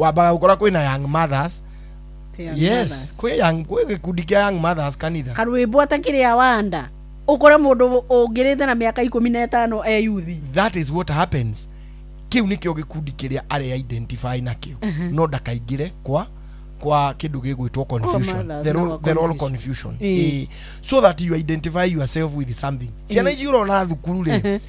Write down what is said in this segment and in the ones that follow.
Wambaga gũkora kwĩna Young Mothers. Ti Young Yes. Mothers. Kwĩ young, kwĩ gĩkundi kĩa Young Mothers kanitha. Karwĩmbo atakĩrĩ awanda ũkore mũndũ ũngĩrĩte na mĩaka 15 e yuthi. That is what happens. Kĩu nĩkĩo gĩkundi kĩrĩa are identify nakĩo, no ndakaingĩre kwa kĩndũ gĩgwĩtwo confusion. Mothers The na role, kwa the role confusion. confusion. So that you identify yourself with something. Ciana ici ũrona thukuru rĩ,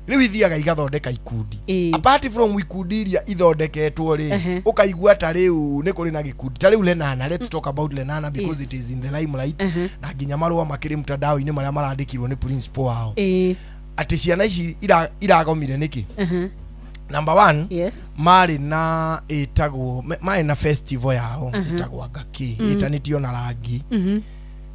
rĩu ithiaga igathondeka ikundi. Apart from ikundi iria ithondeketwo rĩ, ũkaigua ta rĩu nĩ kũrĩ na gĩkundi ta rĩu Lenana. Let's talk about Lenana because it is in the limelight, na nginya marũa makĩrĩ mtandao-inĩ marĩa marandĩkirwo nĩ principal wao atĩ ciana ici iragomire nĩkĩ. Number one, marĩ na ĩtagwo marĩ na festival yao ĩtagwo Angaki, ĩtanĩtio na rangi.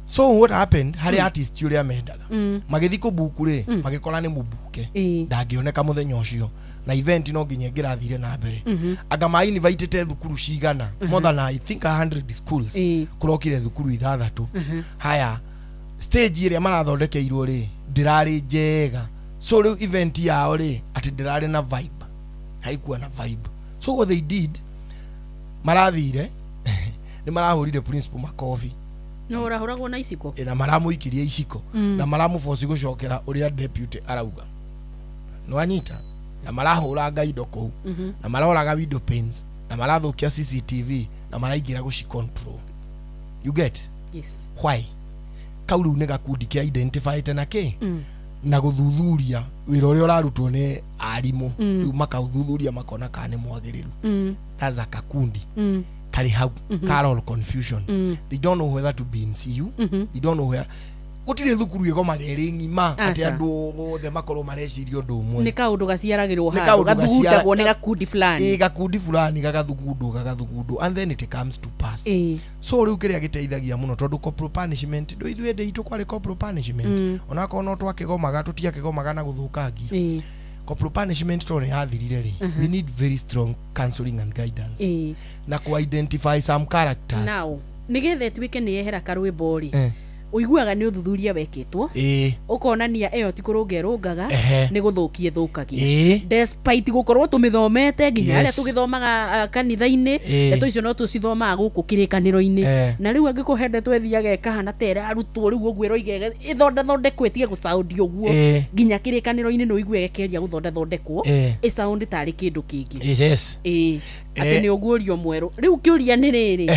So what happened, harĩ artist ũrĩa mendaga magĩthiĩ kũbuku rĩ, magĩkora nĩ mũbuke, ndangĩoneka mũthenya ũcio, na event no nginya ĩngĩrathire na mbere. Anga ma invitĩte thukuru cigana, more than, I think, 100 schools. Kũrokire thukuru ithathatũ. Haya, stage ĩrĩa marathondekeirwo rĩ, ndĩrarĩ njega, so rĩu event yao rĩ, atĩ ndĩrarĩ na vibe, haikuwa na vibe. So what they did, marathire nĩ marahũrire principal makobi. No ũrahũragwo na iciko. Na maramũikirie iciko na maramũboci gũcokera ũrĩa deputy arauga, nĩwanyita, na marahũranga indo kũu na maroraga window panes na marathũkia CCTV na maraingĩra gũci control. You get? Yes. Why? Kau rĩu nĩ gakundi kĩa identified na kĩ na gũthuthuria wĩra ũrĩa ũrarutwo nĩ arimũ. Rĩu makaũthuthuria, makona kana nĩ mwagĩrĩru. That's a kakundi karĩ hau ka confusion. They don't know whether to be in CU, they don't know where. Gũtirĩ thukuru ĩgomaga ĩrĩ ng'ima atĩ Aca. andũ othe makorwo mareciria ũndũ ũmwe. Nĩ kaũndũ gaciaragĩrwo Nĩ handũ kaũndũ gathugundagwo nĩ gakundi fulani. Gakundi fulani gagathugundwo, gagathugundwo, and then it comes to pass. So rĩu kĩrĩa gĩteithagia mũno, tondũ corporal punishment ndũ, ithuĩ ndĩ itũ kwarĩ corporal punishment, onakorwo no twakĩgomaga, tũtiakĩgomaga na gũthũkangia. Corporal punishment tondũ nĩ yathirire rĩ, we need very strong counseling and guidance na ku identify some characters. Now nĩgetha ĩtuĩke nĩ yehera karwĩmbo rĩ, ũiguaga nĩ ũthuthuria wekĩtwo, ũkonania ĩyo ti kũrũnga ĩrũngaga, nĩ gũthũkia ĩthũkagia, despite gũkorwo tũmĩthomete nginya harĩa tũgĩthomaga kanitha-inĩ. Ndeto icio no tũcithomaga gũkũ kĩrĩkanĩro-inĩ. Na rĩu angĩkorwo he ndeto ĩthiaga ĩkahana ta ĩrarutwo rĩu ũguo ĩroiga ĩthondathondekwo ĩtige gũcaundi ũguo, nginya kĩrĩkanĩro-inĩ nĩ ũigue ĩkeria gũthondathondekwo, ĩcaundi tarĩ kĩndũ kĩngĩ. Ĩĩ, atĩ nĩ ũguũrio mwerũ. Rĩu kĩũria nĩ rĩrĩ,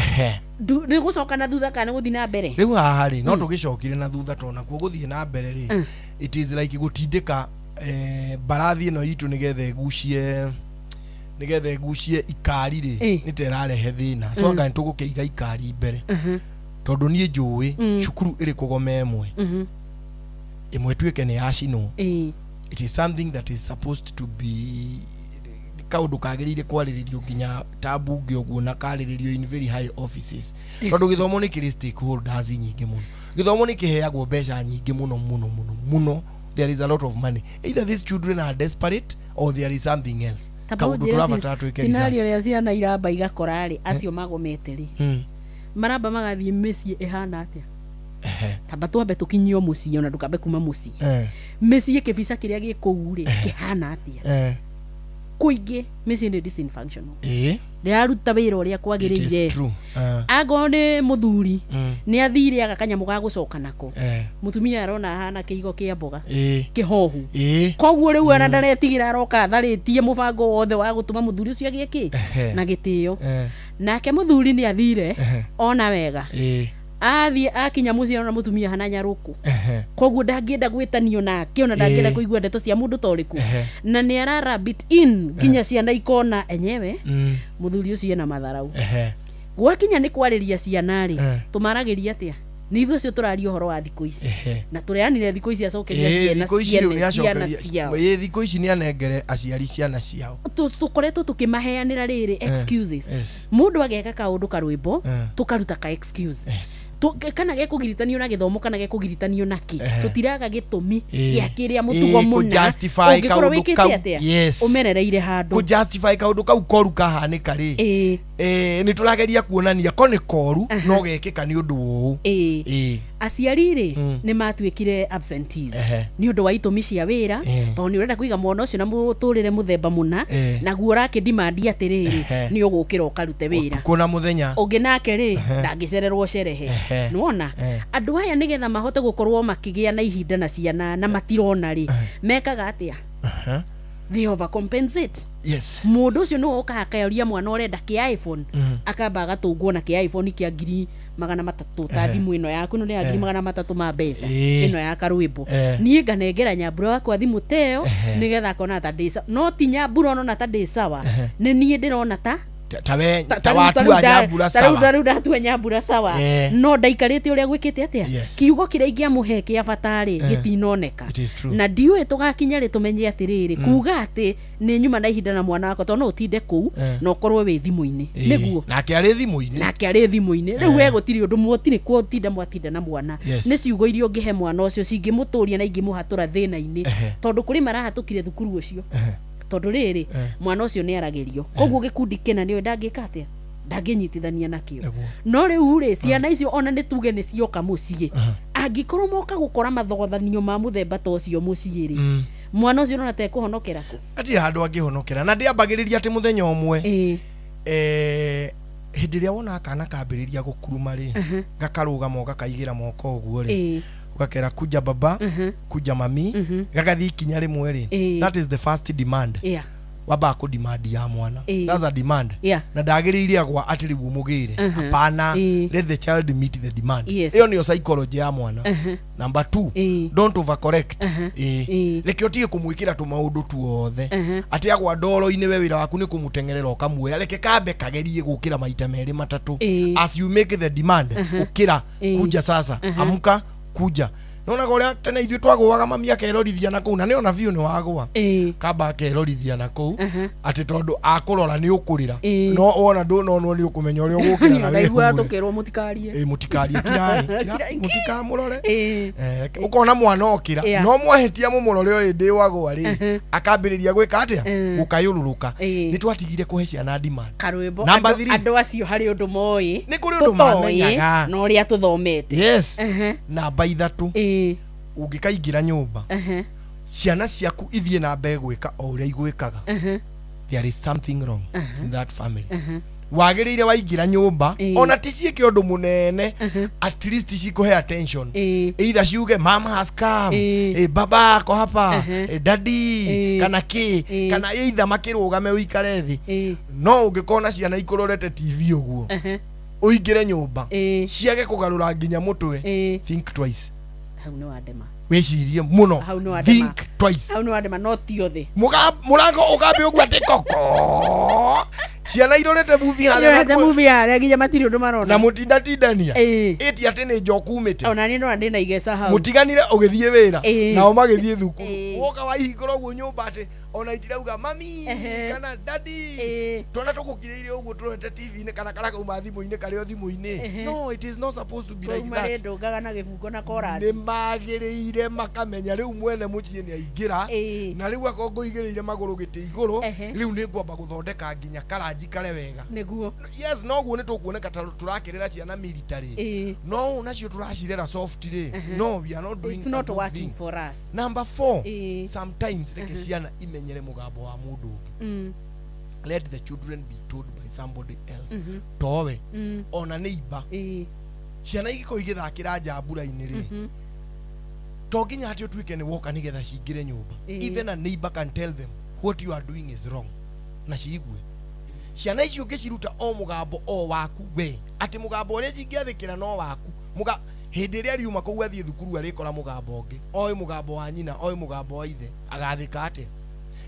nĩ gũcoka na thutha kana nĩ gũthiĩ na mbere? Rĩu haha rĩ, no tũgĩcokire na thutha, tondũ nakuo gũthiĩ na mbere rĩ, it is like gũtindĩka mbarathi ĩno itũ nĩgetha ĩgucie ikari rĩ, nĩ ta ĩrarehe thĩna. So anga nĩ tũgũkĩiga ikari mbere, tondũ niĩ njũĩ cukuru ĩrĩ kũgoma ĩmwe ĩmwe tuĩke nĩ yacinwo, it is something that is supposed to be kaũndũ kagĩrĩire kwarĩrĩrio nginya ta mbunge ũguo, na karĩrĩrio in very high offices, tondũ gĩthomo nĩ kĩrĩ stakeholders nyingĩ mũno. Gĩthomo nĩ kĩheagwo mbeca nyingĩ mũno mũno mũno mũno. There is a lot of money. Either these children are desperate or there is something else. Tamba kaũndũ ũnjĩre tũrabatara twĩke scenario research. ĩrĩa ciana iramba igakora rĩ, acio magomete rĩ, maramba magathiĩ mĩciĩ ĩhana atĩa? Tamba twambe tũkinyio mũciĩ, ona ndũkambe kuma mũciĩ. Mĩciĩ, kĩbica kĩrĩa gĩ kũu rĩ, kĩhana atĩa? Kũingĩ mĩciĩ nĩ dysfunctional, ndĩraruta wĩra ũrĩa It is kwagĩrĩire. true. Angorwo nĩ mũthuri, nĩ athire aga kanyamũ ga gũcoka nako, mũtumia arona ahana kĩigo kĩa mboga kĩhohu. Koguo rĩu ona ndaretigĩra, aroka atharĩtie mũbango wothe wa gũtũma mũthuri ũcio agĩe kĩ na gĩtĩo. Nake mũthuri nĩ athire ona wega, athiĩ akinya mũciĩ ona mũtumia hana nyarũkũ. Koguo ndangĩenda gwĩtanio nake, ona ndangĩenda kũigua ndeto cia mũndũ ta ũrĩkũ. Na nĩ ara rub it in nginya ciana ikona enyewe mũthuri ũcio ena matharau. Gwakinya nĩ kwarĩria ciana rĩ, tũmaragĩria atĩa? Nĩ ithuĩ acio tũraria ũhoro wa thikũ ici, na tũreanire thikũ ici acokeria ciana Thikũ ici rĩu ciene ciana nĩacokeria- ciao. Thikũ ici nĩ anengere aciari ciana ciao. Tũkoretwo tũkĩmaheanĩra rĩrĩ excuses. Mũndũ ageka kaũndũ karwĩmbo, tũkaruta ka excuse. Kana gekũgiritanio na gĩthomo, kana gekũgiritanio na kĩ, tũtiraga gĩtũmi gĩa kĩrĩa mũtugo mũna Kũ-justify ũngĩkorwo kaũndũ wĩkĩte kau. atĩa, ũmerereire handũ. Kũ-justify kaũndũ kau koru kahanĩka rĩ, nĩ tũrageria kuonania ko nĩ koru no gekĩka nĩ ũndũ ũũ. Aciari rĩ, nĩ matuĩkire absentees nĩ ũndũ wa itũmi cia wĩra, tondũ nĩ ũrenda kũiga mwana ũcio na mũtũrĩre mũthemba mũna, naguo ũrakĩdimandi atĩrĩrĩ, nĩ ũgũkĩra ũkarute wĩra ũtukũ na mũthenya. Ũngĩ nake rĩ, ndangĩcererwo cerehe. Nĩwona andũ aya, nĩgetha mahote gũkorwo makĩgĩa na ihinda na ciana na matirona rĩ, mekaga atĩa? They overcompensate. Mũndũ ũcio nĩwe ũkaga akaoria mwana ũrenda kĩa iPhone, akamba agatũngwo na kĩa iPhone kĩa 300,000, ta thimũ ĩno yaku ĩno nĩ ya 300,000 ma mbeca, ĩno ya karwĩmbo. Niĩ nganengera Nyambura wakwa thimũ ta ĩyo, nĩgetha akona ta ndĩ sawa. No ti Nyambura onona ta ndĩ sawa, nĩ niĩ ndĩrona ta Ta we ta watua Nyambura sawa. Ta rĩu ndatua Nyambura sawa, no ndaikarĩte ũrĩa gwĩkĩte atĩa. Kiugo kĩrĩa ingĩamũhe kĩa bata rĩ, gĩtinoneka. It is true. Na ndiũĩ tũgakinya rĩ tũmenye atĩrĩrĩ, kuga atĩ nĩ nyuma na ihinda na mwana wakwa, tondũ no ũtinde kũu na ũkorwo wĩ thimũ-inĩ. Nĩguo. Nake arĩ thimũ-inĩ. Nake arĩ thimũ-inĩ. Rĩu we gũtirĩ ũndũ mũtirĩ gũtinda mwatinda na mwana. Nĩ ciugo iria ũngĩhe mwana ũcio cingĩmũtũria na ingĩmũhatũra thĩna-inĩ, tondũ kũrĩ marahatũkire thukuru ũcio, tondũ rĩrĩ, mwana ũcio nĩ aragĩrio, koguo gĩkundi kĩna nĩwe ndangĩka atĩa, ndangĩnyitithania nakĩo. No rĩu rĩ, ciana icio ona nĩ tuge nĩ cioka mũciĩ, angĩkorwo moka gũkora mathogothanio ma mũthemba ta ũcio mũciĩ rĩ, mwana ũcio nona tekũhonokera kũ? Hatirĩ handũ angĩhonokera, na ndĩambagĩrĩria atĩ mũthenya ũmwe. Hĩndĩ ĩrĩa wona kana kambĩrĩria gũkuruma rĩ, gakarũgama, ũgakaigĩra moko ũguo rĩ, ũgakera, "Kuja baba, kuja mami," gagathiĩ ikinya rĩmwe rĩ, that is the first demand. Wambaga kũ demand ya mwana. That's a demand. Na ndagĩrĩire agwa atĩ rĩu ũmũgĩre, hapana. Let the child meet the demand. Ĩyo nĩyo psychology ya mwana. Number two, don't overcorrect. Reke ũtige kũmwĩkĩra tũmaũndũ tuothe, atĩ agwa ndoro-inĩ, we wĩra waku nĩ kũmũteng'erera ũkamuoya. Reke kambe kagerie gũkĩra maita merĩ matatũ. As you make the demand, ũkĩra, kuja sasa, amka, kuja. Nonaga ũrĩa tene ithuĩ twagũaga, mami akerorithia na kũu, na nĩ ona biũ nĩ wagũa, kamba akerorithia na kũu, atĩ tondũ akũrora nĩ ũkũrĩra. No wona ndũnonwo nĩ ũkũmenya ũrĩa ũgũkĩra na Ndaiguaga wĩhũre. tũkĩrwo mũtikarie. Ĩ, mũtikarie, kirai. Kirai. Mũtikamũrore. Ũkona mwana okĩra, no mwahĩtia mũmũrore o ĩndĩ wagwa rĩ, akambĩrĩria gwĩka atĩa? Gũkayũrũrũka. Nĩ twatigire kũhe ciana demand. Karwĩmbo. Number three. Andũ acio harĩ ũndũ moĩ Nĩ kũrĩ ũndũ tũtoĩ mamenyaga. na ũrĩa tũthomete. Namba ithatũ, ũngĩkaingĩra nyũmba, ciana ciaku ithiĩ na mbere gwĩka o ũrĩa igwĩkaga, there is something wrong in that family. Wagĩrĩire waingĩra nyũmba, ona ti ciĩke ũndũ mũnene, at least cikũhe attention, either ciuge, "Mama has come," "Baba ako hapa," "Daddy," kana kĩ, kana either makĩrũgame ũikare thĩ. No ũngĩkona ciana ikũrorete TV ũguo, ũingĩre nyũmba, ciage kũgarũra nginya mũtwe, think twice. Hau nĩ wandema. Wĩcirie mũno. Hau nĩ wandema. Think twice. Hau nĩ wandema, no ti othe. Mũrango ũgambe ũguo atĩ koko, ciana irorete movie harĩa Irorete movie harĩa nginya matirĩ ũndũ marona. Na mũtindatindania, ĩti atĩ nĩ njoku umĩte. Ona niĩ nona ndĩna igeca hau. Mũtiganire ũgĩthiĩ wĩra, nao magĩthiĩ thukuru. Woka waihingũra ũguo nyũmba, atĩ ona itirauga mami kana daddy, twana tũgũkirĩire ũguo tũrorete TV-inĩ, kana karĩa kauma thimũ-inĩ karĩ o thimũ-inĩ. No, it is not supposed to be like Kwauma that. rĩ ndũngaga na gĩbungo na chorus. Nĩ magĩrĩire makamenya rĩu mwene mũciĩ nĩ aingĩra, na rĩu akorwo ngũigĩrĩire magũrũ gĩtĩ igũrũ, rĩu nĩ ngwamba gũthondeka nginya karanji kare wega. Yes, noguo nĩ tũkuoneka ta tũrakĩrĩra ciana military, no ũũ nacio tũracirera soft rĩ, no we are not doing It's a not good working thing. for us. Number four, sometimes reke ciana imenyere mũgambo wa mũndũ ũngĩ. Let the children be told by somebody else, towe ona nĩ imba. Ciana igĩkorwo igĩthakĩra nja mbura-inĩ rĩ, to nginya atĩ ũtuĩke nĩ woka nĩgetha cingĩre nyũmba. Even a neighbor can tell them what you are doing is wrong na ciigue. Ciana icio ũngĩciruta o mũgambo o waku we, atĩ mũgambo ũrĩa cingĩathĩkĩra no waku. Muga hĩndĩ ĩrĩa riuma kũu athiĩ thukuru, arĩkora mũgambo ũngĩ, oĩ mũgambo wa nyina, oĩ mũgambo wa ithe, agathĩka atĩa?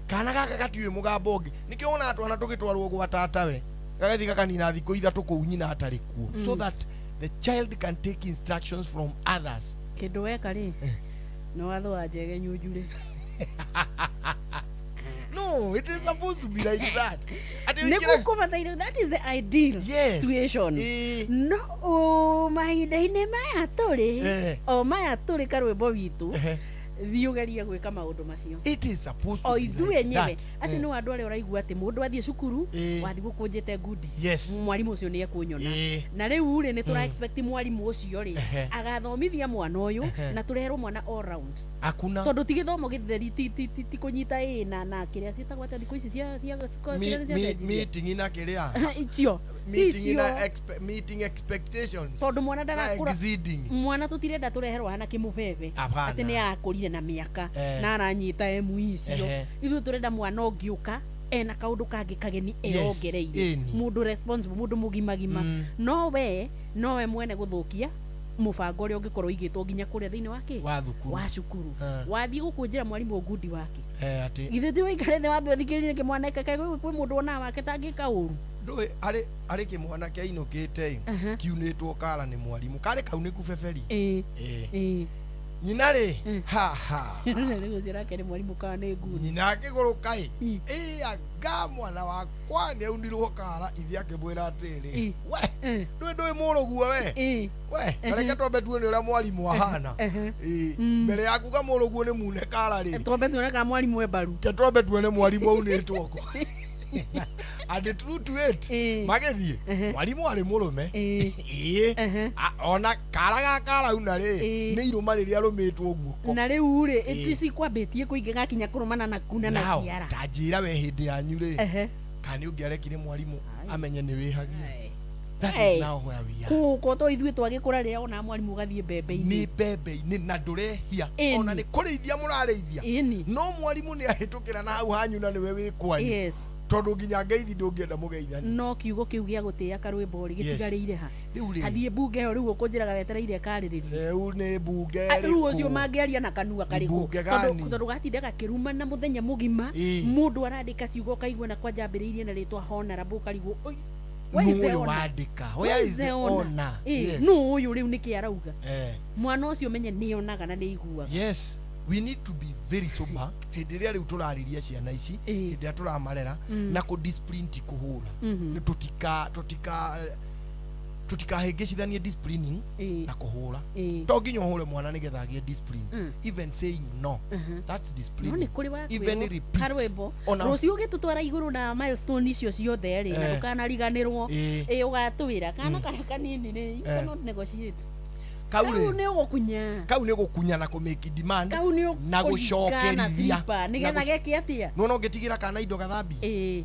Kana gaka gatiũĩ mũgambo ũngĩ. Nĩkĩo wonaga twana tũgĩtwarwo gwa tatawe, gagathiĩ gakanina thikũ 3 kũu nyina atarĩ kuo, so that the child can take instructions from others. Kĩndũ weka rĩ, nĩ watho wa njege nyunjure. No, it is supposed to be like that, atĩ Nĩguo kũbataire, that is the ideal situation. No mahinda-inĩ maya tũrĩ, o maya tũrĩ, karwĩmbo witũ. Thiĩ ũgerie gwĩka maũndũ macio. It is supposed to O be ithuĩ like enyewe that. Acio nĩ andũ arĩa ũraigua atĩ mũndũ athiĩ cukuru, wathiĩ gũkũnjĩte ngundi, mwarimũ ũcio nĩ ekũnyona. Na rĩu rĩ, nĩ tũra expect mwarimũ ũcio rĩ, agathomithia mwana ũyũ na tũreherwo mwana all round. Hakuna. Tondũ ti gĩthomo gĩtheri, ti kũnyita ĩ na kĩrĩa ciĩtagwo atĩa thikũ ici cia kĩrĩa ciacenjirie? Meeting na kĩrĩa Icio ti meeting na icio. Meeting expectations Tondũ mwana na ndarakũra. Exceeding. Mwana tũtirenda tũreherwo hana kĩmũbebe Hapana. atĩ nĩ arakũrire na mĩaka na aranyita emu icio. Ithuĩ tũrenda mwana ũngĩũka ena kaũndũ kangĩ kageni eyongereire, mũndũ responsible, mũndũ mũgimagima. No we mwene gũthũkia mũbango ũrĩa ũngĩkorwo ũigĩtwo nginya kũrĩa thĩinĩ wa kĩ Wa thukuru. Wa cukuru. Wathiĩ gũkũnjĩra mwarimũ ngundi wake, Atĩ githĩ ti ũikare thĩ wambe ũthikĩrĩrie kĩ mwana eka kwĩ mũndũ wonaga wake tangĩka ũru? Ndũĩ arĩ kĩmwana kĩainũkĩte ĩ, kiunĩtwo kara nĩ mwarimũ, karĩ kau nĩ kubeberi. Nyina rĩ, ha ha. Rĩu ũcio nake nĩ mwarimũ kana nĩ ngundi? Nyina akĩgũrũka ĩ, ĩ anga mwana wakwa nĩ aunirwo kara. Ithe akĩmwĩra atĩrĩrĩ, we, ndũĩ mũrũguo we, we tareke twambe tuone ũrĩa mwarimũ ahana. Ĩ, mbere ya kuga mũrũguo nĩ mune kara rĩ, twambe tuone kana mwarimũ e mbaru. Ke twambe tuone mwarimũ aunĩtwo kũ. And true to it, magĩthiĩ, mwarimũ arĩ mũrũme. Ĩĩ. Ona kara gaka arauna rĩ, nĩ irũma rĩrĩa arũmĩtwo guoko. Na rĩu rĩ, ĩticikwambĩtie kũingĩ gakinya kũrũmana na kuna na Now, ciara. Ta njĩra we, hĩndĩ yanyu rĩ, kana nĩ ũngĩarekire mwarimũ amenye nĩ wĩhagia? That is now where we are. Kũkũ to ithuĩ twagĩkũra rĩrĩa ona mwarimũ ũgathiĩ mbembe-inĩ. Nĩ mbembe-inĩ na ndũrehia. Ona nĩ kũrĩithia mũrarĩithia, no mwarimũ nĩ ahĩtũkĩra na hau hanyu na nĩwe wĩ kwanyu, tondũ nginya ngeithi ndũngĩenda mũgeithani. No kiugo kĩu gĩa gũtĩĩa karwĩmbo rĩ, gĩtigarĩire ha? Rĩu rĩ, Athiĩ mbunge ĩyo rĩu ũkũnjĩraga wetereire ĩkarĩrĩrio. Rĩu nĩ mbunge Rĩu ũcio ĩrĩkũ? mangĩaria na kanua karĩkũ? Mbunge Tondũ gani? tondũ gatinda gakĩrumana mũthenya mũgima. Mũndũ arandĩka ciugo ũkaigua na kwanja ambĩrĩirie na rĩtwa honorable, ũkarigwo, "Oi, where is Nũ the ũyũ honor? wandĩka? Where Where is is the the honor?" honor? Nũ ũyũ rĩu nĩkĩ arauga? Mwana ũcio menye nĩonaga na nĩaiguaga. Yes, we need to be very sober hĩndĩ ĩrĩa rĩu tũrarĩria ciana ici, hĩndĩ ĩrĩa tũramarera, na kũ discipline ti kũhũra. Nĩ tũtikahĩngĩcithanie disciplining na kũhũra. To nginya ũhũre mwana nĩgetha agĩe discipline. Even saying no, that's No discipline. nĩ kũrĩ Even wakwĩrwo repeat. karwĩmbo Ona- rũciũ ũgĩtũtwara igũrũ na milestone icio ciothe rĩ, na ndũkanariganĩrwo. Ĩ, ũgatwĩra kana karĩa kanini rĩ, you cannot negotiate. Kau Kau rĩ, nĩ ũgũkunya. Kau nĩ gũkunya na kũmake demand Kau nĩ na ũkũringa na gũcokerithia. slipper nĩgetha geke atĩa? Nona ũngĩtigĩra kana indo gathambie,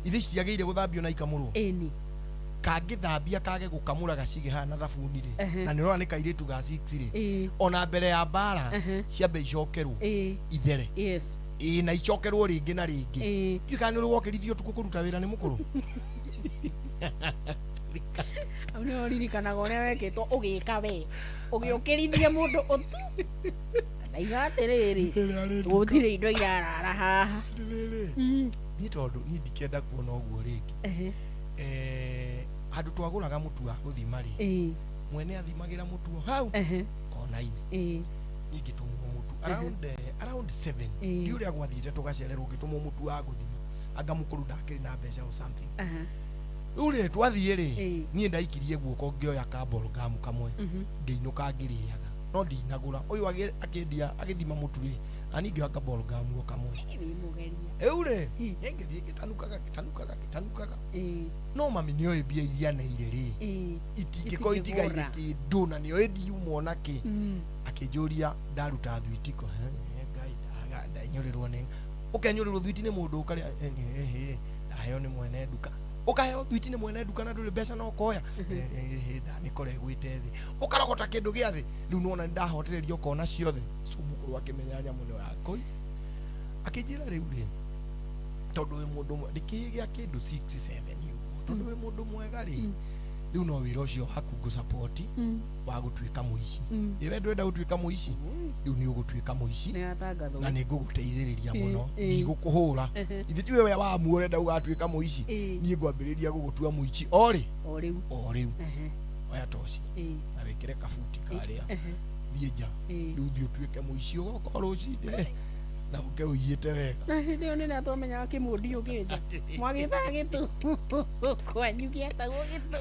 ithi citiagĩrĩire gũthambio na ikamũrwo. Kangĩthambia kage gũkamũra gacige haha na thabuni rĩ, na nĩ ũrona nĩ kairĩtu ga 6 rĩ, ona mbere ya mbara ciambe icokerwo ithere. Ĩ, na icokerwo rĩngĩ na rĩngĩ. Ndiũĩ kana nĩ ũrĩ wokĩrithio ũtukũ kũruta wĩra nĩ mũkũrũ. Hau nĩho ũririkanaga ũrĩa wekĩtwo ũgĩka we ũgĩũkĩrithia mũndũ ũtu ndaiga atĩrĩrĩ, gũtirĩ indo irarara haha. Atĩrĩrĩ, niĩ tondũ niĩ ndikenda kuona ũguo rĩngĩ. Handũ twagũraga mũtu wa gũthima rĩ, mwene athimagĩra mũtu o hau kona-inĩ. Niĩ ngĩtũmwo mũtu around 7. Ndi ũrĩa gwathiĩte tũgacererwo, ngĩtũmwo mũtu wa gũthima, anga mũkũrũ ndakĩrĩ na mbeca or something. Rĩu rĩ, twathiĩ rĩ, niĩ ndaikirie guoko ngĩoya kaborogamu kamwe, ngĩinũka ngĩrĩaga, no ndinagũra. Ũyũ akĩendia agĩthima mũtu rĩ, na niĩ ngĩoya kaborogamu o kamwe. Wĩ mũgeria. Rĩu rĩ, niĩ ngĩthiĩ ngĩtanukaga, ngĩtanukaga, ngĩtanukaga, no mami nĩoĩ mbia iria neire rĩ, itingĩkorwo itigaire Itingĩgũra. kĩndũ, na nĩoĩ ndiuma ona kĩ. Akĩnjũria ndaruta thwitiko. Ngai, ndenyũrĩrwo nĩ ũkenyũrĩrwo thwiti nĩ mũndũ ũkarĩa? Ndaheo nĩ mwene nduka. Ũkaheo thwiti nĩ mwene nduka na ndũrĩ mbeca na ũkoya? Ndamĩkora ĩgwĩte thĩ. Ũkarogota kĩndũ gĩa thĩ. Rĩu nĩwona nĩndahotereria ũkona ciothe. So mũkũrũ akĩmenya nyamũ ĩno yakoi, akĩnjĩra, rĩu rĩ, tondũ wĩ mũndũ ndĩkĩgĩa kĩndũ 6 7 ũguo, tondũ wĩ mũndũ mwega rĩ, rĩu no wĩra ũcio waku ngũsapoti wa gũtuĩka mũici. Ĩ, we ndwenda gũtuĩka mũici? Rĩu nĩ ũgũtuĩka mũici. Nĩ atangathwo. Na nĩ ngũgũteithĩrĩria mũno. Ndigũkũhũra. Ithe tiwe we wamu ũrenda ũgatuĩka mũici? Niĩ ngwambĩrĩria gũgũtua mũici o rĩ. O rĩu. O rĩu. Oya toci na wĩkĩre kabuti karĩa, thiĩ nja. Rĩu thiĩ ũtuĩke mũici, ũgoka o rũcinĩ na ũke ũiyĩte wega. Na hĩndĩ ĩyo nĩrĩa twamenyaga kĩmũndi ũkĩnja mwagĩtaga gĩtũ kwanyu gĩetagwo gĩtũ.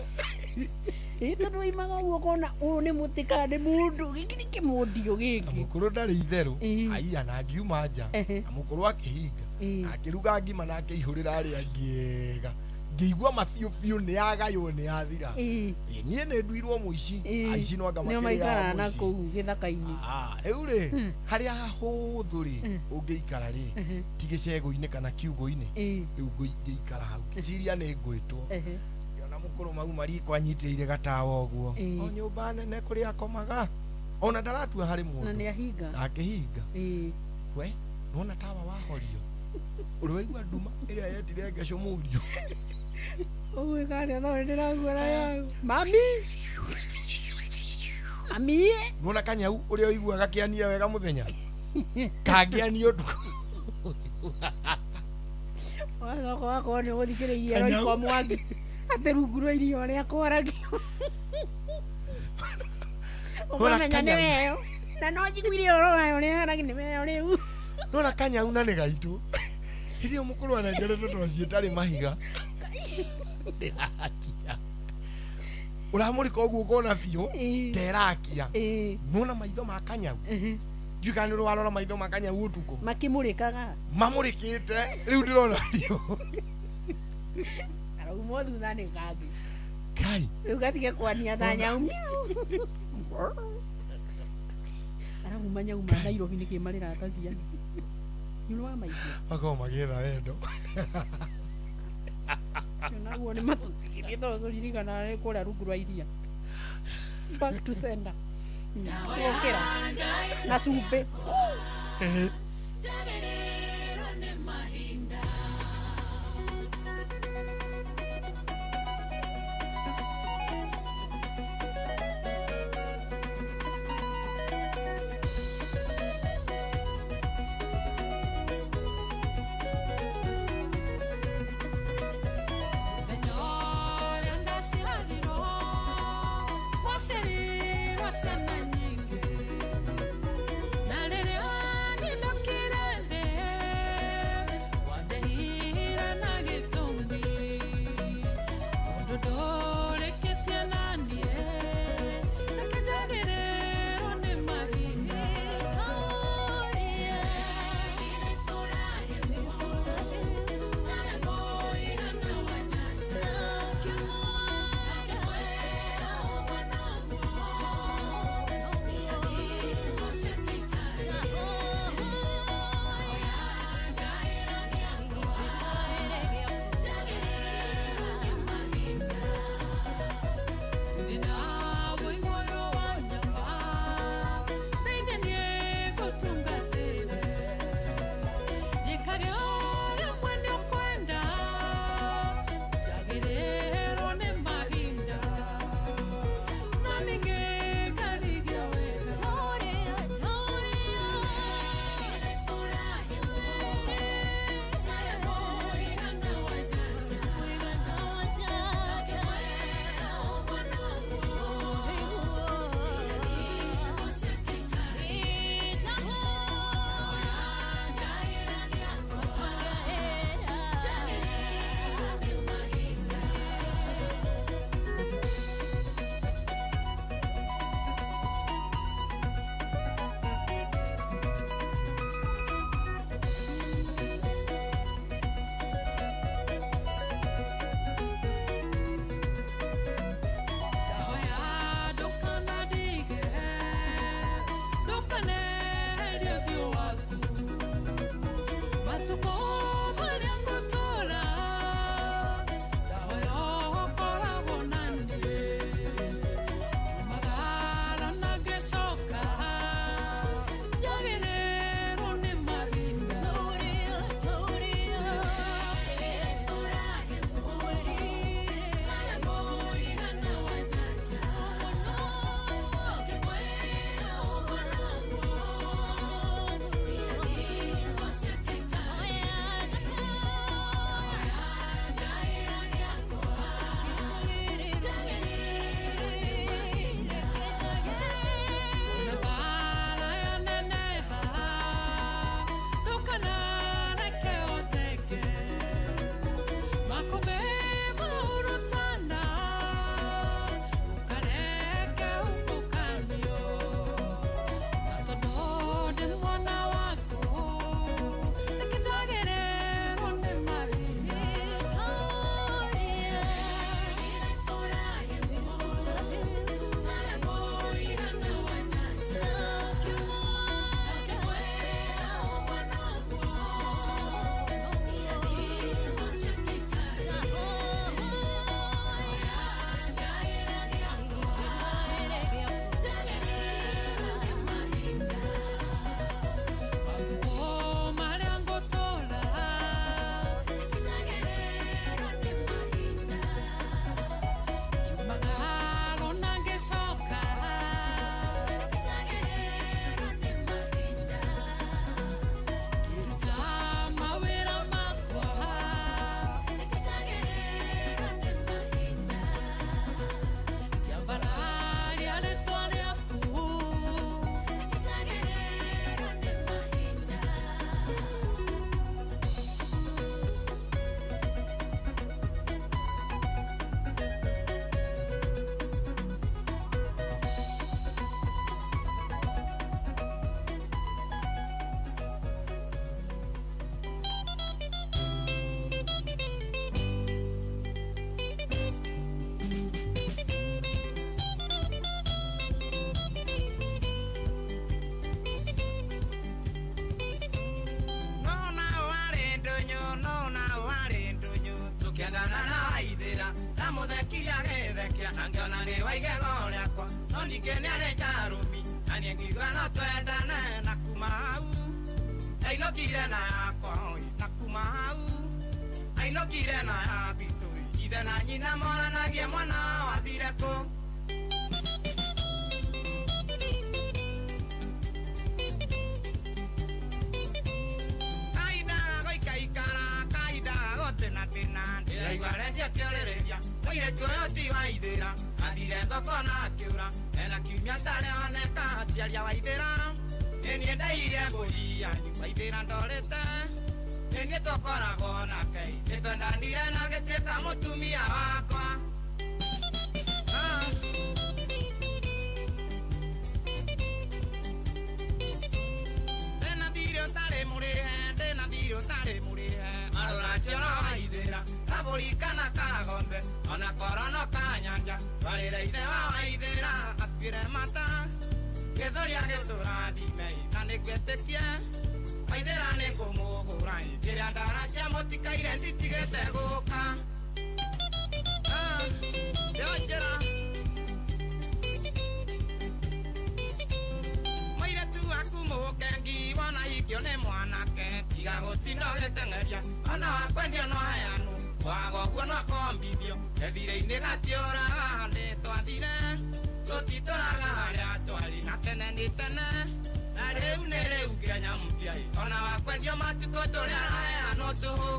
Ĩ tondũ waimaga ũguo ũkona ũyũ nĩ mũtĩ kana nĩ mũndũ, gĩkĩ nĩ kĩmũndio Na gĩkĩ. mũkũrũ ndarĩ itherũ. Ĩĩ. Aiya, na ngiuma nja. Na mũkũrũ akĩhinga. Na akĩruga ngima na akĩihũrĩra arĩa angĩ ega. Ngĩigua ma biũ biũ nĩ yagaywo, nĩ yathira. Ĩ, niĩ nĩ nduirwo mũici. Aici no anga Nĩo makĩrĩaga maikaraga na mũici. kũu gĩthaka-inĩ. Ah, rĩu rĩ, harĩa hahũthũ rĩ, ũngĩikara rĩ, ti gĩcegũ-inĩ kana kiugũ-inĩ. Rĩu ngĩikara hau ngĩciria nĩ ngwĩtwo. Ngĩona mũkũrũ mauma riko anyitĩrĩire gatawa ũguo. O nyũmba nene kũrĩa akomaga, ona ndaratua harĩ Na mũndũ. nĩ ahinga. Na akĩhinga. We nona tawa wahorio, ũrĩ waigua nduma ĩrĩa yetire ngecũ mũriũ. Ũgwĩka atĩa tondũ ndĩraguora yaku? Mami! Mami! Nona kanyau ũrĩa ũiguaga kĩania wega mũthenya, kangĩania ũtukũ. Ũgacoka ũgakorwo nĩ ũgũthikĩrĩirie Kanyau. Roiko Mwangi atĩ rungu rwa iria ũrĩa kwaragio. Ũkamenya nĩ kanyau. weyo. Na no njiguire ũhoro wayo ũrĩa haragi nĩ weyo rĩu. Nona kanyau na nĩ gaitũ. Hĩndĩ ĩyo mũkũrũ anengerete twaci ĩtarĩ mahiga. Ndĩrakia ũramũrĩka ũguo ũkona biũ terakia. Nona maitho ma kanyau. Ndiũĩ kana nĩ ũrĩ warora maitho ma kanyau ũtukũ. Makĩmũrĩkaga. Mamũrĩkĩte rĩu ndĩrona biũ. Karaumwo thutha nĩ kangĩ. Kai. Rĩu gatige kwania ta nyau. Arauma nyau ma Nairobi nĩkĩ marĩra ta ciana. Nĩ ũrĩ wamaigua? Makoragwo magĩetha wendo. Naguo nĩ matũtigithie tondũ tũririkanaga nĩ kũrĩa rungu rwa iria. Back to sender. Gũkĩra na cumbĩ. Ndagĩrĩirwo nĩ mahinda. Mũthenya ũrĩa ndaciarirwo, gwaciarirwo ciana nyingĩ. Na rĩrĩa niĩ ndokire thĩ. Akĩthekia na ngĩona nĩ wa igego rĩakwa no ningĩ nĩarĩ njarũmi na niĩ ngĩigua no twendane na kuma hau ainũkire na yakwa na kuma hau ainũkire na ya bitũ ithe na nyina moranagie mwana wathire kũ. Ndĩraigua renjia kĩũrĩrĩria mũirĩtu ũyũ ti wa ithĩra athire thoko na akĩũra ena kiumia ndarĩ oneka aciari a Waithĩra nĩniĩ ndaiyire mbũri yanyu Waithĩra ndorĩte nĩniĩ tũkoragwo nake nĩtwendanire na ngĩtuĩka mũtumia wakwa. Ndĩna thirĩ ũtarĩ mũrĩhe ndĩna thirĩ ũtarĩ mũrĩhe marũracio no Waithĩra kabũri kana kagombe ona korwo no kanyanja twarĩre ithe wa Waithĩra atuĩre mata gĩthũria gĩtũrathime na nĩngwĩtĩkie Waithĩra nĩngũmũgũra kĩrĩa ndaracia mũtikaire nditigĩte gũka. Ndio njĩra mũirĩtu waku mũkengi wona hikio nĩ mwanake tiga gũtinda ũgĩteng'eria ona wakwendio no heanwo waga ũguo no akombithio gĩthirĩ-inĩ gatiũraga nĩ twathire tũtitũraga harĩa twarĩ na tene nĩ tene na rĩu nĩ rĩu Kenya mpya ona wakwendio matukũ tũrĩa araheanwo tũhũ.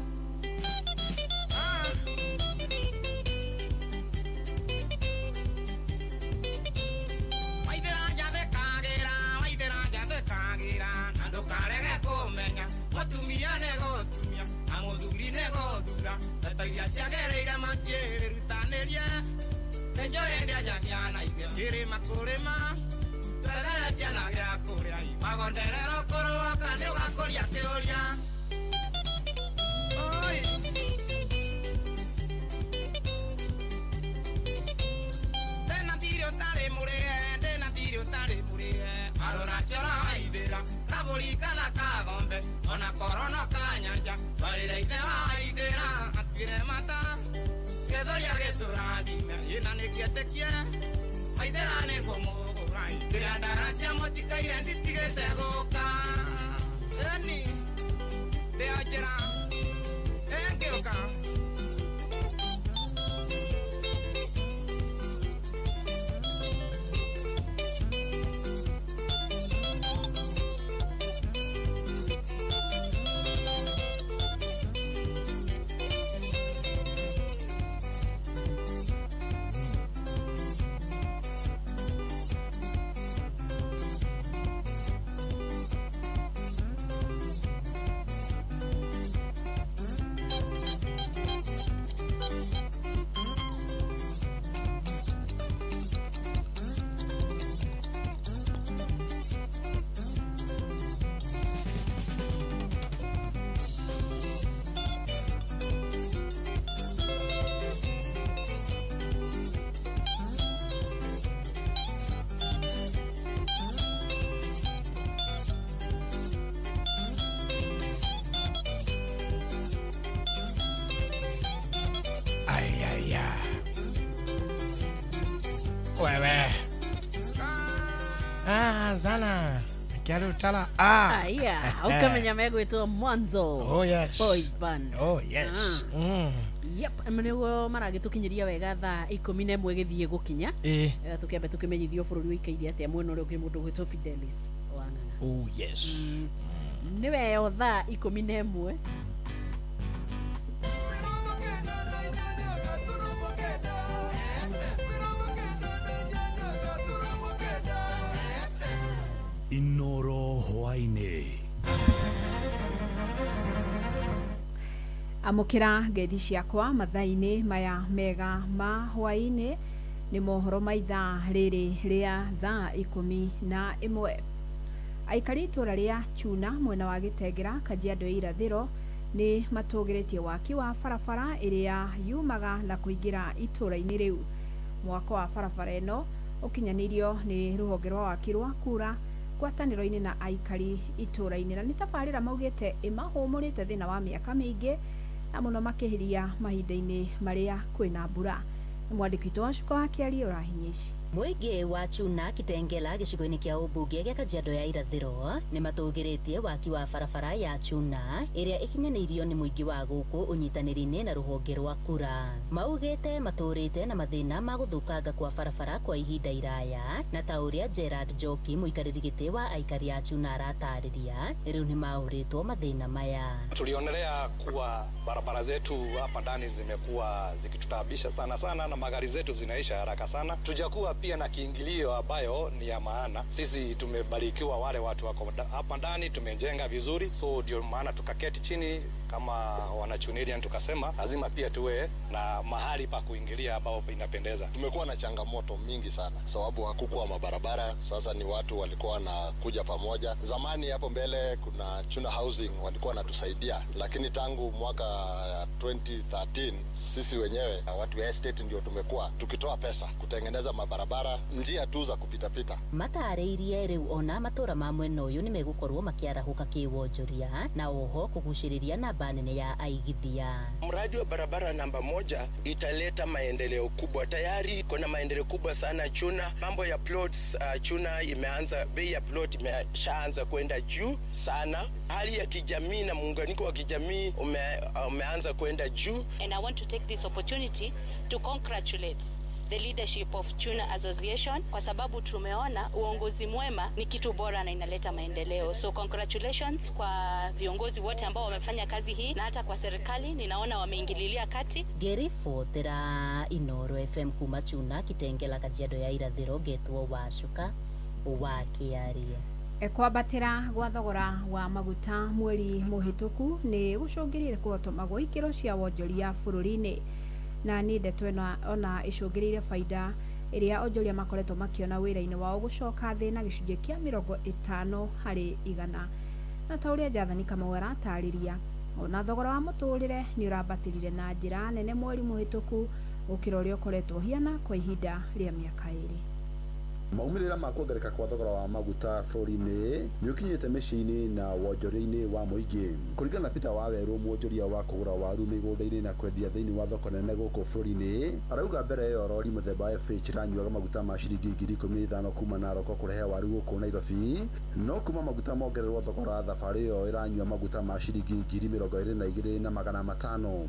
Waithĩra njathĩkagĩra Waithĩra njathĩkagĩra na ndũkarege kũmenya mũtumia nĩ gũtumia na mũthuri nĩ gũthura ndeto iria ciagĩrĩire maciĩrutanĩrie nĩ njũĩ ndĩanjagia na ithuĩ kĩrĩma kũrĩma twethere ciana gĩa kũrĩa wagonderera ũkũrũ woka nĩ ũgakũria kĩũria. Oi. Ndĩna thirĩ ũtarĩ mũrĩhe ndĩna thirĩ ũtarĩ mũrĩhe marũracio na Waithĩra kabũri kana kagombe ona korwo no kanyanja twarĩre ithe wa Waithĩra atuĩre mata gĩthũria gĩtũrathime ĩna nĩngĩtĩkie Waithĩra nĩngũmũgũra kĩrĩa ndaracia mũtikaire nditigĩte gũka. Ĩni ndĩo njĩra ĩngĩũka. Wewe. Ah, zana. Kiaro tala. Ah. Yeah. Ukamenya megwitwo Mwanzo. Oh yes. Boys Band. Oh yes. Ah. Mm. Yep, nĩguo maragĩtũkinyĩria wega thaa 11 gĩthiĩ gũkinya. Eh. Tũkĩambe tũkĩmenyithio bũrũri ũikaire atĩa mwena ũrĩa ũngĩ mũndũ ũgwĩtwo Fidelis Wang'ang'a. Oh yes. Nĩweyo thaa 11. Inoro hwaini. Amũkĩra ngeithi ciakwa mathaa-inĩ maya mega ma hwaĩ-inĩ nĩ mohoro ma ithaa rĩrĩ rĩa thaa 11. Aikari itũra rĩa Chuna mwena wa Gĩtengera Kajiado ya irathĩro nĩ matũgĩrĩtie waki wa barabara ĩrĩa yumaga na kũingĩra itũra-inĩ rĩu. Mwako wa barabara ĩno ũkinyanĩirio nĩ rũhonge rwa waki rwa kura ngwatanĩro-inĩ na aikari itũra-inĩ na nĩ tabarĩra maugĩte ĩmahũmũrĩte thĩna wa mĩaka mĩingĩ na mũno makĩhiria mahinda-inĩ marĩa kwĩna mbura. Mwandĩki witũ wa Cuka wa Kĩarie ũrahinya ici. Mũingĩ wa Chuna Kitengela gĩcigo-inĩ kĩa ũmbunge gĩa Kajiado ya irathĩro nĩ matũgĩrĩtie waki wa barabara ya Chuna ĩrĩa ĩkinyanĩirio nĩ mũingĩ wa gũkũ ũnyitanĩri-inĩ na rũhonge rwa kura. Maugĩte matũrĩte na mathĩna ma gũthũkanga kwa barabara kwa ihinda iraya na ta ũrĩa Gerard Njoki mũikarĩri gĩtĩ wa aikari a Chuna aratarĩria rĩu nĩ maũrĩtwo mathĩna maya. Tulionelea kuwa barabara zetu hapa ndani zimekuwa zikitutaabisha sana sana na magari zetu zinaisha haraka sana. Tujakuwa pia na kiingilio ambayo ni ya maana. Sisi tumebarikiwa wale watu wako hapa ndani, tumejenga vizuri, so ndio maana tukaketi chini kama wanachunilian tukasema lazima pia tuwe na mahali pa kuingilia ambapo inapendeza. Tumekuwa na changamoto mingi sana sababu hakukuwa mabarabara. Sasa ni watu walikuwa wanakuja pamoja. Zamani hapo mbele kuna Chuna Housing walikuwa wanatusaidia, lakini tangu mwaka 2013 sisi wenyewe watu wa estate ndio tumekuwa tukitoa pesa kutengeneza mabarabara, njia tu za kupita pita. Matarĩirie rĩu ona matũra ma mwena ũyũ nĩ megũkorwo makĩarahũka kĩwonjoria na oho kũgucĩrĩria namba nene ya aigithia. Mradi wa barabara namba 1 italeta maendeleo kubwa. Tayari kuna maendeleo kubwa sana Chuna. Mambo ya plots, Chuna imeanza, bei ya plot imeshaanza kwenda juu sana. Hali ya kijamii na muunganiko wa kijamii umeanza kwenda juu. And I want to take this opportunity to congratulate the leadership of Chuna Association kwa sababu tumeona uongozi mwema ni kitu bora na inaleta maendeleo. So congratulations kwa viongozi wote ambao wamefanya kazi hii na hata kwa serikali ninaona wameingililia kati. Ngĩribotera Inoro FM kuma Chuna Kitengela Kajiado ya irathĩro ngetwo Wacuka wa Kĩarie. Kwambatĩra gwa thogora wa maguta mweri mũhĩtũku nĩ gũcũngĩrĩire kũhotoma gwa ikĩro cia wonjoria bũrũri-inĩ, na nĩ ndeto ĩno ona ĩcũngĩrĩire baida ĩrĩa onjoria makoretwo makĩona wĩra-inĩ wao gũcoka thĩ na gĩcunjĩ kĩa 50%. Na ta ũrĩa Jathani Kamau aratarĩria, ona thogora wa mũtũrĩre nĩ ũrambatĩrire na njĩra nene mweri mũhĩtũku gũkĩra ũrĩa ũkoretwo ũhiana kwa ihinda rĩa mĩaka 2. Maumĩrĩra ma kuongereka kwa thogora wa maguta bũrũri-inĩ nĩ ũkinyĩte mĩciĩ-inĩ na wonjoria-inĩ wa mũingĩ. Kũringana na Peter Wawerũ, mwonjoria wa kũgũra waru mĩgũnda-inĩ na kwendia thĩinĩ wa thoko nene gũkũ bũrũri-inĩ, arauga mbere ĩyo rori mũthemba wa FH ĩranyuaga maguta ma ciringi 15,000 kuma Narok kũrehe waru gũkũ Nairobi, no kuma maguta mongererwo thogora thabarĩ ĩyo ĩranyua maguta ma ciringi 22,500.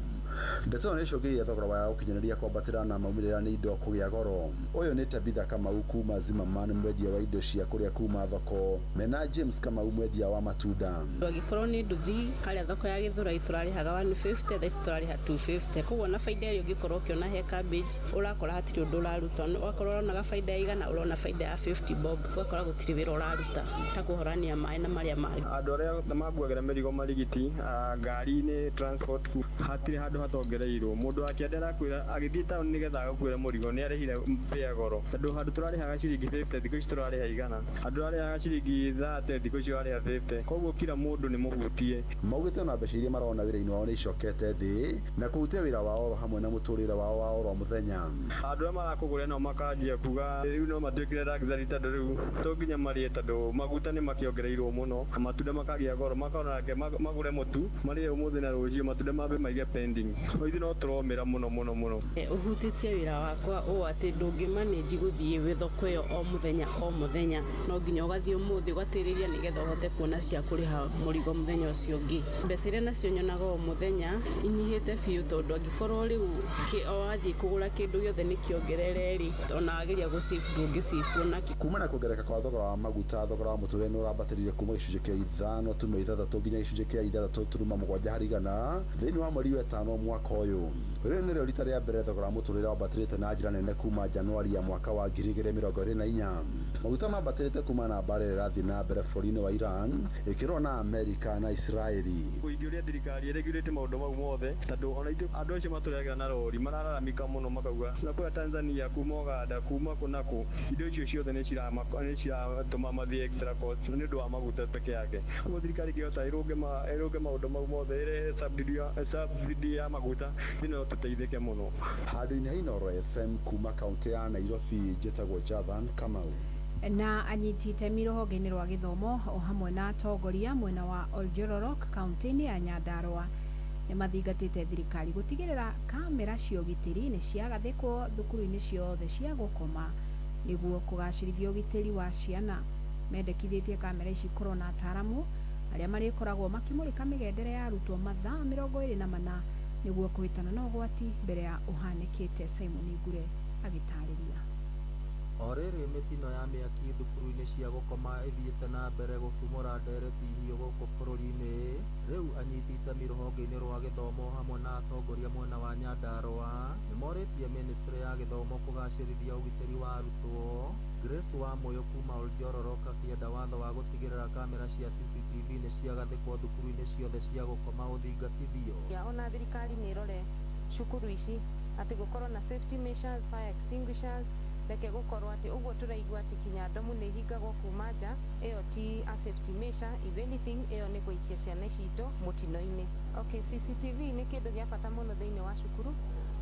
Ndeto ĩyo nĩ ĩcũngĩrĩirie thogora wa ũkinyanĩria kwambatĩra na maumĩrĩra nĩ indo kũgĩa goro. Ũyũ nĩ Tabitha Kamau kuma Zimmerman, mwendia wa indo cia kũrĩa kuma thoko, mena James Kamau mwendia wa matunda. Angĩkorwo nĩ nduthi harĩa thoko ya Gĩthũrai tũrarĩhaga 150, thaa ici tũrarĩha 250. Koguo na baida ĩrĩa ũngĩkorwo ũkĩona he cabbage ũrakora hatirĩ ũndũ ũraruta, ũgakorwo ũronaga baida ya 100 ũrona baida ya 50 bob, ũgakora gũtirĩ wĩra ũraruta ta kũhorania maĩ na marĩa mangĩ. Andũ arĩa makuagĩra mĩrigo marigiti ngari-inĩ transport hatirĩ handũ hatongereirwo. Mũndũ wa kĩanda arakwĩra agĩthiĩ taũni nĩgetha agakuĩre mũrigo nĩ arĩhire fare goro, tondũ handũ tũrarĩhaga ciringi 50 thikũ ici tũrarĩha 100, handũ ũrarĩhaga ciringi 30 thikũ ici ũrarĩha 50. Koguo kila mũndũ nĩ mũhutie. Maugĩte ona mbeca iria marona wĩra-inĩ wao nĩ icokete thĩ na kũhutia wĩra wao oro hamwe na mũtũrĩre wao wa oro mũthenya. Andũ arĩa marakũgũrĩra nao makanjia kuga rĩu no matuĩkire luxury, tondũ rĩu to nginya marĩe, tondũ maguta nĩ makĩongereirwo mũno, matunda makagĩa goro, makona reke magũre mũtu marĩe ũmũthĩ na rũciũ, matunda mambe maige pending. Ithuĩ no tũromĩra mũno mũno mũno. Ũhutĩtie wĩra wakwa ũũ atĩ ndũngĩmanĩnji gũthiĩ thoko ĩyo o mũthenya o mũthenya, no nginya ũgathiĩ ũmũthĩ ũgatĩrĩria nĩgetha ũhote kuona cia kũrĩha mũrigo mũthenya ũcio ũngĩ. Mbeca iria nacio nyonaga o mũthenya inyihĩte biũ, tondũ angĩkorwo rĩu o wathiĩ kũgũra kĩndũ gĩothe nĩ kĩongerere rĩ, ona wageria gũ-save ndũngĩ-save onakĩ. Kumana na kuongereka kwa thogora wa maguta, thogora wa mũtũrĩre nĩ ũrambatĩrire kuma gĩcunjĩ kĩa 5.6 nginya gĩcunjĩ kĩa 6.7 harĩ igana thĩinĩ wa mweri wa 5 mwaka ũyũ. Rĩrĩ nĩrĩo rita rĩa mbere thogora wa mũtũrĩre wambatĩrĩte na njĩra nene kuma Januari ya mwaka wa 2024. Maguta mambatĩrĩte kuma na mbara ĩrĩa ĩrathiĩ na mbere bũrũri-inĩ wa Iran ĩkĩrũa na Amerika na Israeli. Ingĩũria thirikari ĩregulate maũndũ mau mothe, tondũ ona ithuĩ andũ acio matũrehagĩra na rori marararamika mũno, makauga na kũrĩa Tanzania, kuma Uganda, kuma kũ na kũ, indo icio ciothe nĩ ciratũma mathiĩ extra cost nĩ ũndũ wa maguta peke yake. Koguo thirikari ĩngĩhota ĩrũnge maũndũ mau mothe, ĩrehe subsidy ya maguta, no tũteithĩke mũno. Handũ-inĩ ha Inooro FM kuma kaunti ya Nairobi, njĩtagwo Jathan Kamau. Na anyiti itemi rũhonge-inĩ rwa gĩthomo o hamwe na atongoria mwena wa Oljororok kaunti-inĩ ya Nyandarua Nĩ mathingatĩte thirikari gũtigĩrĩra kamera cia ũgitĩri nĩ ciagathĩkwo thukuru-inĩ ciothe cia gũkoma nĩguo kũgacĩrithia ũgitĩri wa ciana. Mendekithĩtie kamera ici ikorwo na ataaramu arĩa marĩkoragwo makĩmũrĩka mĩgendere ya arutwo mathaa 24 nĩguo kũhĩtana na ũgwati mbere ya ũhanĩkĩte. Simon Ngure agĩtarĩria. O rĩrĩ mĩtino ya mĩaki thukuru-inĩ cia gũkoma ĩthiĩte na mbere gũtumũra ndereti hiũ gũkũ bũrũri-inĩ, rĩu anyiti itemi rũhonge-inĩ rwa gĩthomo hamwe na atongoria mwena wa Nyandarũa nĩmorĩtie ministry ya gĩthomo kũgacĩrithia ũgitĩri wa arutwo. Grace Wamuyu kuma Oljororok akĩenda watho wa gũtigĩrĩra kamera cia CCTV nĩ ciagathĩkwo thukuru-inĩ ciothe cia gũkoma ũthingatithio. Ona thirikari nĩ ĩrore cukuru ici atĩ gũkorwo na safety measures, fire extinguishers, reke gũkorwo atĩ ũguo tũraigua atĩ kinya ndomu nĩ ihingagwo kuma nja, ĩyo ti a safety measure, if anything ĩyo nĩ gũikia ciana citũ mũtino-inĩ. Okay, CCTV nĩ kĩndũ gĩa bata mũno thĩinĩ wa cukuru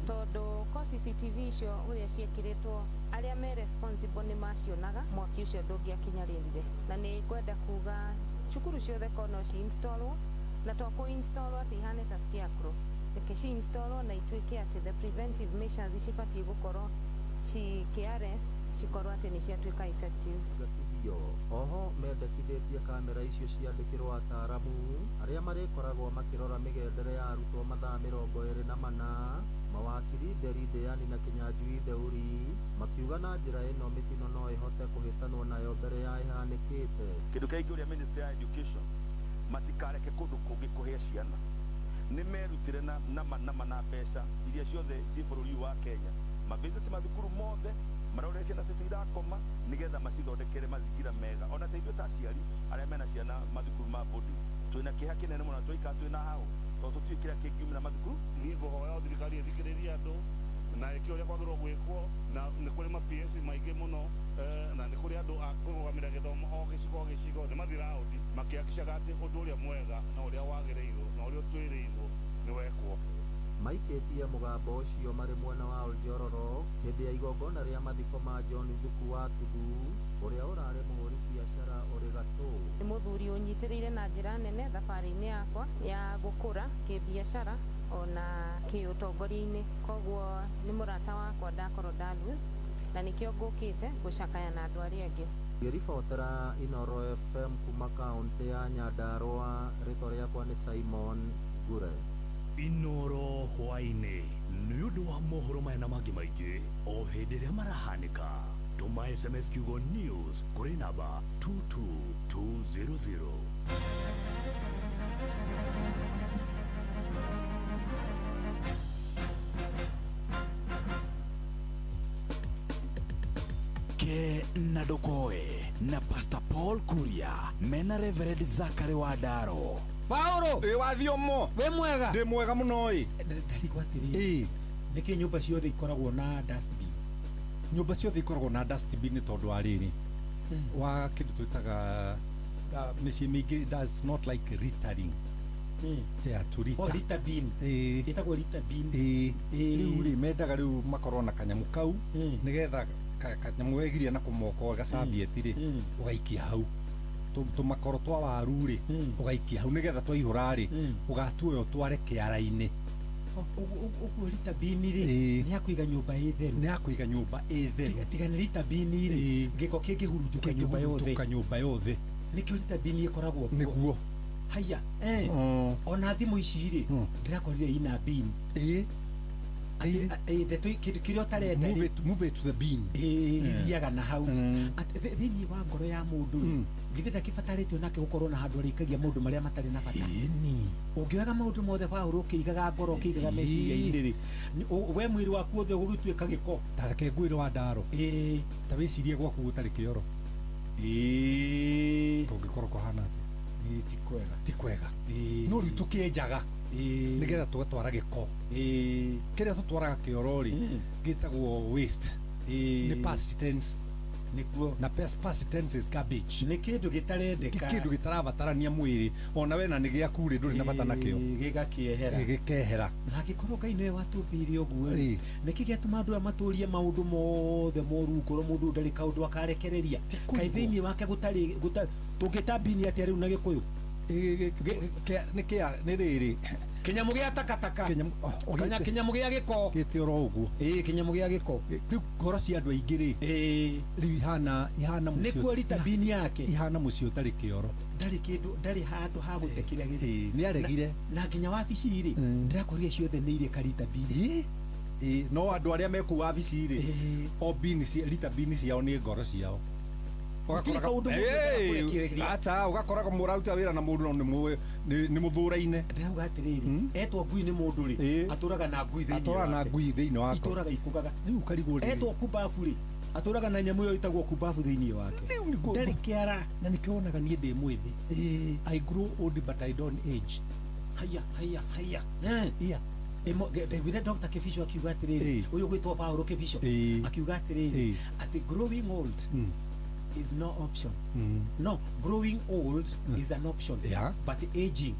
tondũ ko CCTV icio ũrĩa ciĩkĩrĩtwo arĩa me responsible nĩ macionaga mwaki ũcio ndũngĩakinyarĩrire, na nĩ ngwenda kuga cukuru ciothe ko no ci installwo na to kũ installwo atĩ ihane ta scarecrow, reke ci installwo na ituĩke atĩ the preventive measures cibatiĩ gũkorwo cikĩ-arrest cikorwo atĩ nĩ ciatuĩka effective. Oho mendekithĩtie kamera icio ciandĩkĩrwo ataaramu arĩa marĩkoragwo makĩrora mĩgendere ya arutwo mathaa 24. Mawakiri Nderi Ndĩani na Kĩnyanjui Theuri makiuga na njĩra ĩno mĩtino no ĩhote kũhĩtanwo nayo mbere ya ĩhanĩkĩte. Kĩndũ kĩa ingĩũria Ministry ya Education matikareke kũndũ kũngĩ kũhĩa ciana, nĩ merutĩre na na mbeca iria ciothe ci bũrũri wa Kenya, mavisit mathukuru mothe marore ciana citũ irakoma nigetha macithondekere mazingira mega. Ona ta ithuĩ ta aciari arĩa mena ciana mathukuru ma boarding twĩna kĩeha kĩnene mũno, twaikara twĩna hau tondũ tũtiũĩ kĩrĩa kĩngiumĩra mathukuru. Niĩ ngũhoya thirikari ĩthikĩrĩrie andũ na ĩke ũrĩa kwagĩrĩirwo gwĩkwo, na nĩ kũrĩ ma PS maingĩ mũno na nĩ kũrĩ andũ a kũrũgamĩrĩra gĩthomo o gĩcigo o gĩcigo, nĩ mathiĩ raũndi makĩhakicaga atĩ ũndũ ũrĩa mwega na ũrĩa wagĩrĩirwo na ũrĩa ũtwĩrĩirwo nĩ wekwo. Maikĩtie mũgambo ũcio marĩ mwena wa Oljororok hĩndĩ ya igongona rĩa mathiko ma John Thuku wa Tudu ũrĩa ũrarĩ mũhũri biacara ũrĩ gatũ. Nĩ mũthuri ũnyitĩrĩire na njĩra nene thabarĩ-inĩ yakwa ya gũkũra kĩbiacara ona kĩũtongoria-inĩ, koguo nĩ mũrata wakwa ndakorwo nda lose na nĩkĩo ngũkĩte gũcakaya na andũ arĩa angĩ. Ngĩribotera Inoro FM kuma kaũntĩ ya Nyandarũa, rĩtwa rĩakwa nĩ Simon Ngure. Inoro hwaĩ-inĩ nĩ ũndũ wa mohoro maya na mangĩ maingĩ o hĩndĩ ĩrĩa marahanĩka, tũma SMS kiugo news kũrĩ namba 22200. Ke na Ndokoe na Pastor Paul Kuria mena Reverend Zachary Wandaro. Paulo ĩ wathiomo wĩ mwega? Ndĩ mwega mũno ĩ. Ndarigwo atĩrĩrĩ, nĩkĩ nyũmba ciothe ikoragwo na dustbin? Nyũmba ciothe ikoragwo na dustbin nĩ tondũ wa rĩrĩ wa kĩndũ twĩtaga mĩciĩ mĩingĩ does not like littering. Yeah, to litter. Oh, litter bin. Ĩtagwo litter bin. Rĩu rĩ mendaga rĩu makorwo na kanyamũ kau nĩgetha kanyamũ wegiria na kũmoko gacabieti rĩ ũgaikia hau tũmakoro twa waru rĩ ũgaikia hau nĩgetha twaihũra rĩ ũgatuoya ũtware kĩara-inĩ. Ũguo litter bin rĩ nĩ ya kũiga nyũmba ĩ theru. Nĩ ya kũiga nyũmba ĩ theru. Tiga nĩ litter bin rĩ gĩko kĩngĩhurunjũka nyũmba yothe. Kĩngĩhurunjũka nyũmba yothe. Nĩkĩo litter bin ĩkoragwo kuo. Nĩguo. Haya, ona thimũ ici rĩ ndĩrakorire ina bin. Ndeto kĩndũ kĩrĩa ũtarenda move it to the bin. Ithiaga na hau. Thĩinĩ wa ngoro ya mũndũ githĩ ndakĩbatarĩtio nake gũkorwo na handũ arĩikagia maũndũ marĩa matarĩ na bata. Ũngĩoyaga maũndũ mothe Paũlũ ũkĩigaga ngoro ũkĩigaga meciria-inĩ rĩ we mwĩrĩ waku wothe ũgũgĩtuĩka gĩko. Ta reke ngwĩre Wandaro, ta wĩcirie gwaku gũtarĩ kĩoro kũngĩkorwo kũhana atĩa? Ti kwega. Ti kwega. No rĩu tũkĩenjaga nĩgetha tũgatwara gĩko kĩrĩa tũtwaraga kĩoro rĩ gĩtagwo waste, nĩ past tense. Nĩguo. Na past tense is garbage. Nĩ kĩndũ gĩtarendeka, kĩndũ gĩtarabatarania mwĩrĩ ona we na nĩ gĩaku rĩ ndũrĩ na bata nakĩo, gĩgakĩehera gĩkehera. Na angĩkorwo Ngai nĩwe watũmbire ũguo rĩ nĩkĩ gĩatũma andũ aya matũrie maũndũ mothe moru ngoro mũndũ ndarĩ kaũndũ akarekereria kaĩ thĩinĩ wake gũtarĩ tũngĩta bini atĩa rĩu na Gĩkũyũ? Nĩ kĩa nĩ rĩrĩ kĩnyamũ gĩa takataka kana kĩnyamũ gĩa gĩko gĩte oro ũguo kĩnyamũ gĩa gĩko rĩu ngoro cia andũ aingĩ rĩ rĩu ihana mũciĩ nĩkuo rita bini yake ihana mũciĩ ũtarĩ kĩoro ndarĩ kĩndũ ndarĩ handũ ha gũte kĩrĩa gĩthĩ nĩ aregire na nginya wabici rĩ ndĩrakorire ciothe nĩ irĩ karita bini no andũ arĩa mekũu wabici rĩ o bini rita bini ciao nĩ ngoro ciao acha ugakoraga mũraruta wĩra na mũndũ no nĩ mũthũraine ndĩrauga atĩrĩrĩ etwo ngui nĩ mũndũ rĩ atũraga na ngui thĩinĩ atũraga na ngui thĩinĩ wake itũraga ikugaga rĩu karigwo rĩrĩ etwo kumbabu rĩ atũraga na nyamũ ĩyo ĩtagwo kumbabu thĩinĩ wake ndarĩ kĩara na nĩkĩo wonaga niĩ ndĩ mwĩthĩ I grow old but I don't age haya haya haya yeah ndaiguire Dr. Kibicho akiuga atĩrĩrĩ ũyũ gwĩtwo Paulo Kibicho akiuga atĩrĩrĩ atĩ growing old is no option. No, growing old is an option. Yeah. But aging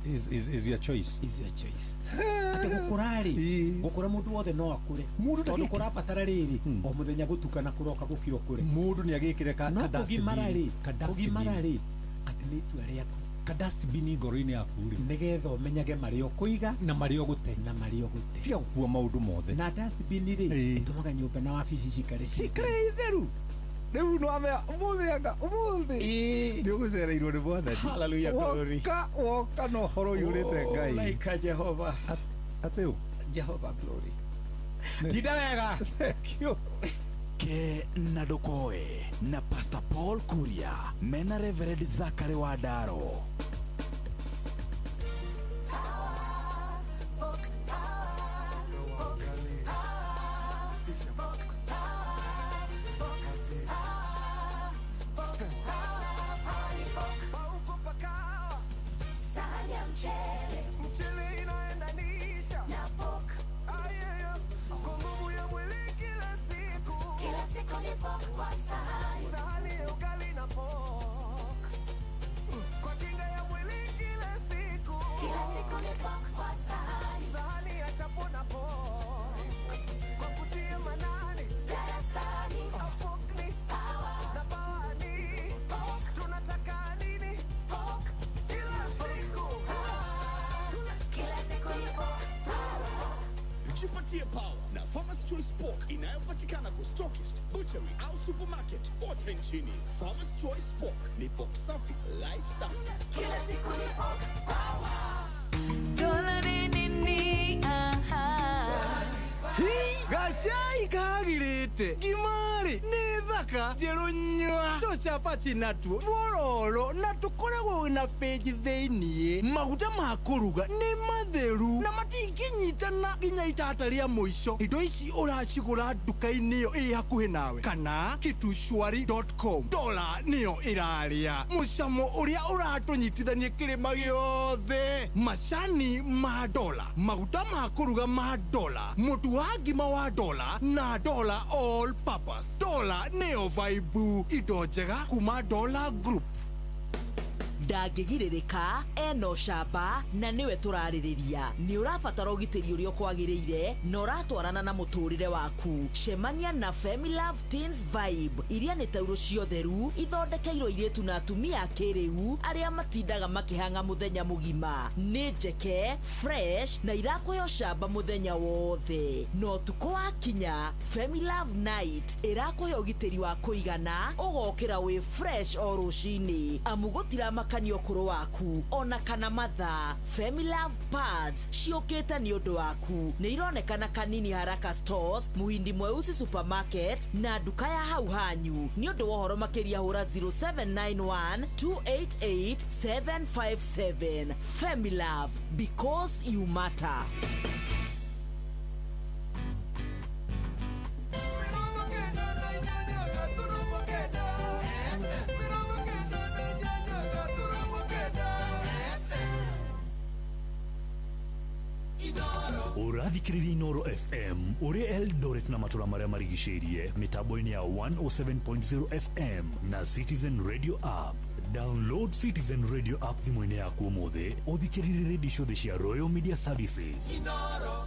is your choice. Is your choice. Ate gukura ri, gukura mundu wothe no akure. Tondu kurabatara riri, o muthenya gutukana kuroka gukira ukure. Mundu ni agikire ka dustbin. Kugimara ri, ati ni itua riaku. Ka dustbin ngoro-inĩ yaku rĩ nigetha ũmenyage marĩa ũkũiga na marĩa ũgũte tiga gũkua maũndũ mothe na dustbin rĩ ĩtũmaga nyũmba na wabici cikare itheru rĩu no amea ũmũthĩ anga ũmũthĩ nĩ ũgũcereirwo nĩ mwathani. Hallelujah, glory. Woka na ũhoro ũiyũrĩte Ngai like Jehova atĩ ũ Jehova glory. Tinda wega. Thank you. Ke na Ndokoe na Pastor Paul Kuria mena Reverend Zachary Wadaro. Jipatie power na Farmer's Choice Pork inayopatikana kwa stockist, butchery au supermarket kote nchini. Farmer's Choice Pork ni pork safi, life safi. Kila siku ni pork power. Dola nini aha. Gacai kagirite ngimari nĩ thaka njerũ nyua tũcabaci natuo tuororo na tũkoragwo na benji thĩiniĩ maguta ma kũruga nĩ matheru na matingĩnyitana nginya itata rĩa mũico indo ici ũracigũra nduka-inĩ ĩyo ĩ hakuhĩ nawe kana kitushwari.com dola nĩyo ĩrarĩa mũcamo ũrĩa ũratũnyitithania kĩrĩma gĩothe macani ma dola maguta ma kũruga ma dola mũtu wa ngima wa dola na dola all purpose dola nĩyo vibe indo njega kuma Dola Group. Ndangĩgirĩrĩka ena ũcamba na nĩwe tũrarĩrĩria nĩ ũrabatara ũgitĩri ũrĩa ũkwagĩrĩire na ũratwarana na mũtũrĩre waku. Cemania na Femilove Teens Vibe iria nĩ taurũ ciotheru ithondekeirwo airĩtu na atumia a kĩrĩu arĩa matindaga makĩhang'a mũthenya mũgima. Nĩ njeke fresh na irakũhe ũcamba mũthenya wothe na ũtukũ wakinya Femilove Night ĩrakũhe ũgitĩri wa kũigana ũgokĩra wĩ fresh o rũcinĩ amu gũtiramakania ũkũrũ waku ona kana mathaa. Femilove Pads ciũkĩte nĩ ũndũ waku nĩ ironekana Kanini Haraka Stores, Muhindi Mweusi Supermarket na nduka ya hau hanyu. Nĩ ũndũ wa ũhoro makĩria hũra 0791 288 757. Femilove, because you matter. Ũrathikĩrĩria Inoro FM ũrĩ Eldoret na matũra marĩa marigicĩirie mĩtambo-inĩ ya 107.0 FM na Citizen Radio app. Download Citizen Radio app thimũ-inĩ yaku ũmũthĩ ũthikĩrĩrie redio ciothe cia Royal Media Services. Inoro.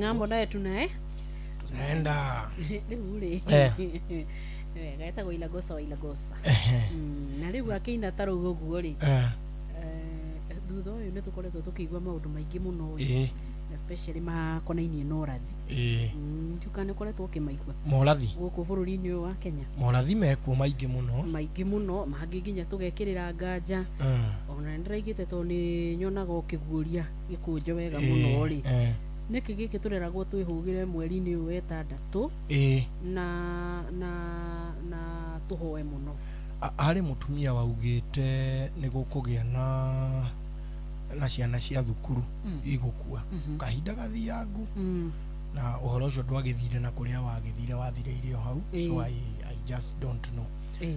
Ng'ambo naye tunae Tunaenda. Rĩu rĩ wega etagwo Ilagosa wa Ilagosa. Na rĩu akĩina ta rũu ũguo rĩ, thutha ũyũ nĩ tũkoretwo tũkĩigua maũndũ maingĩ mũno ĩ, especially makonainie na ũrathi. Ndiũĩ kana nĩ ũkoretwo ũkĩmaigua Morathi gũkũ bũrũri-inĩ ũyũ wa Kenya. Morathi mekuo maingĩ mũno. Maingĩ mũno, mangĩ nginya tũgekĩrĩra nganja. Ona nĩ ndĩraigĩte tondũ nĩ nyonaga ũkĩguũria gĩkũnjo wega mũno rĩ, nĩkĩ gĩkĩ tũreragwo twĩhũgĩre mweri-inĩ ũyũ wa ĩtandatũ na na na tũhoe mũno? Harĩ mũtumia waugĩte nĩ gũkũgĩa na ciana cia thukuru igũkua kahinda gathiangu, na ũhoro ũcio ndwagĩthire na kũrĩa wagĩthire wathirĩire o hau. So I just don't know.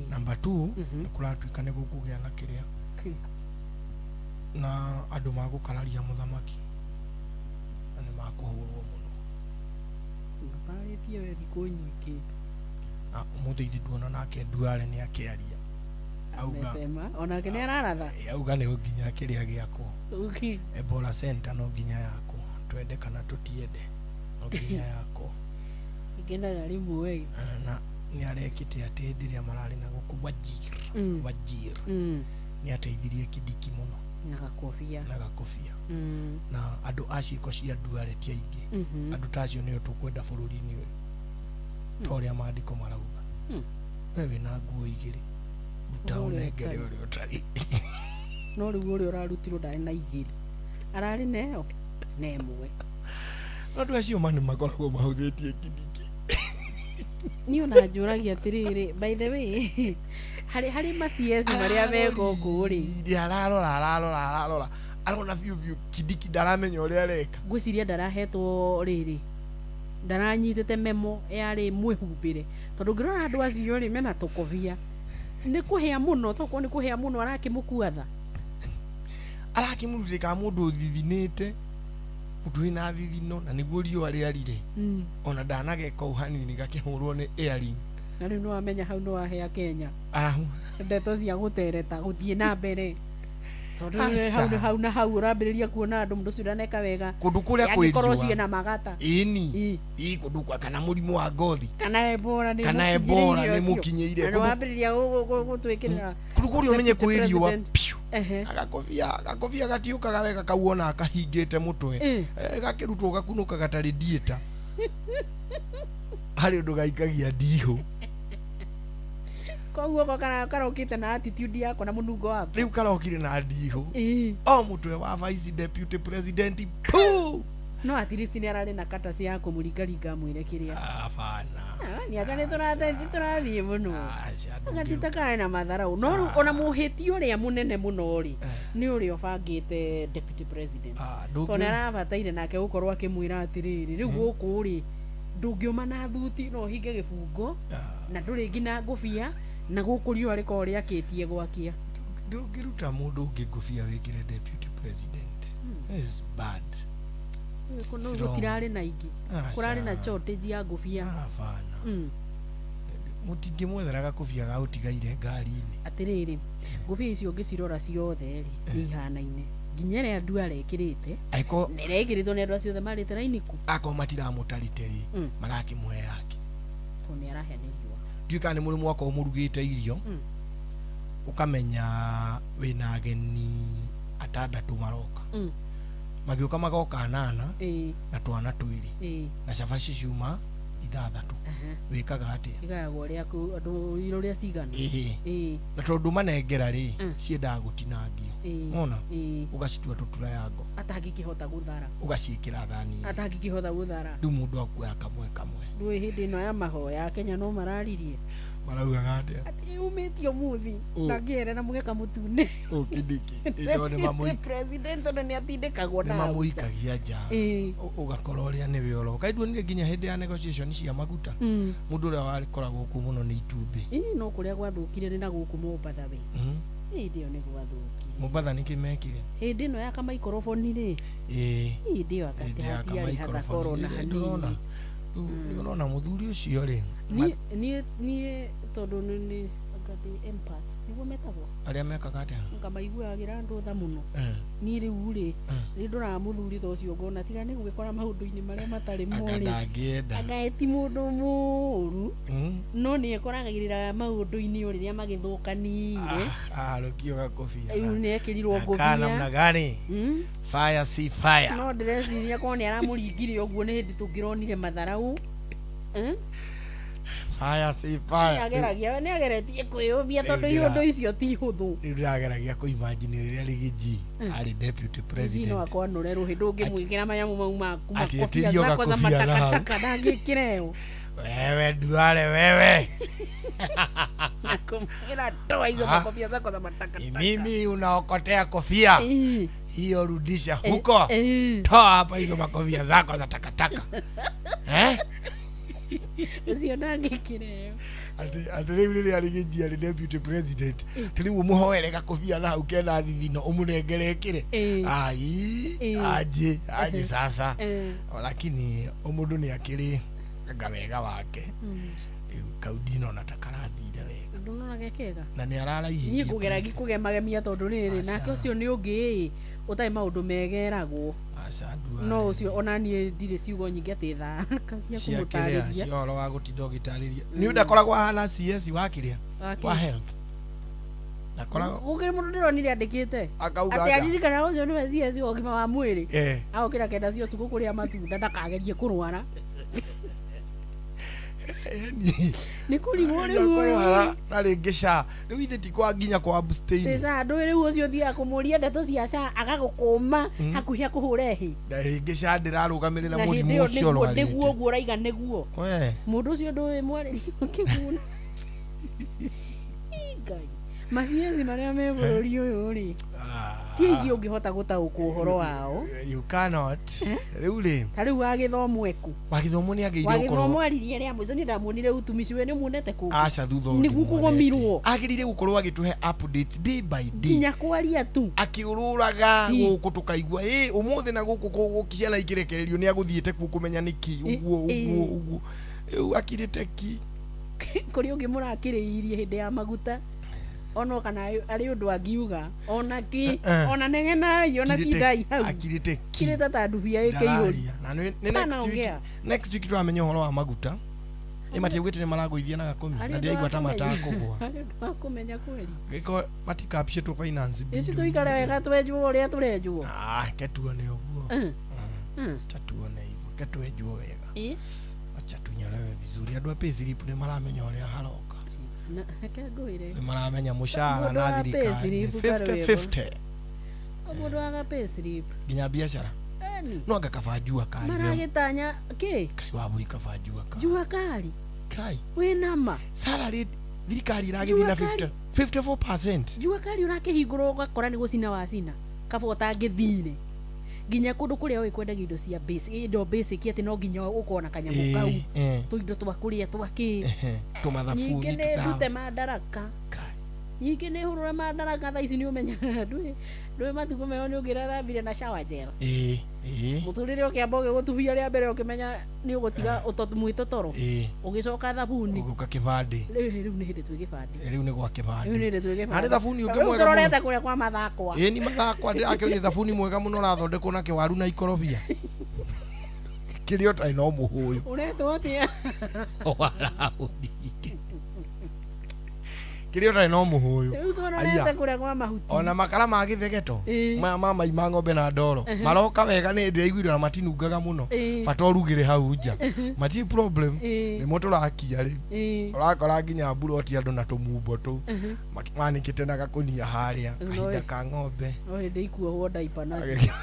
Number 2, nĩ kũratuĩka nĩ gũkũgĩa na kĩrĩa na andũ magũkararia mũthamaki na nĩ makũhũrwo mũno. Ngakarĩtie we thikũ nyingĩ. Na ũmũthĩ ithe nduona nake Duale nĩ akĩaria auga. Amesema onake nĩ araratha. Auga nĩ nginya kĩrĩa gĩakwo Okay. Ebola Center no nginya yakwo, twende kana tũtiende, no nginya yakwo. Ikendaga rĩmwe. Na nĩ arekĩte atĩ hĩndĩ ĩrĩa mararĩ na gũkũ Wajir, Wajir nĩ ateithirie Kindiki mũno na gakobia, na gakobia. Na andũ a ciĩko cia Duale ti aingĩ. Andũ ta acio nĩo tũkwenda bũrũri-inĩ ũyũ, ta ũrĩa maandĩko marauga. We wĩna nguo igĩrĩ, ruta Ũrĩa ũnengere ũtarĩ. ũrĩa ũtarĩ. No rĩu ũrĩa ũrarutirwo ndarĩ na igĩrĩ, ararĩ na ĩyo na ĩmwe. No andũ acio ma nĩ makoragwo mahũthĩtie Kindiki. Niĩ ona njũragia atĩrĩrĩ, by the way, harĩ ma CS marĩa me gũkũ rĩ, Rĩ ararora ararora ararora arona biũ biũ Kindiki ndaramenya ũrĩa areka. Ngwĩciria ndarahetwo rĩrĩ, ndaranyitĩte memo yarĩ mwĩhumbĩre, tondũ ngĩrora andũ acio rĩ mena tũkobia nĩ kũhĩa mũno, tokorwo nĩ kũhĩa mũno arakĩmũkua tha. Arakĩmũrutĩka mũndũ ũthithinĩte, mũndũ wĩna thithino, na nĩguo riũa rĩarire. Ona ndanageka ũũ hanini gakĩhũrwo nĩ earring. Na rĩu nĩwamenya hau nĩwahea Kenya Arahu ndeto cia gũtereta gũthiĩ na mbere, tondũ Aca. hau nĩ hau na hau ũrambĩrĩria kuona andũ mũndũ ũcio ndaneka wega Kũndũ kũrĩa kwĩ angĩkorwo riũa. ciĩna magata. Ĩni ĩ kũndũ kwa kana mũrimũ wa ngothi kana Ebola nĩ kana Ebola nĩ mũkinyĩire. na nĩwambĩrĩria gũtwĩkĩrĩra Kũndũ kũrĩa ũmenye Deputy kwĩ riũa President. piũ. Gakobia gatiũkaga wega kau ona akahingĩte mũtwe. Gakĩrutwo gakunũkaga ta radiator. Harĩ ũndũ gaikagia ndihũ. Koguo ko karokĩte na attitude yako na mũnungo wako. Rĩu karokire na ndihũ o mũtwe wa vice deputy president pu. No at least nĩ ararĩ na kata cia kũmũringaringa amwĩre kĩrĩa. Hapana. Nĩ anga nĩ tũrathiĩ mũno gatita karĩ na matharau, no rĩu ona mũhĩti ũrĩa mũnene mũno rĩ nĩ ũrĩa ũbangĩte deputy president, tondũ nĩ arabataire nake gũkorwo akĩmwĩra atĩrĩrĩ, rĩu gũkũ rĩ ndũngĩũma na thuti no ũhinge gĩbungo na ndũrĩ nginya ngũbia na gũkũ riũa rĩkoragwo rĩakĩtie gwakia. Ndũngĩruta mũndũ ũngĩ ngũbia wĩkĩre deputy president. That is bad. Rĩu wrong. gũtirarĩ na ingĩ, kũrarĩ na shortage ya ngũbia. Hapana. Mũtingĩmwethera gakũbia ga ũtigaire ngari-inĩ. Atĩrĩrĩ, ngũbia icio ũngĩcirora ciothe rĩ nĩ ihanaine, nginya ĩrĩa Duale ĩkĩrĩte Angĩkorwo na ĩrĩa ĩkĩrĩtwo nĩ andũ acio othe marĩte raini ku. Akorwo matiramũtarĩte rĩ, marakĩmũhe yake. Tondũ nĩ arahĩa nĩ riũa. Ndiũĩ kana nĩ mũrĩ mwakorwo mũrugĩte irio, ũkamenya wĩna ageni atandatũ maroka, magĩũka magoka anana na twana twĩrĩ, na cabaci ciuma 6, wĩkaga atĩa? Igayagwo ũrĩa andũ ũrĩa cigana. Ĩĩ. Na tondũ manengera rĩ, ciendaga gũtinangio. Wona ũgacitua tũturayango. Atangĩkĩhota gũthara. Ũgaciĩkĩra thani-inĩ. Atangĩkĩhota gũthara. Rĩu mũndũ akuoya kamwe kamwe. Ndũĩ hĩndĩ ĩno ya mahoya Kenya no mararirie. Maraugaga atĩa? Atĩ umĩtie ũmũthĩ Ũ. ndangĩerera mũgeka mũtune. Kindiki ĩtondũ nĩ mamũikagia, President tondũ nĩ atindĩkagwo nĩ na hau nja. mamũikagia nja. Ũgakora ũrĩa nĩwe ũroka. Nduonire nginya hĩndĩ ya negotiation cia maguta, mũndũ ũrĩa wakoragwo kuo mũno nĩ itumbĩ. Ĩĩ, no kũrĩa gwathũkire nĩ na gũkũ Mombatha we. Hĩndĩ ĩyo nĩ gwathũkire. Mombatha nĩkĩ mekire? Hĩndĩ ĩno ya kamaikoroboni rĩ, Ĩĩ. hĩndĩ ĩyo Hĩndĩ ya atĩ hatiarĩ hatha kamaikoroboni korona rĩ, hanini. Ndũrona? Rĩu nĩ ũrona mũthuri ũcio rĩ, Niĩ tondũ nĩ Anga ndĩ empath nĩguo metagwo Arĩa mekaga atĩa? Anga maiguagĩra andũ tha mũno. Niĩ rĩu rĩ, nĩ ndoraga mũthuri ta ũcio ngona tiga nĩ gwĩkora maũndũ-inĩ marĩa matarĩ Anga mo rĩ, ndangĩenda. Anga ye ti mũndũ mũũru, no nĩ ekoragĩrĩra maũndũ-inĩ o rĩrĩa magĩthũkanire. Arũkio gakobia. Rĩu nĩ ekĩrirwo Kaa namna ngũbia. gani? Fire si fire. No ndĩreciria korwo nĩ aramũringire ũguo nĩ hĩndĩ tũngĩronire matharau. Fire si fire. Nĩageragia, nĩageretie kwĩyũmia Rĩu tondũ iũndũ icio ti hũthũ. Rĩu ndĩrageragia kũ-imagine rĩrĩa Riggy arĩ deputy Gigi no president. akwanũre rũhĩ ndũngĩmwĩkĩra manyamu mau maku Atĩ makobia etirio zakwa za gakobia na hau. matakataka ndangĩkĩra ĩyo. Wewe Duale wewe. Nakumwĩra toa hizo Ah. makobia zako za matakataka. Mimi unaokotea kofia hiyo, rudisha huko. Toa hapa hizo makofia zako za takataka. Eh? Ũcio ndangĩkĩra ĩyo. Atĩ rĩu rĩrĩa Riggy arĩ deputy president, atĩ rĩu ũmũhoere gakobia na hau kena thithino ũmũnengere ĩkĩre. Ai, aje, aje sasa. Lakini o mũndũ nĩ akĩrĩ anga wega wake. Rĩu kau ndinona ta karathire wega. Ndũnona ge kega? Na nĩ araraihĩtie. Niĩ ngũgeragia kũgemagemia tondũ rĩrĩ, nake ũcio nĩ ũngĩ ĩ, ũtarĩ maũndũ megeragwo. Aca Duale. No ũcio ona niĩ ndirĩ ciugo nyingĩ atĩ thaka cia Cia kĩrĩa, kũmũtarĩria. cia ũhoro wa gũtinda ũgĩtarĩria. Nĩ ndakoragwo ahana CS wa kĩrĩa? Wa kĩ? Wa health. Ndakoragwo Gũkĩrĩ mũndũ ndĩronire andĩkĩte Akauga atĩ atĩa? aririkana ũcio nĩwe CS wa ũgima wa mwĩrĩ. Agũkĩra 9 cia ũtukũ kũrĩa matunda ndakagerie kũrwara. Nĩ kũrigwo rĩu. Kũrwara na rĩngĩ SHA. Rĩu ithe ti kwa nginya kwa abstain. Sasa ndũĩ rĩu ũcio ũthiaga kũmũria ndeto cia SHA agagũkũma hakuhĩ akũhũre hĩ. Na rĩngĩ SHA ndĩrarũgamĩrĩra Na hĩndĩ mũrimũ ĩyo ũcio nĩguo ũrwarĩte. nĩguo ũguo ũraiga nĩguo. We. Mũndũ ũcio ndũĩ mwarĩrio ũkĩguna. Ngai. Maciezi marĩa me bũrũri ũyũ rĩ, ti aingĩ ũngĩhota gũtaũkwo ũhoro wao. You cannot. Rĩu rĩ, Ta rĩu wagĩthomo eku. wagĩthomo nĩ agĩrĩire Wagĩthomo gũkorwo aririe rĩa mũico niĩ ndamuonire utumishi we nĩ ũmuonete kũngĩ. aca thutha ũyũ Nĩguo ndĩmuonete. kũgũmirwo. Agĩrĩire gũkorwo agĩtũhe updates day by day. Nginya kwaria tu. Akĩũrũraga gũkũ tũkaigua ĩ ũmũthĩ na gũkũ ciana ikĩrekererio nĩ agũthiĩte kuo kũmenya nĩkĩ ũguo ũguo ũguo. Rĩu akirĩte ki. Kũrĩ ũngĩ mũrakĩrĩirie hĩndĩ ya maguta ona kana arĩ ũndũ angiuga ona ki ona negenai ona tindai hau Akirĩte ki. kirĩte ta ndubia ĩkĩihũri. Ndararia. Na nĩ next week, Ndanaongea. next week tũramenya ũhoro wa maguta. Ĩ matiaugĩte nĩ maragũithia na gakũmi Harĩ na ũndũ ndĩraigua wa ta kũmenya. matakũgũa. Harĩ ũndũ wa kũmenya kweli. Gĩko matikapicĩtwo finance bill. Ĩti tũikare wega twenjwo ũrĩa tũrenjwo. Ah, ke tuone ũguo. Acha tuone hivyo. Ke twenjwo wega. Acha tunyolewe vizuri. Andũ a payslip nĩ maramenya ũrĩa haroka. Na reke ngwĩre. Nĩ maramenya mũcara Mũndũ na wa thirikari nĩ payslip karĩ 50-50 Mũndũ waga payslip. nginya biacara. Eni. No anga kaba jua kali. Maragĩtanya kĩ? Kai wa bui kaba jua kali. Jua kali. Kai. Wĩna ma. Salary thirikari ĩragĩthiĩ na Jua kali. 50 54%. Jua kali ũrakĩhingũrwo ũgakora nĩ gũcina wacina. Kaba ũtangĩthire. Nginya kũndũ kũrĩa ũĩ kwendagio indo cia basic, indo basic atĩ no nginya ũkorwo na kanyamũ kau. Tũindo twa kũrĩa twa kĩ. Tũmathabuni Nyingĩ nĩ tũdawa. ndute mandaraka. Nyingĩ nĩ hũrũre mandaraka thaa ici nĩ ũmenyaga ndũĩ matukũ meo nĩ ũngĩrathambire na shower gel. Ĩĩ, ĩĩ. Mũtũrĩre ũkĩamba ũgĩgũtubia rĩa mbere ũkĩmenya nĩ ũgũtiga mwĩtotoro. Ĩĩ. Ũgĩcoka thabuni. Ũgĩũka kĩbandĩ. Rĩu nĩ hĩndĩ twĩ kĩbandĩ. Rĩu nĩ gwa kĩbandĩ. Rĩu nĩ hĩndĩ twĩ kĩbandĩ. Harĩ thabuni ũngĩ Rĩu mwega tũrorete mũno. kũrĩa kwa mathakwa. Ĩĩ ni mathakwa ndĩrakĩonire thabuni mwega mũno ũrathondekwo na kĩwaru na ikorobia. Kĩrĩa ũtarĩ no mũhũyũ. Ũretwo atĩa? Waraũthire. Kĩrĩa ũtarĩ no mũhũyũ. Rĩu tũrorete Aya. kũrĩa kwa mahuti. Ona makara ma gĩthegeto Ĩĩ. maya ma mai ma ng'ombe na ndoro maroka wega nĩ ndĩraiguire na matinungaga mũno Ĩĩ. bata ũrugĩre hau nja matirĩ problem nĩmo tũrakia rĩu Ĩĩ. ũrakora nginya mburoti andũ na tũmumbo tũu manĩkĩte na gakũnia harĩa Rĩu kahinda ka ng'ombe No hĩndĩ ikuohwo ndaipa nacio.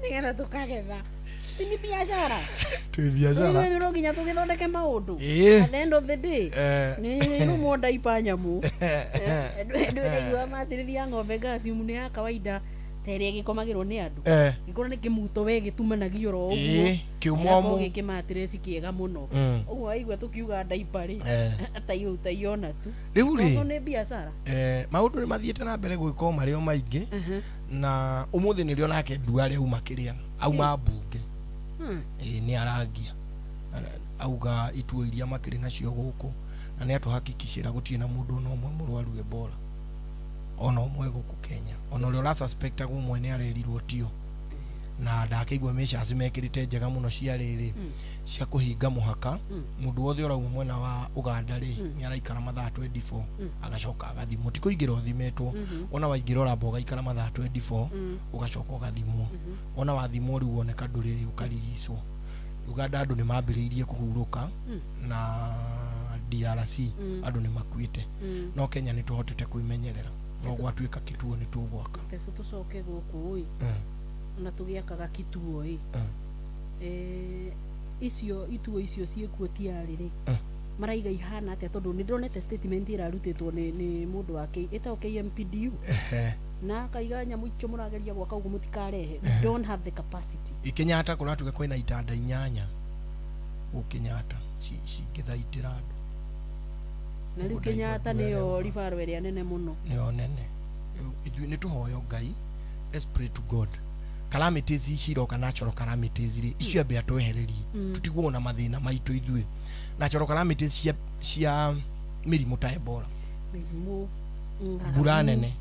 Nĩgetha tũkagetha. Si ni biashara. Twĩ biacara. Rĩu no nginya tũgĩthondeke maũndũ. Ĩĩ. At the end of the day. Nĩ rũmwo ndaipa nyamũ. Ndũraigua matirĩria ng'ombe calcium nĩ ya kawaida ta ĩrĩa ĩgĩkomagĩrwo nĩ andũ. Gĩkorwo nĩ kĩmuto we gĩtumanagio oro ũguo. Ĩĩ, kĩũmomo. Gĩgakorwo gĩ kĩmatirĩci kĩega mũno. Ũguo waigua tũkiuga ndaipa rĩ, taiona tu. Rĩu rĩ, Tondũ nĩ biacara. Maũndũ nĩ mathiĩte na mbere gwĩkwo marĩ o maingĩ na ũmũthĩ nĩrĩo nake Duale auma kĩrĩa auma mbunge. Ĩĩ nĩ arangia auga ituo iria makĩrĩ nacio gũkũ Na nĩ atũhakikicĩra gũtirĩ na mũndũ ona ũmwe mũrwaru Ebola ona ũmwe gũkũ Kenya, ona ũrĩa ũrasuspectagwo ũmwe nĩ arerirwo tio, na ndakĩigua measures mekĩrĩte njega mũno cia rĩrĩ cia kũhinga mũhaka. Mũndũ wothe ũrauma mwena wa Uganda rĩ, nĩ araikara mathaa 24, agacoka agathimwo, ti kũingĩra ũthimĩtwo. Wona waingĩra ũramba ũgaikara mathaa 24, ũgacoka ũgathimwo. Wona wathimwo rĩu woneka ndũrĩ rĩ, ũkariricwo. Uganda andũ nĩ mambĩrĩirie kũhurũka, na DRC andũ nĩ makuĩte, no Kenya nĩ tũhotete kwĩmenyerera, no gwatuĩka kituo nĩ tũgwaka. Tebu tũcoke gũkũ ĩ, ona tũgĩakaga kituo ĩ, icio ituo icio ciĩkuo tiarĩ rĩ, maraiga ihana atĩa? Tondũ nĩ ndĩronete statement ĩrarutĩtwo nĩ mũndũ wa K ĩtagwo KMPDU, na akaiga nyamũ icio mũrageria gwaka ũguo mũtikarehe, we don't have the capacity. Kenyatta kũratuĩka kwĩna itanda 8 gũkũ Kenyatta cingĩthaitĩra andũ. Na rĩu Ũguo ndaigua Kenyatta ngwĩra nĩyo rĩu. ribaro ĩrĩa nene mũno. Nĩyo nene. Rĩu ithuĩ nĩ tũhoyo Ngai, let's pray to God, calamities ici iroka, natural calamities rĩ, icio ambe atwehererie, tũtigwo na mathĩna maitũ ithuĩ. Natural calamities cia mĩrimũ ta Ebola, mĩrimũ, mbura nene,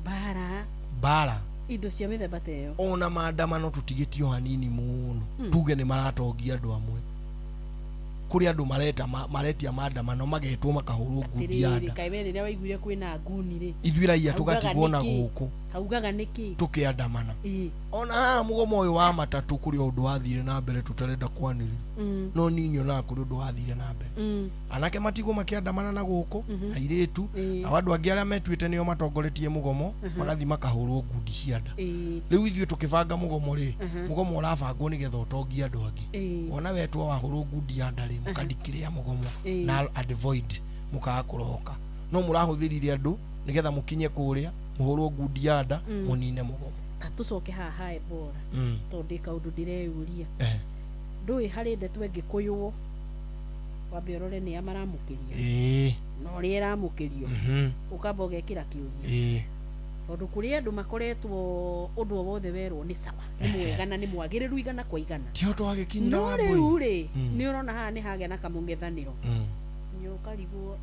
mbara, mbara, indo cia mĩthemba ta ĩyo. Ona maandamano tũtigĩtio hanini mũno, tuge nĩ maratongia andũ amwe. Kũrĩ andũ mareta maretia maandamano, magetwo makahũrwo ngundi ya Atĩrĩrĩ, nda. kaĩ we rĩrĩa waiguire kwĩna nguni rĩ, Ithuĩ raia Augaga tũgatigwo na nĩkĩ? gũkũ Augaga nĩkĩ? Tũkĩandamana. Ona haha mũgomo ũyũ wa matatũ, kũrĩ ũndũ wathire na mbere tũtarenda kwanĩrĩra, no niĩ nyonaga kũrĩ ũndũ wathire na mbere. Anake matigwo makĩandamana na gũkũ, airĩtu, nao andũ angĩ arĩa metuĩte nĩo matongoretie mũgomo, magathiĩ makahũrwo ngundi cia nda. Rĩu ithuĩ tũkĩbanga mũgomo rĩ, mũgomo ũrabangwo nĩgetha ũtongie andũ angĩ. Wona wetwo wahũrwo ngundi ya nda rĩ, mũkandikĩrĩa mũgomo null and void, mũkaga kũroka, no mũrahũthĩrire andũ nĩgetha mũkinye kũrĩa mũhũrwo ngundi ya nda, mũnine mũgomo. Ta tũcoke haha ha Ebola, tondũ ndĩ kaũndũ ndĩreyũria. Ndũĩ harĩ ndeto ĩngĩkũywo, wambe ũrore nĩa maramũkĩria na ũrĩa ĩramũkĩrio, ũkamba ũgekĩra kĩũria, tondũ kũrĩ andũ makoretwo ũndũ o wothe werwo nĩ sawa, nĩ mwega na nĩ mwagĩrĩru igana kwa igana. Tiho twagĩkinyĩra No Wambũi. rĩu rĩ, nĩ ũrona haha nĩ hagĩa na kamũng'ethanĩro, nĩ ũkarigwo,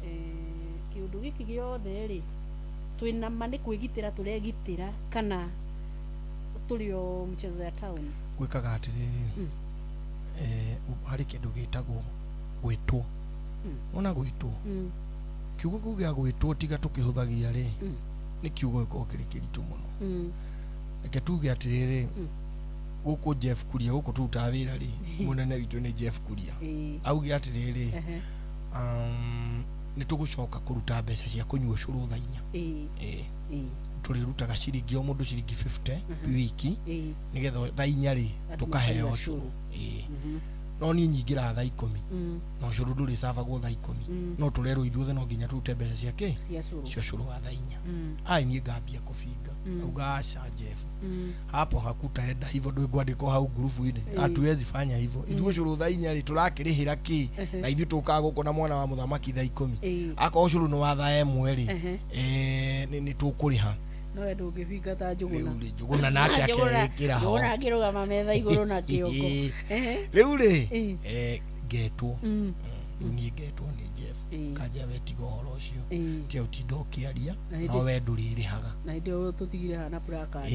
kĩũndũ gĩkĩ gĩothe rĩ, twĩna ma nĩ kwĩgitĩra tũregitĩra kana tũrĩ o mchezo ya town? Gwĩkaga atĩrĩrĩ, harĩ kĩndũ gĩtagwo gwĩtwo. Wona gwĩtwo, kiugo kĩu gĩa gwĩtwo tiga tũkĩhũthagia rĩ, nĩ kiugo gĩkoragwo kĩrĩ kĩritũ mũno. Reke tuge atĩrĩrĩ, gũkũ Jeff Kuria, gũkũ tũrutaga wĩra rĩ, mũnene witũ nĩ Jeff Kuria, auge atĩrĩrĩ, nĩ tũgũcoka kũruta mbeca cia kũnyua ũcũrũ thaa 4. Tũrĩrutaga ciringi o mũndũ ciringi 50 wiki, nĩgetha thaa 4 rĩ, Andũ tũkaheo makanyua ũcũrũ. ũcũrũ. No niĩ nyingĩraga thaa 10, na ũcũrũ ndũrĩcabagwo thaa 10. No tũrerwo ithuothe no nginya tũrute mbeca cia kĩ? Cia cũrũ. Cia ũcũrũ wa thaa 4. Ai, niĩ ngambia kũbinga. Auga aca Jeff, hapo hakutaenda hivyo, ndwĩngwandĩkwo hau ngurubu-inĩ. Hatuwezi fanya hivyo. Ithuĩ ũcũrũ thaa 4 rĩ, tũrakĩrĩhĩra kĩ? Na ithuĩ tũkaga gũkũ na mwana wa mũthamaki thaa 10. Akorwo ũcũrũ nĩ wa thaa 1 rĩ, nĩ tũkũrĩha. No we ndũngĩbinga ta Njũgũna. Rĩu rĩ, Njũgũna nake akeĩkĩra ho. Njũgũna akĩrũgama metha igũrũ na kĩoko. Rĩu rĩ, ngetwo. Rĩu niĩ ngetwo nĩ Jeff, kanja we tiga ũhoro ũcio, tia ũtinda ũkĩaria. Na hĩndĩ- No we ndũrĩrĩhaga. Na hĩndĩ ĩyo tũtigire hana placard.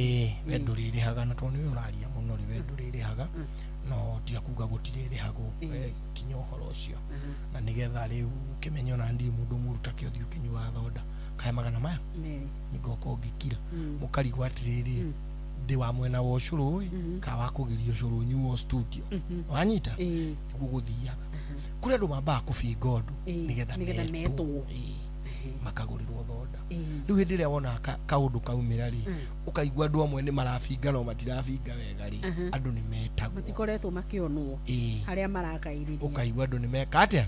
We ndũrĩrĩhaga, na tondũ nĩwe ũraria mũno rĩ, we ndũrĩrĩhaga, no tiga kuga gũtirĩrĩhagwo. We kinya ũhoro ũcio, na nĩgetha rĩu ũkĩmenye ona ndirĩ mũndũ mũru take ũthiĩ ũkĩnyuaga thonda kahe magana maya Merĩ. Nĩngoka ũngĩkira, mũkarigwo atĩrĩrĩ, ndĩ wa mwena wa ũcũrũ ĩ ka wa kũgiria ũcũrũ nyuo studio. Wanyita? Nĩguo gũthiaga kũrĩ andũ mambaga kũbinga ũndũ nĩgetha nĩgetha metwo. Metwo. Makagũrĩrwo thonda. Rĩu hĩndĩ ĩrĩa wona kaũndũ kaumĩra rĩ, ũkaigua andũ amwe nĩ marabinga no matirabinga wega rĩ, andũ nĩ metagwo. Matikoretwo makĩonwo harĩa marakairĩria. Ũkaigua andũ nĩ meka atĩa.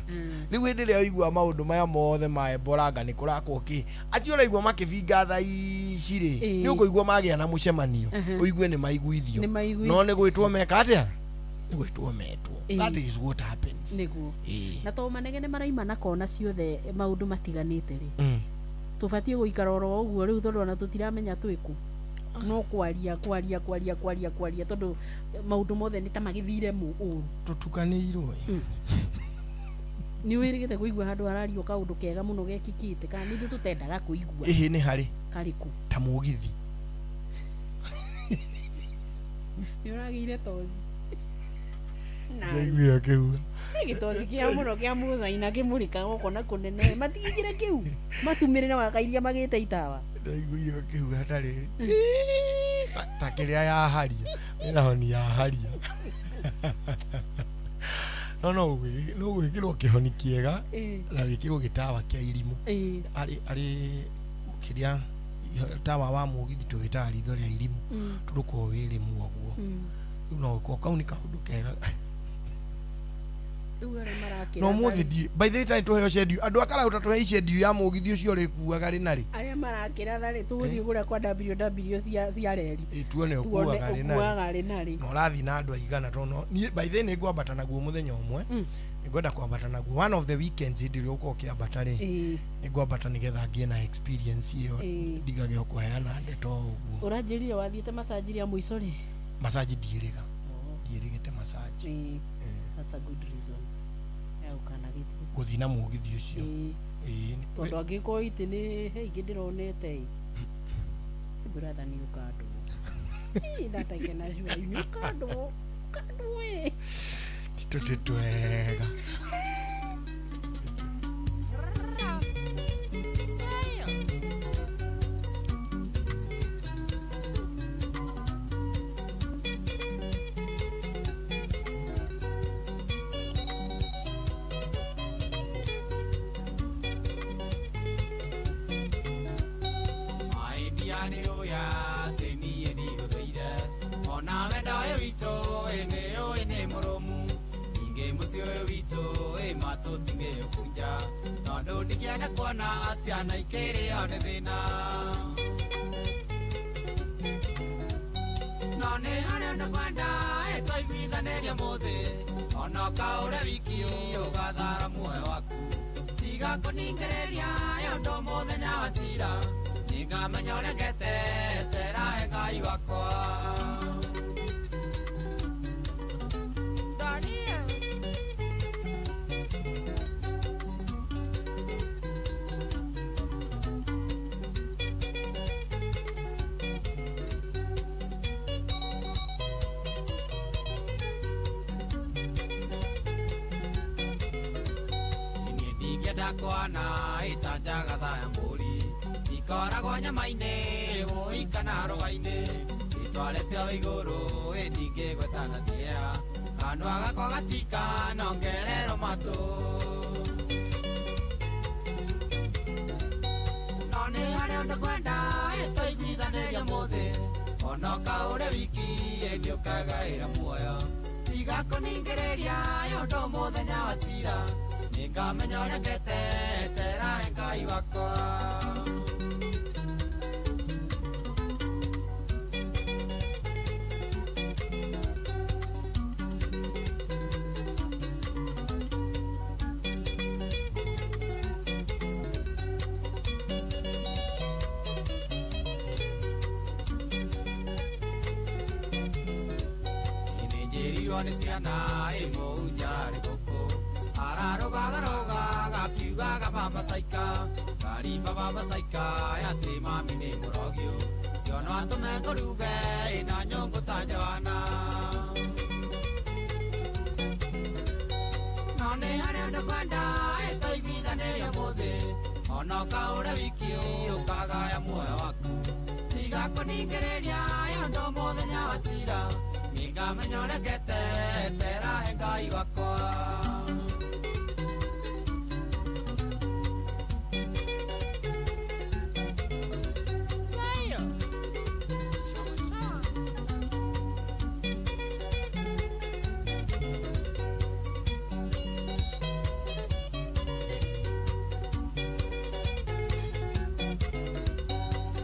Rĩu hĩndĩ ĩrĩa ũigua maũndũ maya mothe ma Ebola nĩ kũrakwo kĩ, acio ũraigua makĩbinga thaa ici rĩ, nĩ ũkũigua magĩa na mũcemanio, ũigue nĩ maiguithio. Nĩ maiguithio. No nĩ gwĩtwo meka atĩa, nĩ gwĩtwo metwo. That is what happens. Nĩguo. Na to manegene maraima na kona ciothe maũndũ matiganĩte rĩ, tũbatiĩ gũikara oro ũguo rĩu, tondũ ona tũtiramenya twĩkũ, no kwaria kwaria kwaria kwaria kwaria, tondũ maũndũ mothe nĩ ta magĩthire mu ũru. Tũtukanĩirwo ĩ. Nĩ wĩrĩgĩte kũigua handũ harario kaũndũ kega mũno gekĩkĩte kana nĩ ithuĩ tũtendaga kũigua? Ĩhĩ, nĩ harĩ. Karĩkũ? Ta mũgithi. Nĩ ũragĩire toci? Ndaiguire ũkĩuga. Gĩtoci kĩa mũno kĩa mũcaina kĩmũrĩkaga ũkona kũnene, matigĩire kĩu matumĩrĩre wakairia magĩte itawa. Ndaiguire ũkĩuga ta rĩrĩ ta kĩrĩa ya haria ĩna honi ya haria, no no no gwĩkĩrwo kĩhoni kĩega na wĩkĩrwo gĩtawa kĩa irimũ arĩ kĩrĩa tawa wa mũgithi tũgĩtaga ritho rĩa irimũ, tondũ korwo wĩ rĩmwe ũguo. Rĩu no gũkorwo kau nĩ kaũndũ kega. Rĩu arĩa marakĩra No mũthĩ ndi by the time tũheo schedule, andũ akarauta tũhe schedule ya mũgithi ũcio ũrĩkuaga rĩ na rĩ. Arĩa marakĩra tharĩ, tũgũthiĩ kũrĩa kwa WW cia reri. Ĩ, tuone tuone ũkuaga rĩ na rĩ ũkuaga rĩ na rĩ na ũrathiĩ na andũ aigana, tondũ niĩ by the way nĩ ngwambata naguo mũthenya ũmwe. Nĩ ngwenda kwambata naguo one of the weekends, hĩndĩ ĩrĩa ũkorwo ũkĩambata rĩ. Nĩ ngwambata nĩgetha ngĩe na experience ĩyo, ndigage o kũheana ndeto o ũguo. Ũranjĩrire wathiĩte massage rĩa mũico rĩ? Massage ndiĩrĩga, ndiĩrĩgĩte massage. That's a good reason ya gũkanagĩthiĩ gũthiĩ na mũgithi ũcio. Ĩĩ, tondũ angĩkorwo itĩ nĩ he ingĩ ndĩronete ĩ, brother, nĩ ũkandwo. That I can assure you, nĩ ũkandwo, ũkandwo ĩ. Ti tũtĩ twega. Maidia nĩ ũya atĩ niĩ ndigũthũire, ona wendo ũyũ witũ ĩ nĩ ũĩ nĩ mũrũmu, ningĩ mũciĩ ũyũ witũ ĩ matũtingĩũbunja, tondũ ndingĩenda kuona ciana ikĩrĩo nĩ thĩna. No nĩ harĩ ũndũ ngwenda ĩ twaiguithanĩria mũthĩ, ona ũkaũre wiki ũgathara muoyo waku, tiga kũningĩrĩria ĩ ũndũ mũthenya wa cira nĩngamenya ũrĩa ngetetera he Ngai wakwa. Daria. Niĩ ndingĩenda kuona ĩtanjaga thaya mbũri ikoragwo nyama-inĩ wũi kana rũga-inĩ, itware cio igũrũ ĩ ndingĩgweta na thĩa, kanua gakwa gatika nongererwo matũ. No nĩ harĩ ũndũ ngwenda ĩ twaiguithanĩria mũthĩ, ona ũkaũre wiki ĩ nĩũkagaĩra muoyo, tiga kũningĩrĩria ĩ ũndũ mũthenya wa cira nĩngamenya ũrĩa ngetetera he Ngai wakwa. Nĩnjĩrirwo nĩ ciana ĩ mũunjararĩ gũkũ ararũgagaroga gakiugaga baba caika kariba baba caika atĩ mami nĩ mũrogio ciono atũme ngũruge ĩna nyũngũ ta Johana. No nĩ harĩ ũndũ ngwenda ĩ twaiguithanĩria mũthĩ, ona ũkaũre wiki ũkagaya muoyo waku, tiga kũningĩrĩria ĩ ũndũ mũthenya wa cira nĩngamenya ũrĩa ngetetera he Ngai wakwa. Sayo.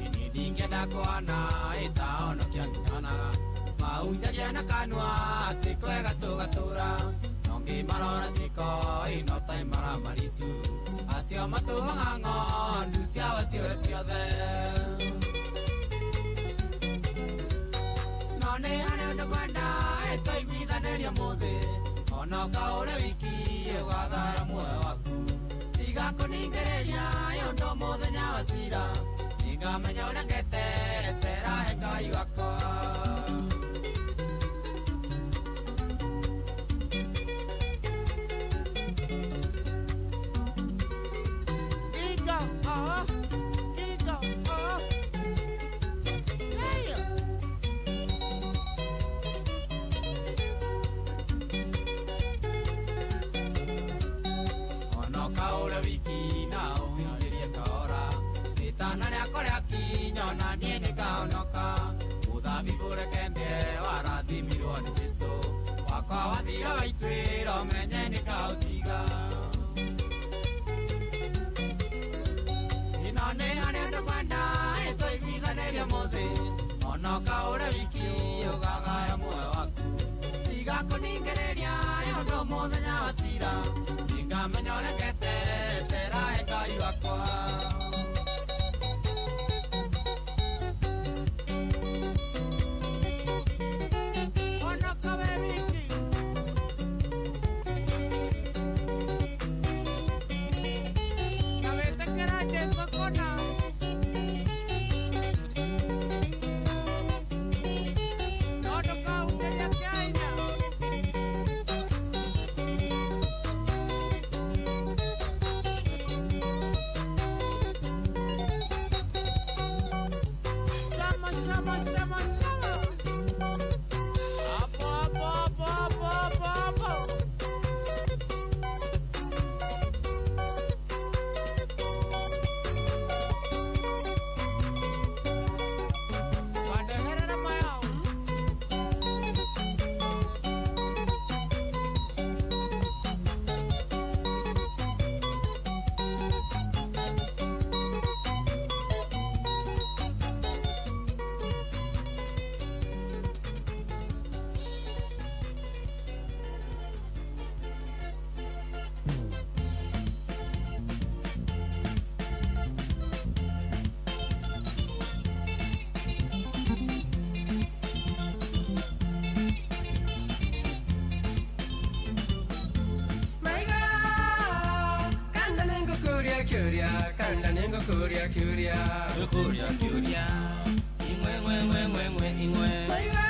Niĩ ndingĩenda kuona ĩtahonokia ngĩnyonaga mahunjagia na kanua atĩ kwega tũgatũra, no ngĩmarora ciĩko ĩno ta imaramaritu, acio matũhaga ng'ondu ciao ciũre ciothe. No nĩ harĩ ũndũ ngwenda ĩ twaiguithanĩria mũthĩ, Onoka ũrĩ wiki ũgathara muoyo waku. Tiga kũningĩrĩria ũndũ mũthenya wa cira. Nĩngamenya ũrĩa ngetetera he Ngai wakwa. Giga, ah, giga, ah. Yeah. Onoka ũrĩ wiki na ũhunjĩrie kahora. Rĩtana rĩakwa rĩakinya ona niĩ nĩngahonoka. Mũthabibũ reke ndĩe warathimirwo nĩ Jesũ. Wakwa wathira waituĩra ũmenye nĩngaũtiga. Ĩno nĩ harĩa tũkwenda ĩtũiguithanĩrie mũthĩ. Onoka ũrĩ wiki ũgagaya muoyo waku. Tiga kũningĩrĩria ũndũ mũthenya wa cira. Nĩngamenya ũrĩa ngetetera he Ngai wakwa. Onoka we wiki. Na wĩtĩkĩre Jesũ kũna. No ndũkahunjĩrie kĩa hinya. Shama, shama, shama, shama. Hapo, hapo, hapo, hapo, hapo, hapo. Wandeherera mayao. Maiga, kanda nĩngũkũria kĩũria, kanda nĩngũkũria kĩũria. Ngũkũria kĩũria, imwe mwe mwe mwe mwe imwe. Maiga,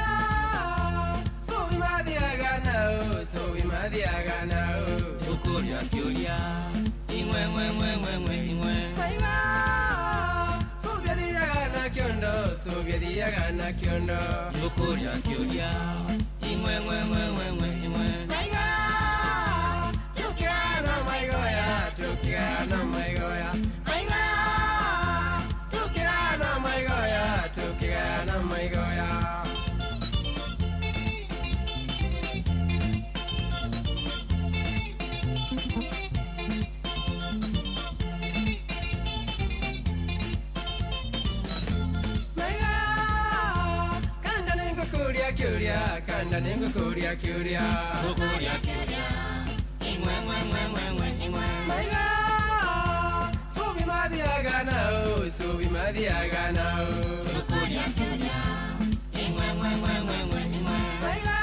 subi mathiaga nao, subi mathiaga nao. Ngũkũria kĩũria, imwe mwe mwe mwe mwe imwe. Maiga, subi athiaga na kĩondo, subi athiaga na kĩondo. Ngũkũria kĩũria, imwe mwe mwe mwe mwe imwe. Maiga, tukĩgana maigoya, tukĩgana maigoya. Maiga, tukĩgana maigoya, tukĩgana maigoya. Maiga, kanda nĩngũkũria kĩũria, kanda nĩngũkũria kĩũria. Ngũkũria kĩũria, imwe mwe mwe mwe mwe imwe. Maiga, subi mathiaga nao, subi mathiaga nao. Ngũkũria kĩũria, imwe mwe mwe mwe mwe imwe. Maiga,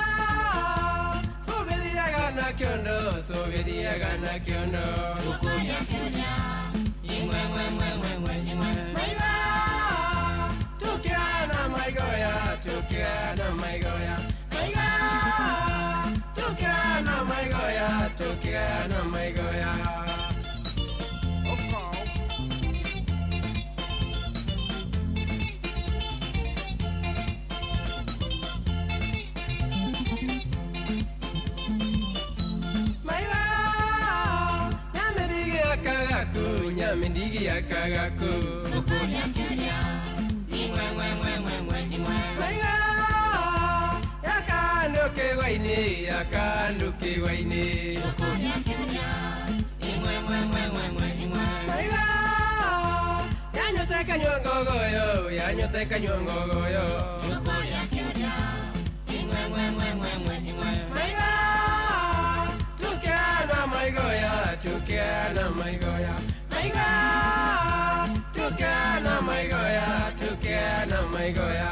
subi thiaga na kĩondo, subi thiaga na kĩondo. Ngũkũria kĩũria, imwe mwe mwe mwe mwe imwe. Maiga, tukĩgana maigoya, tukĩgana maigoya. Maiga, tukĩgana maigoya, tukĩgana maigoya. Maiga, nyamĩrigi akagaku, nyamĩrigi akagaku. Ngũkũria kĩũria, imwe mwe mwe mwe mwe imwe. Maiga, yakandu kĩgwa-inĩ, yakandu kĩgwa-inĩ. Ngũkũria kĩũria, imwe mwe mwe mwe mwe imwe. Maiga, yanyũte kanyua ngogoyo, yanyũte kanyua ngogoyo. Ngũkũria kĩũria, imwe mwe mwe mwe mwe imwe. Maiga, tukĩgana maigoya, tukĩgana maigoya. Maiga, tukĩgana maigoya, tukĩgana maigoya.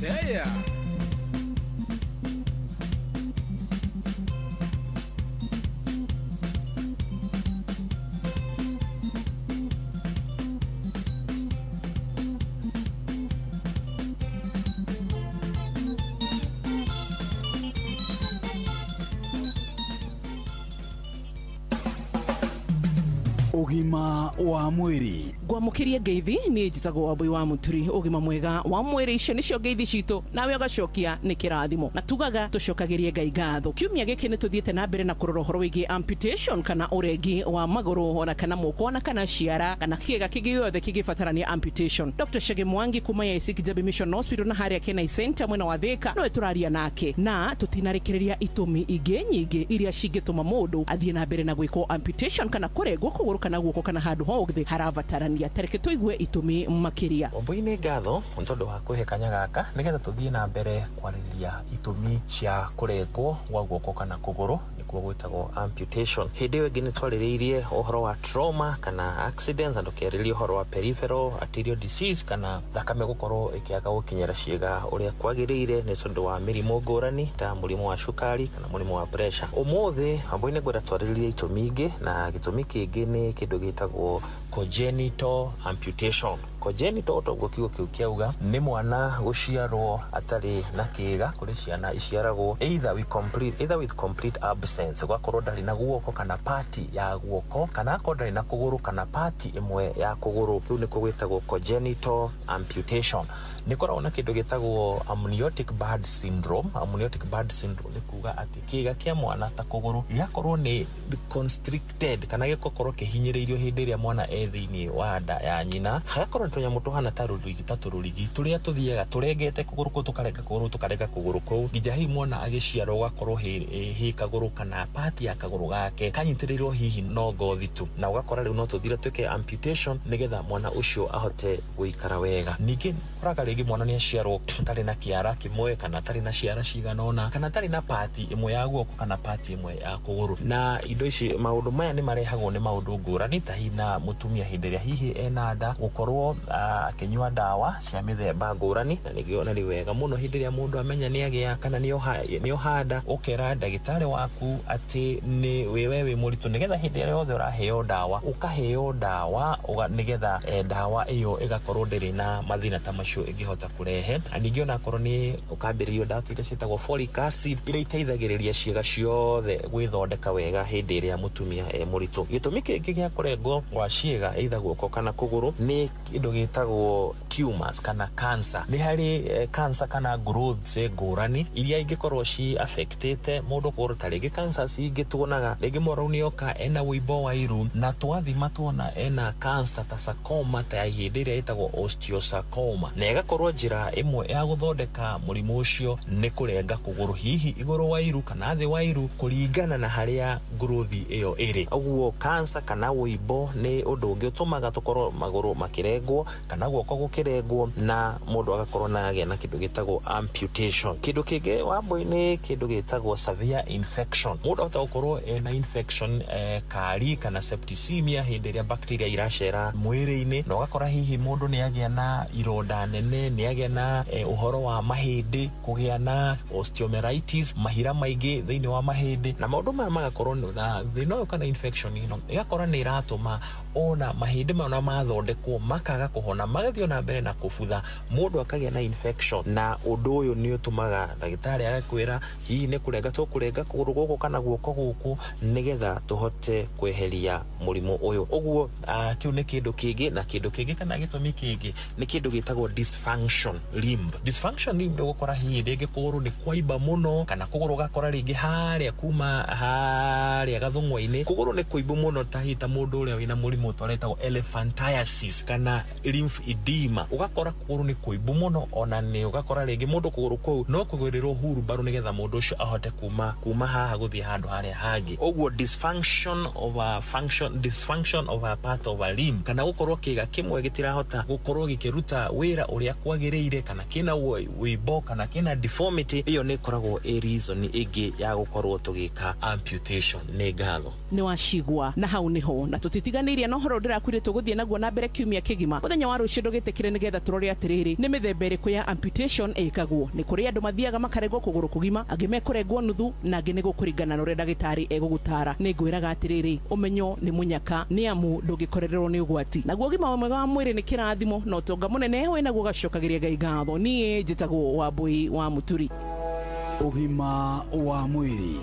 Seya. Ũgima wa mwĩrĩ. Ngwamũkĩrie ngeithi, niĩ njĩtagwo Wambui wa Mũturi. Ũgima mwega wa mwĩrĩ, icio nĩcio ngeithi citũ, nawe ũgacokia nĩ kĩrathimo, na tugaga tũcokagĩrie Ngai ngatho. Kiumia gĩkĩ nĩ tũthiĩte na mbere na kũrora ũhoro wĩgiĩ amputation kana ũrengi wa magũrũ, ona kana moko, ona kana ciara, kana kĩga kĩngĩ gĩothe kĩngĩbatarania amputation. Dr Chege Mwangi kuma ya AIC Kijabe Mission Hospital na harĩa Kenai Center mwena wa Thika nowe tũraria nake, na tũtinarekereria itũmi ingĩ nyingĩ iria cingĩtũma mũndũ athiĩ na mbere na gwĩkwo amputation kana kũrengwo kũgũrũ kana guoko kana handũ hothe harabatarania. Tareke tũigue itũmi makĩria. Wambui, nĩ ngatho nĩ tondũ wa kũhe kanya gaka nĩgetha tũthiĩ na mbere kwarĩrĩria itũmi cia kũrengwo gwa guoko kana kũgũrũ, nĩkuo gwĩtagwo amputation. Hĩndĩ ĩyo ĩngĩ nĩ twarĩrĩirie ũhoro wa trauma kana accidents, na tũkĩarĩrĩria ũhoro wa peripheral arterial disease kana thakame gũkorwo ĩkĩaga gũkinyĩra ciĩga ũrĩa kwagĩrĩire nĩ tondũ wa mĩrimũ ngũrani ta mũrimũ wa cukari kana mũrimũ wa pressure. Ũmũthĩ, Wambui, nĩ ngwenda twarĩrĩrie itũmi ingĩ, na gĩtũmi kĩngĩ nĩ kĩndũ gĩtagwo congenital amputation. Congenital, toguo kiugo kĩu kĩauga, nĩ mwana gũciarwo atarĩ na kĩga. Kũrĩ ciana iciaragwo either with complete absence, gwakorwo ndarĩ na guoko kana part ya guoko, kana akorwo ndarĩ na kũgũrũ kana part ĩmwe ya kũgũrũ. Kĩu nĩkuo gwĩtagwo congenital amputation. Nĩ koragwo na kĩndũ gĩtagwo amniotic band syndrome. Amniotic band syndrome nĩ kuga atĩ kĩga kĩa mwana ta kũgũrũ gĩgakorwo nĩ constricted kana gĩgakorwo kĩhinyĩrĩirio hĩndĩ ĩrĩa mwana e thĩinĩ wa nda ya nyina, hagakorwo nĩ tũnyamũ tũhana ta rũrigi, ta tũrũrigi tũrĩa tũthiaga tũrengete kũgũrũ kũu, tũkarenga kũgũrũ, tũkarenga kũgũrũ kũu, nginya hihi mwana agĩciarwo gũgakorwo hĩ kagũrũ kana part ya kagũrũ gake kanyitĩrĩirwo hihi no ngothi tu, na ũgakora rĩu no tũthire twĩke amputation nĩgetha mwana ũcio ahote gũikara wega. Ningĩ ũkoraga rĩngĩ mwana nĩ aciarwo atarĩ na kĩara kĩmwe, kana atarĩ na ciara cigana ũna, kana atarĩ na part ĩmwe ya guoko kana part ĩmwe ya kũgũrũ. Na indo ici, maũndũ maya nĩ marehagwo nĩ maũndũ ngũrani, ta hihi na mũtumia hĩndĩ ĩrĩa hihi ena nda gũkorwo akĩnyua ndawa cia mĩthemba ngũrani. Na nĩkĩo na nĩ wega mũno hĩndĩ ĩrĩa mũndũ amenya nĩ agĩa kana nĩ oha nda, ũkera ndagĩtarĩ waku atĩ nĩ wewe wĩ mũritũ, nĩgetha hĩndĩ ĩrĩa yothe ũraheo ndawa, ũkaheo ndawa nĩgetha ndawa ĩyo ĩgakorwo ndĩrĩ na mathĩna ta macio ĩngĩhota kũrehe. Na ningĩ onakorwo nĩ ũkambĩrĩrio ndawa iria ciĩtagwo folic acid, iria iteithagĩrĩria ciĩga ciothe gwĩthondeka wega hĩndĩ ĩrĩa mũtumia e mũritũ. Gĩtũmi kĩngĩ gĩa kũrengwo gwa ciĩga, either guoko kana kũgũrũ, nĩ kĩndũ gĩtagwo tumors kana cancer. Nĩ harĩ cancer kana growths ngũrani iria ingĩkorwo ci affectĩte mũndũ kũgũrũ, ta rĩngĩ cancers ingĩ tuonaga rĩngĩ mũrwaru nĩoka ena wũimbo wa iru, na twathima tuona ena cancer ta sarcoma, ta ya ihĩndĩ ĩrĩa ĩtagwo osteosarcoma, na ĩgakorwo njĩra ĩmwe ya gũthondeka mũrimũ ũcio nĩ kũrenga kũgũrũ, hihi igũrũ wa iru kana thĩ wa iru, kũringana na harĩa growth ĩyo ĩrĩ. Ũguo cancer kana wũimbo nĩ ũndũ ũngĩ ũtũmaga tũkorwo magũrũ makĩrengwo kana guoko gũkĩrengwo, na mũndũ agakorwo na agĩa na kĩndũ gĩtagwo amputation. Kĩndũ kĩngĩ, Wambui, nĩ kĩndũ gĩtagwo severe infection. Mũndũ ahota gũkorwo ena infection, kari kana septicemia, hĩndĩ ĩrĩa bacteria iracera mwĩrĩ-inĩ, na ũgakora hihi mũndũ nĩ agĩa na ironda nene, nĩ agĩa na ũhoro wa mahĩndĩ kũgĩa na osteomyelitis, mahira maingĩ thĩinĩ wa mahĩndĩ, na maũndũ maya magakorwo na thĩna ũyũ kana infection ĩno ĩgakora nĩ ĩratũma ona mahĩndĩ mayo na mathondekwo makaga kũhona, magathiĩ na mbere na kũbutha, mũndũ akagĩa na infection. Na ũndũ ũyũ nĩ ũtũmaga ndagĩtarĩ agakwĩra hihi nĩ kũrenga tũkũrenga kũgũrũ gũkũ kana guoko gũkũ nĩgetha tũhote kweheria mũrimũ ũyũ. Ũguo kĩu nĩ kĩndũ kĩngĩ. Na kĩndũ kĩngĩ kana gĩtũmi kĩngĩ nĩ kĩndũ gĩtagwo dysfunction limb. Dysfunction limb nĩ ũgũkora hihi rĩngĩ kũgũrũ nĩ kwaimba mũno, kana kũgũrũ ũgakora rĩngĩ harĩa kuma harĩa gathũng'wa-inĩ kũgũrũ nĩ kũimbu mũno, ta hihi ta mũndũ ũrĩa wĩna mũrimũ ũretagwo elephantiasis kana lymph edema, ũgakora kũgũrũ nĩ kũimbu mũno. Ona nĩ ũgakora rĩngĩ mũndũ kũgũrũ kũu no kũgũrĩrwo hurumbarũ nĩgetha mũndũ ũcio ahote kuma haha gũthiĩ handũ harĩa hangĩ. Ũguo dysfunction of a function, dysfunction of a part of a limb, kana gũkorwo kĩga kĩmwe gĩtirahota gũkorwo gĩkĩruta wĩra ũrĩa kwagĩrĩire, kana kĩna wũimbo kana kĩna deformity, ĩyo nĩ ĩkoragwo ĩ reason ĩngĩ ya gũkorwo tũgĩka amputation. Nĩ ngatho. Nĩ wacigua na hau niho, na tũtitiganĩirie na ũhoro ndĩrakwĩrĩ tũgũthiĩ naguo na mbere kiumia kĩgima. Mũthenya wa rũciũ ndũgĩtĩkĩre nĩgetha tũrore atĩrĩrĩ nĩ mĩthemba ĩrĩkũ ya amputation ĩkagwo. Nĩ kũrĩ andũ mathiaga makaregwo kũgũrũ kũgima, angĩ mekũrengwo nuthu, na angĩ nĩ gũkũringana na ũrĩa ndagĩtarĩ egũgũtara. Nĩ ngwĩraga atĩrĩrĩ, ũmenyo nĩ mũnyaka, nĩ amu ndũngĩkorererwo nĩ ũgwati. Naguo ũgima mwega wa mwĩrĩ nĩ kĩrathimo na ũtonga mũnene wĩnaguo ũgacokagĩria Ngai ngatho. Niĩ njĩtagwo Wambui wa Mũturi. Ũgima wa mwĩrĩ.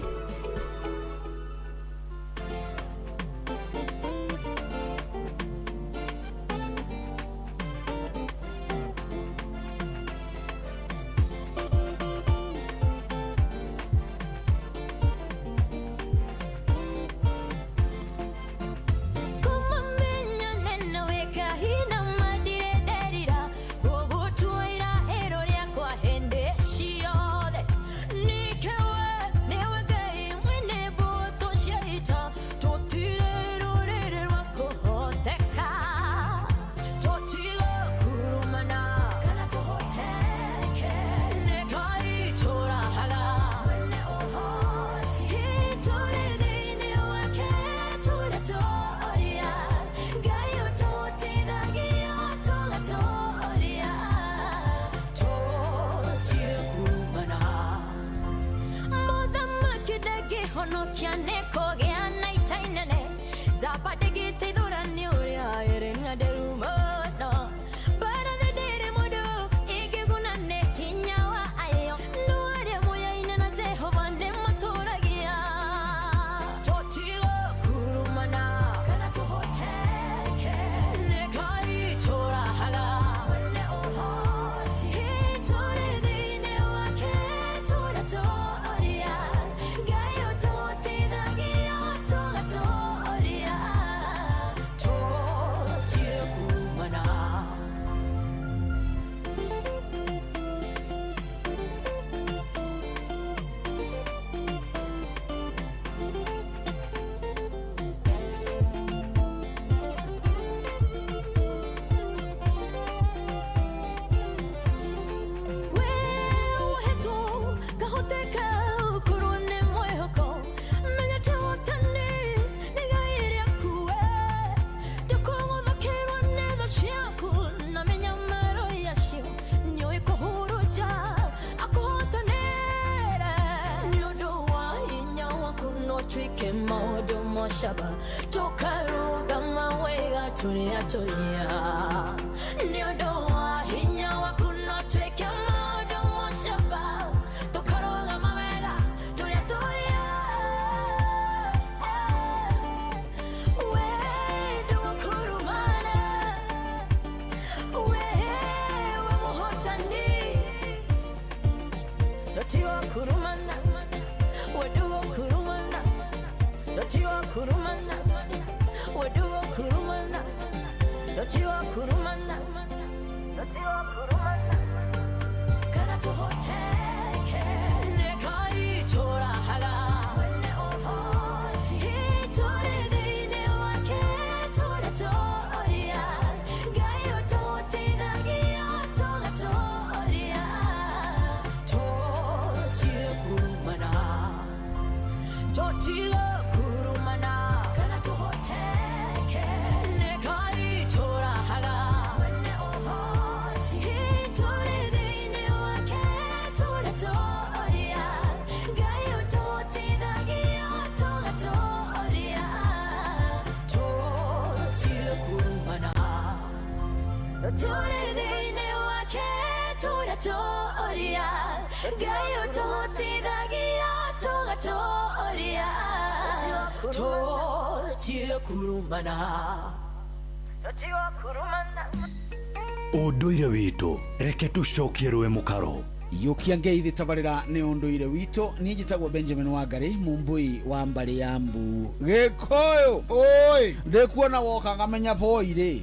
Ũndũire witũ reke tũcokie rũe mũkaro. Yũkia ngeithi tabarĩra nĩ ũndũire witũ. Niĩ njĩtagwo Benjamin Wangari, mũmbui wa mbarĩ ya Mbu. Gĩkũyũ oi ndĩkuona woka ngamenya boi rĩ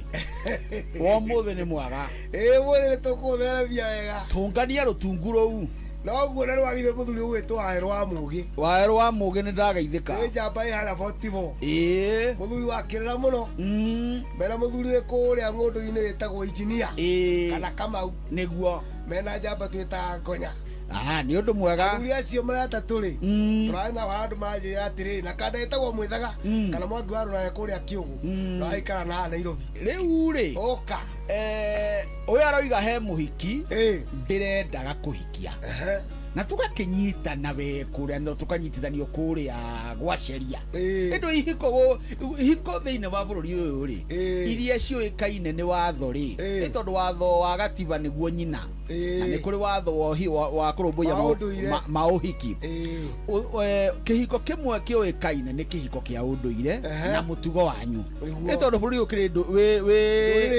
ũmũthĩ nĩ mwaga. Ĩ mũthĩ nĩ tũkũtheremia wega. Tũngania rũtungu rũu. Noguo na rwagithio mũthuri ũgwĩtwo Waherũ wa Mũgĩ. Waherũ wa Mũgĩ nĩ ndagaithĩka. Nĩ njamba ĩ harĩa 44. Ĩĩ. Mũthuri wa kĩrĩra mũno. Mena mũthuri wĩ kũrĩa ng'ũndũ-inĩ wĩtagwo engineer. Ĩĩ. Kana Kamau. Nĩguo. Mena njamba twĩtaga Ngonya. Ah, nĩ ũndũ mwega. Athuri acio marĩ atatũ rĩ, tũrarĩ nao handũ manjĩra atĩrĩ, na kanda ĩtagwo Mwĩthaga kana Mwangi wa Rũraya kũrĩa Kĩũgũ, no aikara na haha Nairobi. Rĩu rĩ, ũka ũyũ aroiga he mũhiki ndĩrendaga kũhikia na tũgakĩnyitana we kũrĩa no tũkanyitithanio kũrĩa gwa sheria. Ĩndũ ihiko ihiko thĩinĩ wa bũrũri ũyũ rĩ, iria ciũĩkaine nĩ watho rĩ, nĩ tondũ watho wa gatiba nĩguo nyina, na nĩ kũrĩ watho wa kũrũmbũiya ma ũhiki. Kĩhiko kĩmwe kĩũĩkaine nĩ kĩhiko kĩa ũndũire na mũtugo wanyu, nĩ tondũ bũrũri ũkĩrĩ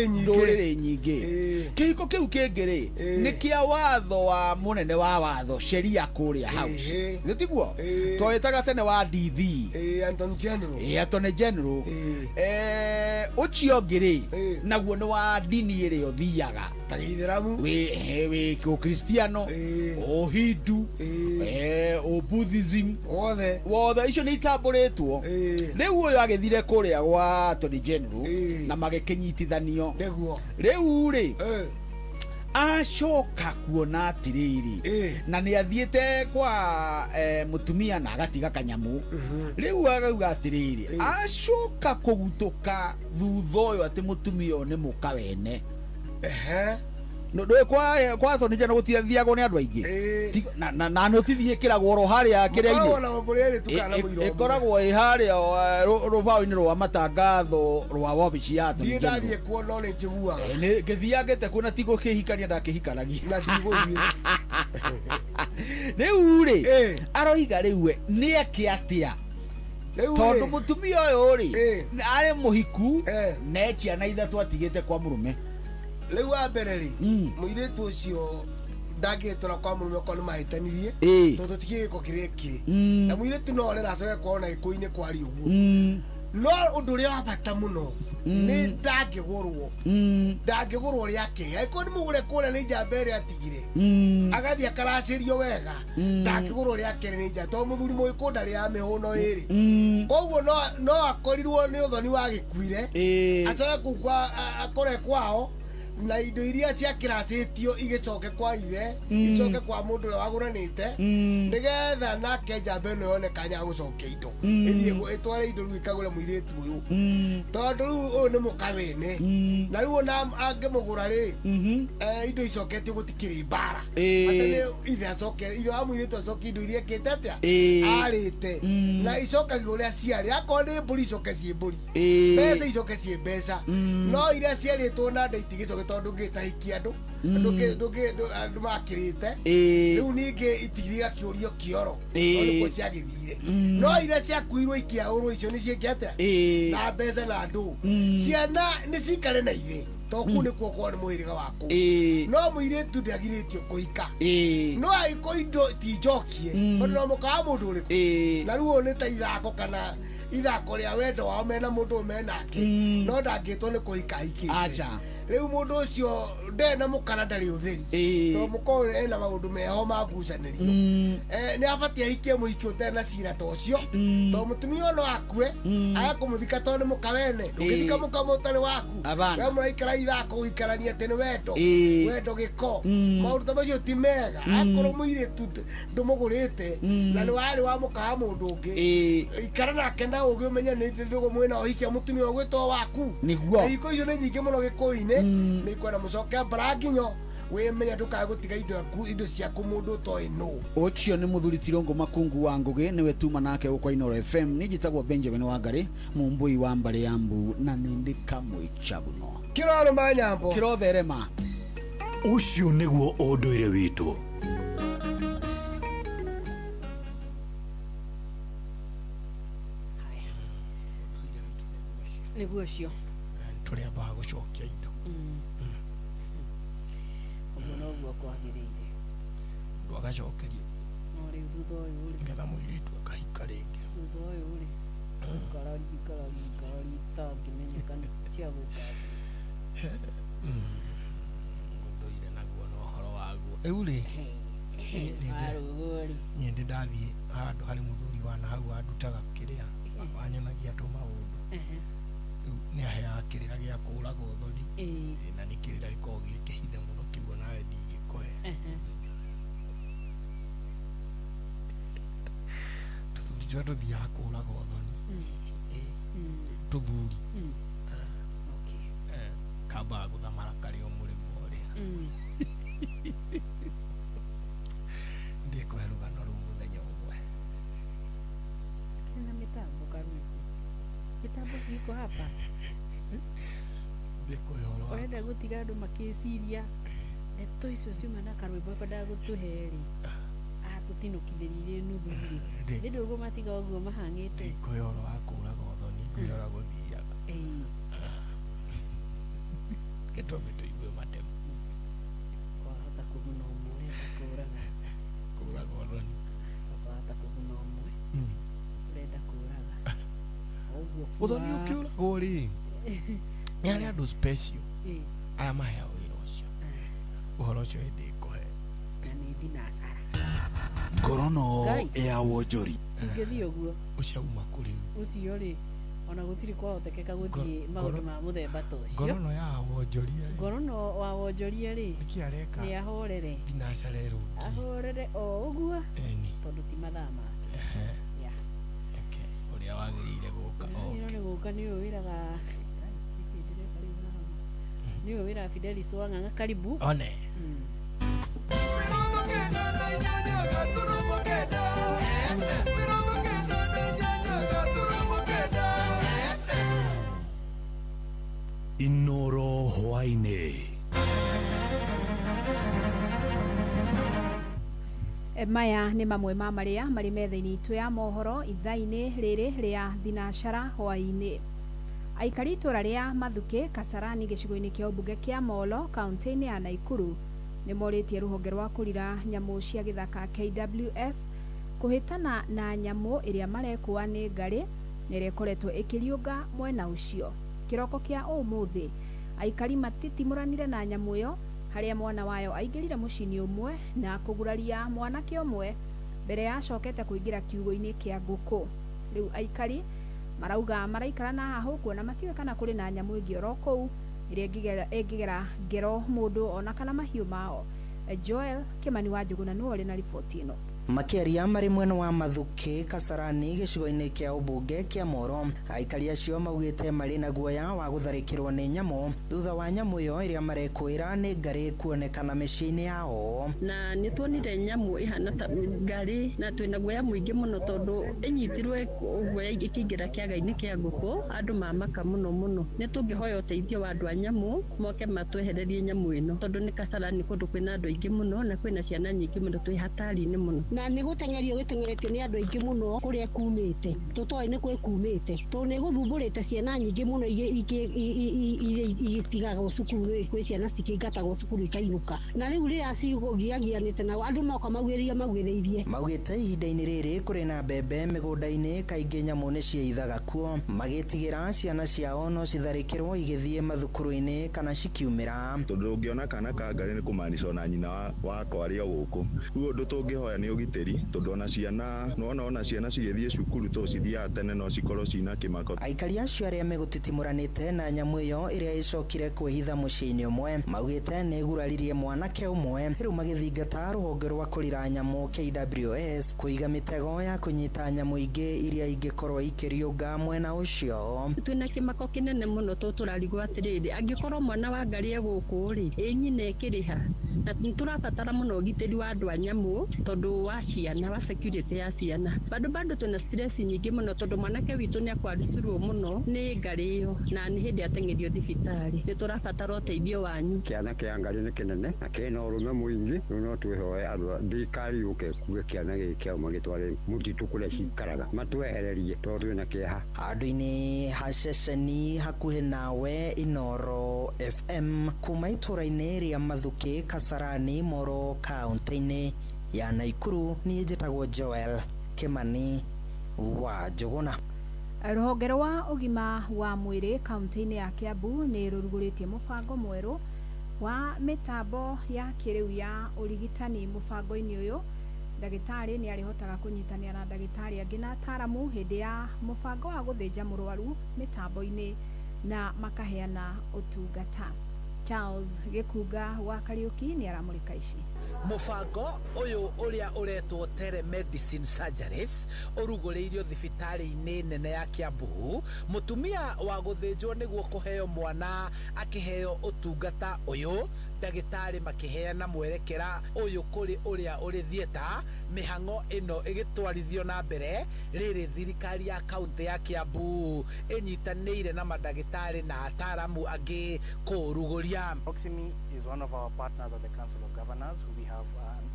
ndũrĩrĩ nyingĩ. Kĩhiko kĩu kĩngĩ rĩ, nĩ kĩa watho wa mũnene wa watho sheria kũrĩa house, nĩ tiguo twagĩtaga tene wa DV, Anthony General. Anthony General. Ũcio ũngĩ rĩ, naguo nĩ wa dini ĩrĩa ũthiaga ta gĩithĩramu, wĩ ũkristiano, ũhindu, ũbuddhism, wothe wothe icio nĩ itambũrĩtwo. Rĩu ũyũ agĩthire kũrĩa gwa Attorney General na magĩkĩnyitithanio. Rĩu rĩ, acoka kuona atĩrĩrĩ, na nĩ athiĩte kwa mũtumia na agatiga kanyamũ. Rĩu agauga atĩrĩrĩ, acoka kũgutũka thutha ũyũ atĩ mũtumia ũyũ nĩ mũka wene. Ndũĩ kwa Attorney General gũtithiagwo nĩ andũ aingĩ, na nũtithiĩkĩragwo oro harĩa kĩrĩa-inĩ, ĩkoragwo ĩ harĩa rũbaũ-inĩ rwa matangatho rwa wabici ya Attorney General. Ndiĩ ndathiĩ kuo no nĩ njiguaga. Ngĩthiangĩte kuo na tigũkĩhikania ndakĩhikanagia. Na ndigũthiĩ. Rĩu rĩ, aroiga rĩu we nĩ eke atĩa? Tondũ mũtumia ũyũ rĩ, arĩ mũhiku na ciana ithatũ atigĩte kwa mũrũme. Rĩu wa mbere rĩ, mũirĩtu ũcio ndangĩtũra kwa mũrũme okorwo nĩ mahĩtanirie, tondũ tũtikĩũĩ gĩko kĩrĩa kĩrĩ. Na mũirĩtu no orĩra acoke kwao na gĩkũyũ-inĩ kwaria ũguo. No ũndũ ũrĩa wa bata mũno nĩ ndangĩgũrwo. Ndangĩgũrwo rĩa kerĩ. Angĩkorwo nĩ mũgũre kũrĩa nĩ njamba ĩrĩa atigire, agathiĩ akaracĩrio wega, ndangĩgũrwo rĩa kerĩ nĩ njamba, tondũ mũthuri mũgĩkũyũ ndarĩaga mĩhũno ĩrĩ. Koguo no akorirwo nĩ ũthoni wagĩkuire, acoke kũu akore kwao na indo iria ciakĩracĩtio igĩcoke kwa ithe, icoke kwa mũndũ ũrĩa wagũranĩte, nĩgetha nake njamba ĩno yone kanya ga gũcokia indo, ĩthiĩ ĩtware indo rĩu ĩkagũre mũirĩtu ũyũ, tondũ rĩu ũyũ nĩ mũka wene, na rĩu ona angĩmũgũra rĩ, indo icoketio gũtikĩrĩ mbara. Atĩ nĩ ithe acoke, ithe wa mũirĩtu acoke indo iria ekĩte atĩa, arĩte, na icokagio ũrĩa ciarĩ. Akorwo nĩ mbũri icoke ciĩ mbũri, mbeca icoke ciĩ mbeca, no iria ciarĩtwo na nda itigĩcoke, tondũ ndũngĩtahikia andũ, andũ makĩrĩte. Rĩu ningĩ itigĩga kĩũrio kĩoro, tondũ nĩkuo ciagĩthire. No iria ciakuirwo ikĩaũrwo icio nĩ ciĩke atĩa, na mbeca na andũ. Ciana nĩ cikare na ithe, tondũ kũu nĩkuo kwao nĩ mũhĩrĩga wa kũu. No mũirĩtu ndagirĩtio kũhika, no angĩkorwo indo ti njokie, tondũ no mũka wa mũndũ ũrĩkũ. Na rĩu ũyũ nĩ ta ithako kana ithako rĩa wendo wao mena mũndũ ũyũ menake, no ndangĩtwo nĩ kũhika ahikĩte. Rĩu mũndũ ũcio ndarĩ na mũka na ndarĩ ũtheri, tondũ mũka ũyũ ena maũndũ meho ma ngucanĩrio. Nĩ abatiĩ ahikie mũhiki ũtarĩ na cira ta ũcio, tondũ mũtumia ũyũ no akue age kũmũthika tondũ nĩ mũka wene. Ndũngĩthika mũka ũtarĩ waku, we mũraikara ithako gũikarania atĩ nĩ wendo, wendo gĩko. Maũndũ ta macio ti mega. Akorwo mũirĩtu ndũmũgũrĩte na nĩ warĩ wa mũka wa mũndũ ũngĩ, ikara nake na ũgĩ ũmenye nĩ ndũgũ mwĩna ũhikia mũtumia ũgwĩtwo waku. Nĩguo. Ihiko icio nĩ nyingĩ mũno gĩkũyũ-inĩ, nĩ kwenda mũcoke mbara nginyo wĩmenye ndũkae gũtiga indo ciaku mũndũ ũtoĩ nũ. Ũcio nĩ mũthuri Tirũngũ Makungu wa Ngũgĩ, nĩwe tuma nake gũkũ Inooro FM. Niĩ njĩtagwo Benjamin Wangari, mũmbũi wa mbarĩ ya mbu, na nĩ ndĩ kamwĩcabuno. Kĩrorũma nyambo, kĩrotherema. Ũcio nĩguo ũndũire witũ. Nĩguo ũcio tũrĩambaga gũcokia indo. Ũguo noguo kwagĩrĩire, mũndũ agacokerio. No rĩu thutha ũyũ rĩ, nĩgetha mũirĩtu akahika rĩngĩ. Thutha ũyũ rĩ, ngarari ngarari ngarari itangĩmenyeka nĩ cia gwĩka atĩa. Ũndũire naguo na ũhoro waguo. Rĩu rĩ, niĩ ndĩ ndathiĩ handũ harĩ mũthuri wa na hau andutaga kĩrĩa, wanyonagia tũmaũndũ. Rĩu nĩ aheaga kĩrĩra gĩa kũũraga ũthoni, na nĩ kĩrĩra gĩkoragwo gĩ kĩhithe mũno kĩu onawe ndingĩkũhe. Tũrĩa tũthiaga kũraga ũthoni. Tũthuri. Kambaga gũthamara karĩ o mũrĩmo ũrĩa. Ndĩkũhe rũgano rũu mũthenya ũmwe. Kena mitambo Karuiku. Mitambo ciko hapa. Ndĩkũhe ũhoro wa Ũrenda gũtiga andũ makĩciria ndeto icio ciuma na karwĩmbo kwendaga gũtũhe rĩ atũtinũkithĩrie nuthu rĩ nĩ ndũgũ matiga ũguo mahang'ĩte. Ndĩkũhe ũhoro wa kũraga ũthoni ngwĩra ũrĩa gũthiaga. Gĩtũmi tũigue matemu. Kwahota kũguna ũmwe ũrenda kũraga. Kũraga ũthoni. Kwahota kũguna ũmwe ũrenda kũraga. Ũguo Ũthoni ũkĩũragwo rĩ nĩ harĩ andũ special arĩa maheagwo wĩra ũcio. Ũhoro ũcio hĩndĩ ĩkũhe. Na nĩ thinacara. Ngorono Ngai. ya wonjori. Ingĩthiĩ ũguo. Ũcio auma kũrĩ ũ? Ũcio rĩ ona gũtirĩ kwahotekeka gũthiĩ maũndũ ma mũthemba ta ũcio. Ngorono ya wonjoria rĩ. Ngorono wa wonjoria rĩ. Nĩkĩ areka? Nĩ ahorere. Thinacara ĩrũngiĩ. Ahorere o ũguo. Tondũ ti mathaa make. Yeah. Ũrĩa wagĩrĩire gũka Ũrĩa nĩ gũka nĩ ũyũ wĩraga nĩkĩ ndĩreka rĩu haha? Nĩ ũyũ wĩraga Fidelis Wang'ang'a karibu. One. Inoro hwaĩ-inĩ. Maya nĩ mamwe ma marĩa marĩ metha-inĩ itũ ya mohoro ithaa-inĩ rĩrĩ rĩa thinacara hwaĩ-inĩ. Aikari itũra rĩa Mathukĩ Kasarani gĩcigo-inĩ kĩa ũmbunge kĩa Molo kaunti-inĩ ya Naikuru nĩ morĩtie rũhonge rwa kũrira nyamũ cia gĩthaka KWS kũhĩtana na nyamũ ĩrĩa marekũa nĩ ngarĩ na ĩrĩa ĩkoretwo ĩkĩriũnga mwena ũcio. Kĩroko kĩa ũmũthĩ aikari matitimũranire na nyamũ ĩyo harĩa mwana wayo aingĩrire mũciĩ-inĩ ũmwe na kũguraria mwanake ũmwe mbere ya acokete kũingĩra kiugũ-inĩ kĩa ngũkũ. Rĩu aikari marauga maraikara na hahũ kuona matiũĩ kana kũrĩ na nyamũ ĩngĩ oro kũu ĩrĩa ĩngĩgera ngero mũndũ ona kana mahiũ mao. Joel Kimani wa Njũgũna nĩwe ũrĩ na riboti ĩno. Makĩaria marĩ mwena wa Mathukĩ Kasarani gĩcigo-inĩ kĩa ũmbunge kĩa Moro, aikari acio maugĩte marĩ na guoya wa gũtharĩkĩrwo nĩ nyamũ thutha wa nyamũ ĩyo ĩrĩa marekũĩra nĩ ngarĩ kuonekana mĩciĩ-inĩ yao. Na nĩ tuonire nyamũ ĩhana ta ngarĩ na twĩna guoya mũingĩ mũno tondũ ĩnyitirwe ũguo ĩkĩingĩra kĩaga-inĩ kĩa ngũkũ, andũ mamaka mũno mũno. Nĩ tũngĩhoya ũteithio wa andũ a nyamũ moke matwehererie nyamũ ĩno tondũ nĩ Kasarani kũndũ kwĩna andũ aingĩ mũno na kwĩna ciana nyingĩ mũno, twĩ hatari-inĩ mũno. Na nĩ gũteng'erio gĩteng'eretio nĩ andũ aingĩ mũno kũrĩa kumĩte tũtoĩ nĩ kwĩ kumĩte tondũ nĩ gũthumbũrĩte ciana nyingĩ mũno igĩtigagwo cukuru kwĩ ciana cikĩingatagwo cukuru ikainũka na rĩu rĩrĩa cigũgiagianĩte nao andũ moka maugĩrĩirie Maugĩte ihinda-inĩ rĩrĩ kũrĩ na mbembe mĩgũnda-inĩ kaingĩ nyamũ nĩ ciĩithaga kuo magĩtigĩra ciana ciao no citharĩkĩrwo igĩthiĩ mathukuru-inĩ kana cikiumĩra. Tondũ ũngĩona kana ka ngarĩ nĩ kũmaanica ona nyina wakwa arĩ o gũkũ. Rĩu ũndũ tũngĩhoya nĩ ũgitĩri tondũ ona ciana nĩwona ona ciana cigĩthiĩ cukuru tondũ cithiaga tene no cikorwo cina kĩmako. Aikari acio arĩa megũtitimuranĩte na nyamũ ĩyo ĩrĩa ĩcokire kwĩhitha mũciĩ-inĩ ũmwe maugĩte nĩ ĩguraririe mwanake ũmwe rĩu magĩthingata rũhonge rwa kũrira nyamũ KWS kũiga mĩtego ya kũnyita nyamũ ingĩ iria ingĩkorwo ikĩriũnga mwena ũcio. Twĩna kĩmako kĩnene mũno tondũ tũrarigwo atĩrĩrĩ angĩkorwo mwana wa ngarĩ e gũkũ rĩ ĩ nyina ĩkĩrĩha na tũrabatara mũno ũgitĩri wa andũ a nyamũ tondũ wa ciana wa security ya ciana. Bado twĩna stress nyingĩ mũno tondũ mwanake witũ nĩ akwaricirwo mũno nĩ ngarĩ ĩyo na nĩ hĩndĩ ateng'erio thibitarĩ. Nĩ tũrabatara ũteithio wanyu. Kĩana kĩa ngarĩ nĩ kĩnene na kĩna ũrũme mũingĩ rĩu no twĩhoe andũ thirikari yũke ĩkue kĩana gĩkĩ kĩao magĩtware mũtitũ kũrĩa cikaraga matwehererie tondũ twĩna kĩeha. Handũ-inĩ ha ceceni hakuhĩ nawe Inoro FM kuma itũra-inĩ rĩa Mathukĩ Kasarani Moro kaunti-inĩ ya Naikuru niĩ njĩtagwo Joel Kimani wa Njũgũna. Rũhonge rwa ũgima wa mwĩrĩ kaunti-inĩ ya Kiambu nĩ rũrugũrĩtie mũbango mwerũ wa mĩtambo ya kĩrĩu ya ũrigitani. Mũbango-inĩ ũyũ ndagĩtarĩ nĩ arĩhotaga kũnyitanĩra na ndagĩtarĩ angĩ na ataaramu hĩndĩ ya mũbango wa gũthĩnja mũrwaru mĩtambo-inĩ na makaheana ũtungata. Charles Gĩkunga wa Kariũki nĩ aramũrĩka ici. Mũbango ũyũ ũrĩa ũretwo telemedicine surgeries ũrugũrĩirio thibitarĩ-inĩ nene ya Kiambu. Mũtumia wa gũthĩnjwo nĩguo kũheo mwana akĩheo ũtungata ũyũ, ndagĩtarĩ makĩheana mwerekera ũyũ kũrĩ ũrĩa ũrĩ thieta. Mĩhang'o ĩno ĩgĩtwarithio na mbere rĩrĩ thirikari ya kaunti ya Kiambu ĩnyitanĩire na mandagĩtarĩ na ataramu angĩ kũũrugũria. Proximie is one of our partners at the Council of Governors who we have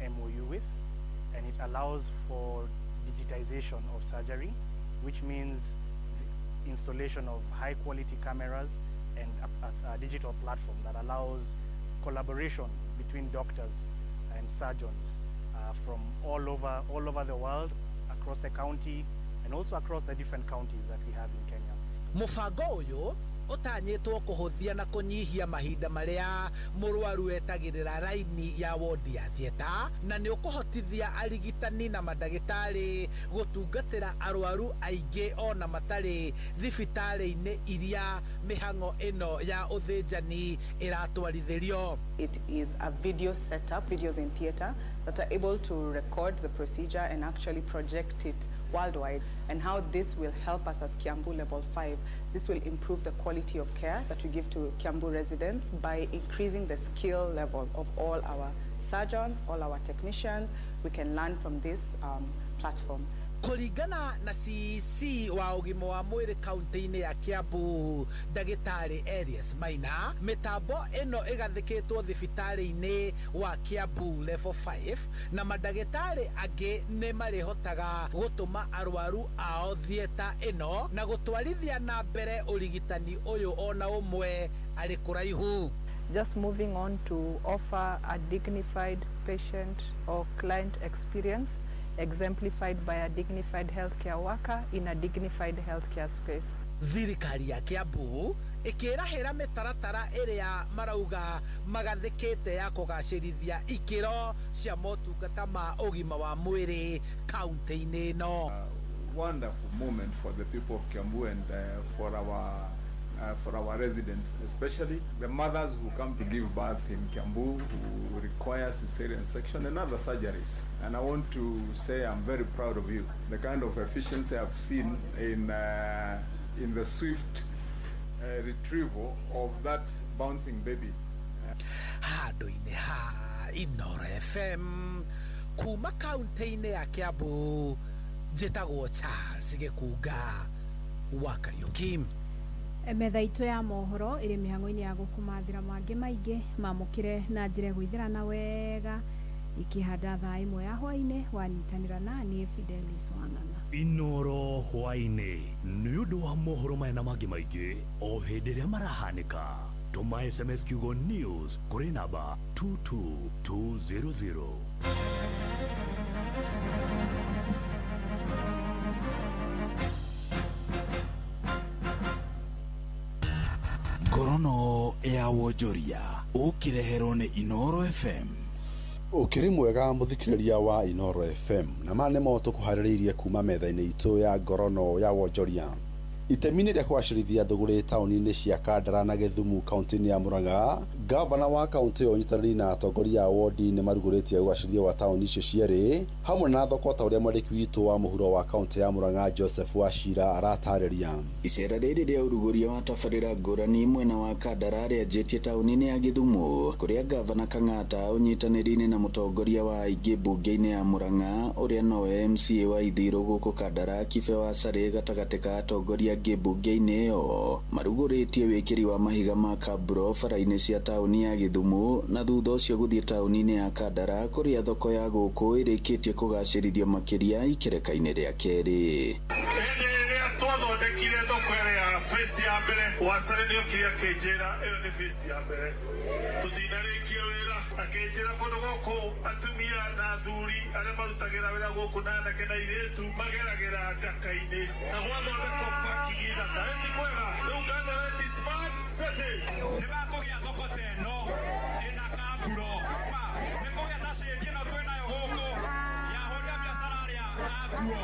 an MOU with, and it allows for digitization of surgery, which means the installation of high quality cameras and a digital platform that allows collaboration between doctors and surgeons from all over the world, across the county, and also across the different counties that we have in Kenya. Mũbango ũyũ ũtanyĩtwo kũhũthia na kũnyihia mahinda marĩa mũrwaru etagĩrĩra raini ya wodi ya thieta, na nĩ ũkũhotithia arigitani na mandagĩtarĩ gũtungatĩra arwaru aingĩ ona matarĩ thibitarĩ-inĩ iria mĩhang'o ĩno ya ũthĩnjani ĩratwarithĩrio. It is a video setup, videos in theater, that are able to record the procedure and actually project it worldwide, and how this will help us as Kiambu Level 5. This will improve the quality of care that we give to Kiambu residents by increasing the skill level of all our surgeons, all our technicians. We can learn from this platform. Kũringana na CEC wa ũgima wa mwĩrĩ kaunti-inĩ ya Kiambu, ndagĩtarĩ Elias Maina, mĩtambo ĩno ĩgathĩkĩtwo thibitarĩ-inĩ wa Kiambu Level 5, na mandagĩtarĩ angĩ nĩ marĩhotaga gũtũma arwaru ao thieta ĩno na gũtwarithia na mbere ũrigitani ũyũ ona ũmwe arĩ kũraihu. Just moving on to offer a dignified patient or client experience exemplified by a dignified healthcare worker in a dignified healthcare space. Thirikari ya Kiambu ĩkĩrahĩra mĩtaratara ĩrĩa marauga magathĩkĩte ya kũgacĩrithia ikĩro cia motungata ma ũgima wa mwĩrĩ kaunti-inĩ ĩno. Wonderful moment for the people of Kiambu and for our residents, especially the mothers who come to give birth in Kiambu who require cesarean section and other surgeries. And I want to say I'm very proud of you. The kind of efficiency I've seen in the swift retrieval of that bouncing baby. Handũ-inĩ ha Inoro FM kuma kaunti-inĩ ya Kiambu, njĩtagwo Charles Gĩkunga wa Kariũki. Metha itũ ya mohoro ĩrĩ mĩhang'o-inĩ ya gũkũmathĩra mangĩ maingĩ mamũkĩre na njĩra ĩgũithĩrana wega ikĩhanda thaa 1 ya hwaĩ-inĩ wanyitanĩra na niĩ Fidelis Wang'ang'a. Inoro hwaĩ-inĩ nĩ ũndũ wa mohoro maya na mangĩ maingĩ o hĩndĩ ĩrĩa marahanĩka. Tũma SMS kiugo news kũrĩ namba 22200. Ngorono ya wonjoria ũkĩreherwo nĩ Inoro FM. Ũkĩrĩ mwega mũthikĩrĩria wa Inoro FM, na maya nĩmo tũkũharĩrĩirie kuma metha-inĩ itũ ya ngorono ya wonjoria. Itemi-inĩ rĩa kũgacĩrithia thũgũrĩ taũni-inĩ cia Kandara na Gĩthumu kaunti-inĩ ya Murang'a, gavana wa kaunti ĩyo ũnyitanĩri na atongoria a wodi nĩ marugũrĩtie ũgacĩrithia wa taũni icio cierĩ hamwe na thoko ta ũrĩa mwandĩki witũ wa mũhuro wa kaunti ya Murang'a Joseph Wachira aratarĩria. Icera rĩrĩ rĩa ũrugũria wa tabarĩra ngũrani mwena wa Kandara rĩanjĩtie taũni-inĩ ya Gĩthumu kũrĩa gavana Kang'ata ũnyitanĩri-inĩ na mũtongoria wa aingĩ mbunge-inĩ ya Murang'a ũrĩa nowe MCA wa Ithirũ gũkũ Kandara Kibe wa Sarĩ gatagatĩ ka atongoria angĩ mbunge-inĩ ĩyo marugũrĩtie wĩkĩri wa mahiga ma kaburo bara-inĩ cia taũni ya Gĩthumu na thutha ũcio gũthiĩ taũni-inĩ ya Kandara kũrĩa thoko ya gũkũ ĩrĩkĩtie kũgacĩrithio makĩria ikereka-inĩ rĩa kerĩ. Hĩndĩ ĩrĩa twathondekire thoko ĩrĩa ya phase ya mbere, Wacarĩ nĩokire akĩnjĩra ĩyo nĩ phase ya mbere, tũtinarĩkia wĩra. Akĩnjĩra kũndũ gũkũ atumia na athuri arĩa marutagĩra wĩra gũkũ na anake na airĩtu mageragĩra ndaka-inĩ na gwathondekwo parking thaka. Ĩti kwega rĩu Kandara ti smart city. Nĩ makũgĩa thoko ta ĩno ĩna kamburo, nĩ kũgĩa ta cĩnji ĩno twĩnayo gũkũ ya ahũri a biacara arĩa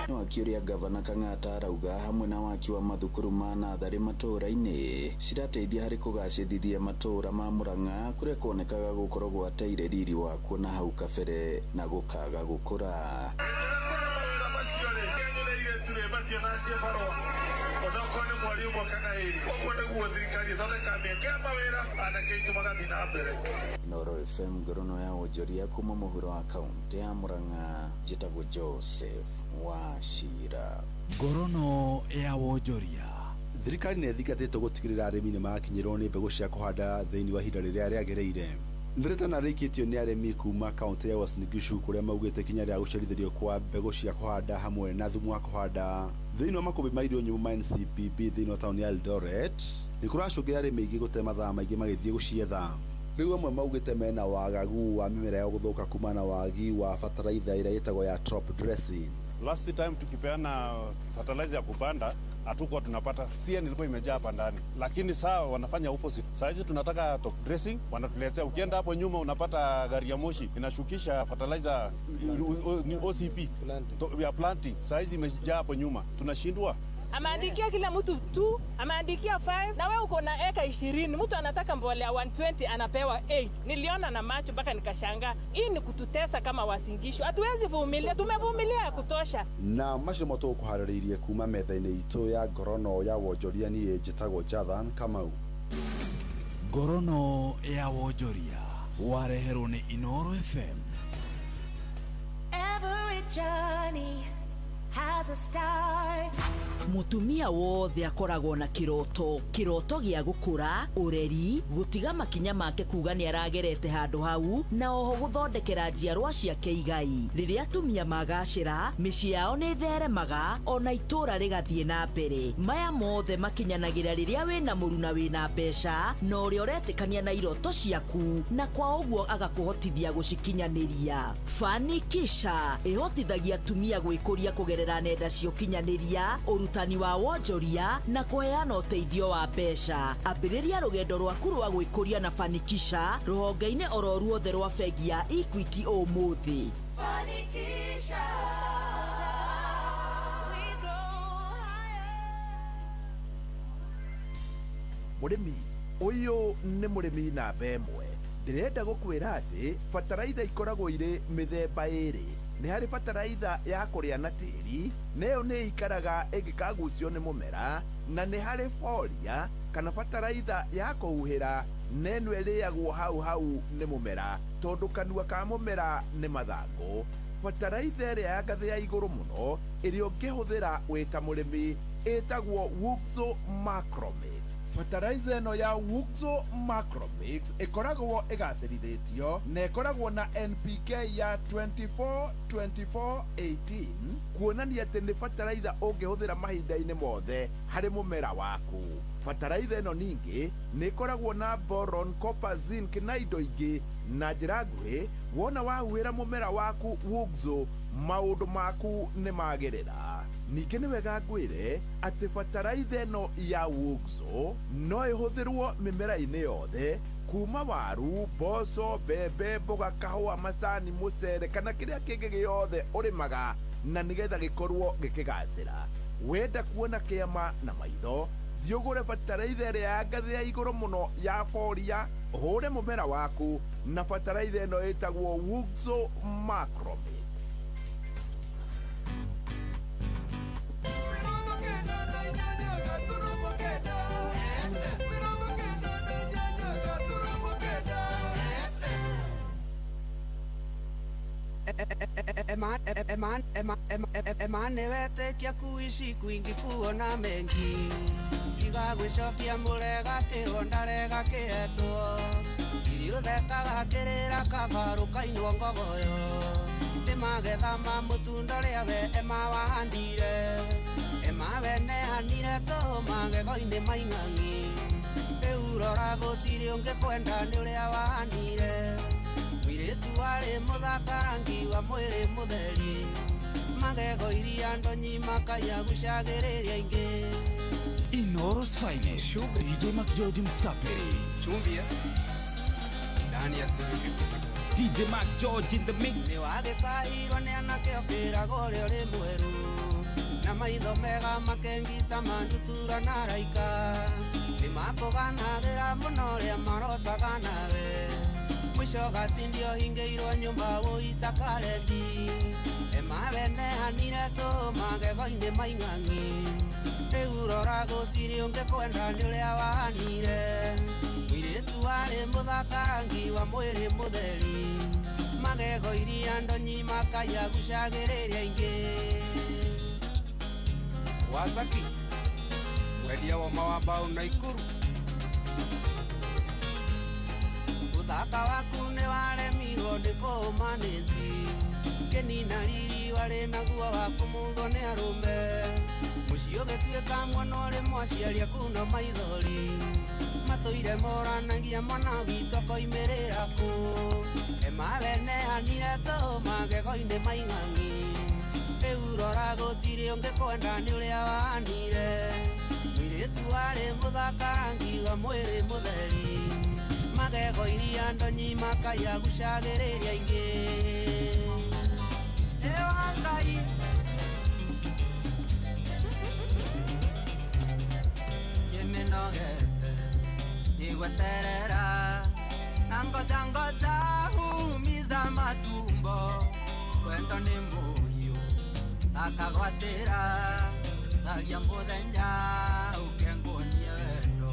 Nĩ waki ũrĩa gavana Kang'ata arauga hamwe na waki wa mathukuru ma natharĩ matũũra-inĩ cirateithia harĩ kũgacĩrithia matũũra ma Murang'a kũrĩa kuonekaga gũkorwo gwateire riri wakuo na hau kabere na gũkaga gũkũra. Inooro FM ngorono ya wonjoria kuma mũhuro wa kaunti ya Murang'a, njĩtagwo Joseph Wachira. Ngorono ya wonjoria. Thirikari nĩ ĩthingatĩtwo gũtigĩrĩra arĩmi nĩ makinyĩrwo nĩ mbegũ cia kũhanda thĩinĩ wa ihinda rĩrĩa rĩagĩrĩire. Nĩ rĩkĩtio nĩ arĩmi kuma kaunti ya Uasin Gishu kũrĩa maugĩte kinya rĩa gũcerithĩrio kwa mbegũ cia kũhanda hamwe na thumu wa kũhanda thĩinĩ wa makũmbĩ ma irio nyũmũ ma NCPB thĩinĩ wa taũni ya Eldoret nĩ kũracũngĩra arĩmi aingĩ gũte mathaa maingĩ magĩthiĩ gũcietha. Rĩu amwe maugĩte mena wagagu wa mĩmera yao gũthũka kuma na wagi wa bataraitha ĩrĩa ĩtagwo ya top dressing. Last time tukipeana fertilizer ya kupanda hatukuwa tunapata, CN ilikuwa imejaa hapa ndani, lakini saa wanafanya opposite. Saa hizi tunataka top dressing wanatuletea, ukienda hapo nyuma unapata gari ya moshi inashukisha fertilizer ni OCP ya planting. Saa hizi imejaa hapo nyuma, tunashindwa. Ameandikia kila mtu 2, ameandikia 5, na wewe uko na eka 20, mtu anataka mbolea 120 anapewa 8. Niliona na macho mpaka nikashangaa. Hii ni kututesa kama Wasingishu. Hatuwezi vumilia, tumevumilia ya kutosha. Na macio moto kuharĩrĩirie kuma metha-inĩ itũ ya ngorono ya wonjoria niĩ njĩtagwo Jathan Kamau. Ngorono ya wonjoria wareherwo nĩ Inooro FM. Every journey has a start. Mutumia wothe akoragwo na kiroto, kiroto gĩa gũkũra, ũreri, gũtiga makinya make kuga nĩ aragerete handũ hau, na oho gũthondekera njiarwa ciake igai. Rĩrĩa atumia magacĩra, mĩciĩ yao nĩ ĩtheremaga, ona itũũra rĩgathiĩ na mbere. Maya mothe makinyanagĩra rĩrĩa wĩna mũruna wĩna mbeca, na ũrĩa ũretĩkania na iroto ciaku, na kwa ũguo agakũhotithia gũcikinyanĩria. Fanikisha ĩhotithagia atumia gwĩkũria kũgerera nenda cia ũkinyanĩria, ũrutani wa wonjoria na kũheana ũteithio wa mbeca. Ambĩrĩria rũgendo rwaku rwa gwĩkũria na Fanikisha rũhonge-inĩ oro ruothe rwa bengi ya Equity ũmũthĩ. Fanikisha, we grow higher. Mũrĩmi ũyũ nĩ mũrĩmi namba ĩmwe. Ndĩrenda gũkwĩra atĩ bataraitha ikoragwo irĩ mĩthemba ĩrĩ. Nĩ harĩ bataraitha ya kũrĩa na tĩri, nayo nĩ ikaraga ĩngĩkagucio nĩ mũmera, na nĩ harĩ foria kana bataraitha ya kũhuhĩra, na ĩno ĩrĩagwo hau hau nĩ mũmera tondũ kanua ka mũmera nĩ mathangũ. Bataraitha ĩrĩa ya ngathĩ ya igũrũ mũno ĩrĩa ũngĩhũthĩra wĩ ta mũrĩmi ĩtagwo Wuxo Macromix. Fertilizer ĩno ya Wuxo Macromix ĩkoragwo ĩgacĩrithĩtio na ĩkoragwo na NPK ya 24 24 18 kuonania atĩ nĩ fertilizer ũngĩhũthĩra mahinda-inĩ mothe harĩ mũmera waku. Fertilizer ĩno ningĩ nĩ ĩkoragwo na boron, copper, zinc na indo ingĩ. Na njĩra nguhĩ, wona wahuhĩra mũmera waku Wuxo, maũndũ maku nĩ magĩrĩra. Ningĩ nĩ wega ngwĩre atĩ bataraitha ĩno ya Wuxo no ĩhũthĩrwo mĩmera-inĩ yothe kuma waru, mboco, mbembe, mboga, kahũa, macani, mũcere kana kĩrĩa kĩngĩ gĩothe ũrĩmaga, na nĩgetha gĩkorwo gĩkĩgacĩra. Wenda kuona kĩama na maitho, thiĩ ũgũre bataraitha ĩrĩa ya ngathĩ ya igũrũ mũno ya foria, ũhũre mũmera waku na bataraitha ĩno ĩtagwo Wuxo Macromix. Emanewete kuishi kwingi kuona mengi tiga gwicokia murega kihonda kietwo tiriuthekaga kirira kabaru kainwo ngogoyo ndi magetha ma mutundo ria we emawahandire emaweneanire tũhũ magego-inĩ maing'ang'i rĩu rora gũtirĩ ũngĩ kwenda nĩ ũrĩa wahanire mũirĩtu warĩ mũthaka rangi wa mwĩrĩ mũtheri magego iria ndonyi makayagucagĩrĩria ingĩ. Inooro's finest DJ McGeorge Msaperi Chumbia ndani ya Studio 56. DJ Mark George in the mix. Nĩ wagĩtahirwo nĩ anake ũkĩragwo ũrĩa ũrĩ mwerũ na maitho mega makengita mandutura na raika nĩ makũganagĩra mũno ũrĩa marotaga nawe mũico gatindio hingĩirwo nyũmba wũita karendi emaweneanire tũ magego-inĩ maing'ang'i rĩu rora gũtirĩ ũngĩkwenda nĩ ũrĩa wahanire mũirĩtu warĩ mũthaka rangi wa mwĩrĩ mũtheri magego iria ndonyi makaya gucagĩrĩria ingĩ Wataki mwendia woma wa mbaũ Naikuru ũthaka waku nĩ waremirwo nĩ kũũma nĩ nzi kĩnina riri warĩ naguo wa kũmuthwo nĩ arũme mũciĩ ũgĩtuĩka mwana ũrĩ mwaciari aku no maithori matũire moranagia mwana witũ akoimĩrĩra kũ emaweneanire tũ magego-inĩ maing'ang'i rĩu rora gũtirĩ ũngĩkwenda nĩ ũrĩa wahanire mũirĩtu warĩ mũthaka rangi wa mwĩrĩ mũtheri magego iria ndonyi makaya gucagĩrĩria ingĩ Ewa Ngai nĩnogete nĩgweterera na ngoja ngoja humiza matumbo wendo nĩ mũhiũ akagwatĩra caria mũthenya ũkenguonie wendo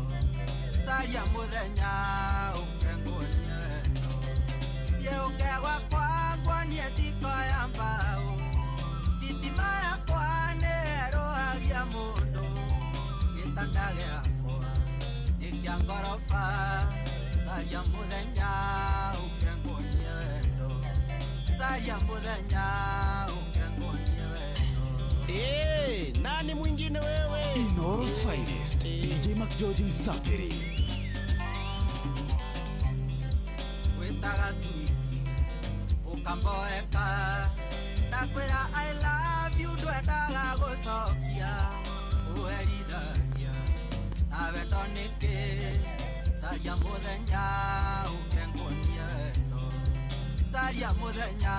caria mũthenya ũkenguonie wendo thiĩ ũke gwakwa nguonie thiko ya mbaũ thitima yakwa nĩerũhagia mũndũ gĩtanda gĩakwa nĩ kĩa ngoroba caria mũthenya ũkenguonie wendo caria mũthenya ũkenguonie wendo. Hey, nani mwingine wewe? Inoro's finest, DJ Mark George Msapiri. Wĩtaga switi ũkamboeka ndakwĩra I love you ndwendaga gũcokia ũherithagia na wendo nĩkĩ caria mũthenya ũkenguonie wendo caria mũthenya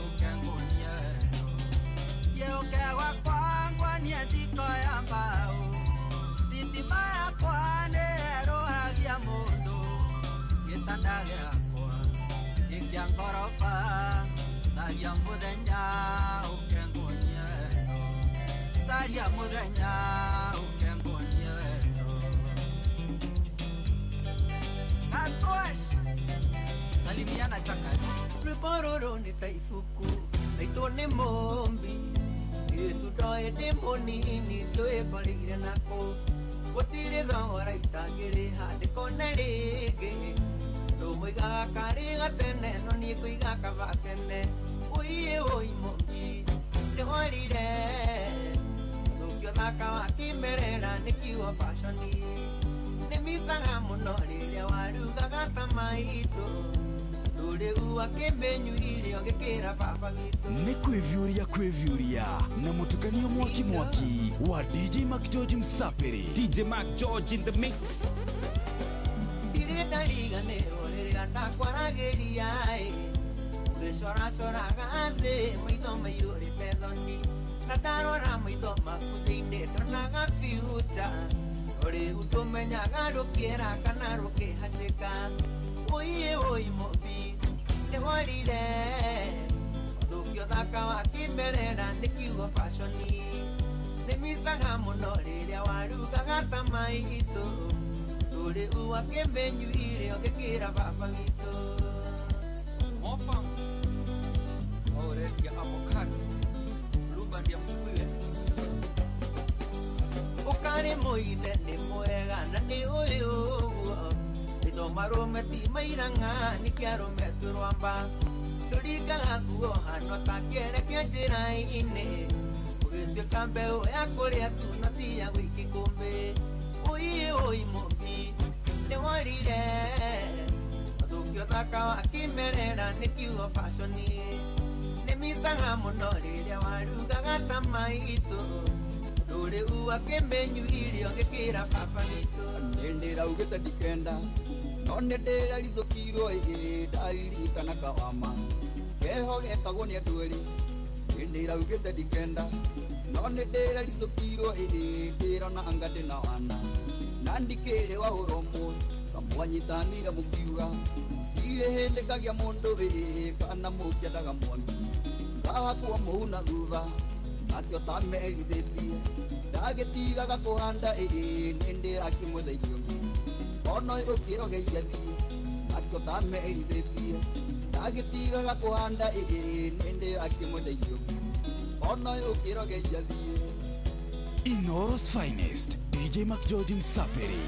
ũkenguonie wendo thiĩ ũke gwakwa nguonie thiko ya mbaũ thitima yakwa nĩerũhagia mũndũ gĩtanda gĩakwa nĩ kĩa ngoroba caria mũthenya ũkenguonie wendo caria mũthenya ũkenguonie wendo Gatwash salimiana chaka rwĩmbo rũrũ nĩ ta ibuku naitũ nĩ mũmbi itũ ndoĩ ndĩ mũnini twĩkorĩire nako gũtirĩ thogora itangĩrĩha ndĩkone rĩngĩ ndũmũigaga karĩ gatene no niĩ ngũiga kaba tene ũiĩ ũi mũmbi nĩworire thũkio thaka wa kĩmerera nĩ kiugo baconi nĩ micaga mũno rĩrĩa warugaga ta maitũ rĩu akĩmenyuire ũgĩkĩra baba witũ Nĩ kwĩviũria kwĩviũria na mũtukanio mwaki mwaki wa DJ Mark George Msapiri. DJ Mark George in the mix. Ndirĩ ndariganĩrwo rĩrĩa ndakwaragĩria ĩ ũgĩcoracoraga thĩ maitho maiyũrĩte thoni na ndarora maitho maku thĩinĩ ndonaga future rĩu tũmenyaga rũkĩera kana rũkĩhacĩka ũiĩ ũi mũmbi nĩworire ũthũkio thaka wa kĩmerera nĩ kiugo baconi nĩ micaga mũno rĩrĩa warugaga ta maitũ rĩu akĩmenyuire ũgĩkĩra baba witũ Mofam ũrendia avocado blueband ya mkuye ũkarĩ mũithe nĩ mwega na nĩ ũyũ ũguo maitho marũme ti mairang'a nĩ kĩarũme twĩ tũringaga nguo hano ta kĩere kĩa njĩra-inĩ ũgĩtuĩka mbeũ ya kũrĩa tu no ti ya gũikia ikũmbĩ ũiĩ ũi mũmbi nĩworire ũthũkio thaka wa kĩmerera nĩ kiugo baconi nĩ micaga mũno rĩrĩa warugaga ta maitũ rĩu akĩmenyuire ũgĩkĩra baba witũ nĩndĩraugĩte ndikenda No nĩ ndĩraricũkirwo ĩĩ ndaririkana kawama keho getagwo nĩ andũ erĩ ndĩraugĩte ndikenda no nĩ ndĩraricũkirwo ĩĩ ndĩrona anga ndĩna wana na ndikĩrĩ wa ũromwe kamwanyitanire mũkiuga ndirĩ hĩndĩ ngagĩa mũndũ ĩĩ kana mũkĩendaga mwangi ngahakwo mũhu na thutha nakĩo tamerithĩtie ndagĩtigaga kũhanda ĩĩ nĩ ndĩrakĩmwetha irio ngĩ ono ũkĩrogeia thiĩ nakĩo tamerithĩtie ndagĩtigaga kũhanda ĩĩ nĩ ndĩrakĩmwetha irio ngĩ ono ũkĩrogeia thiĩ. Inooro's finest, DJ McGeorge Msaperi.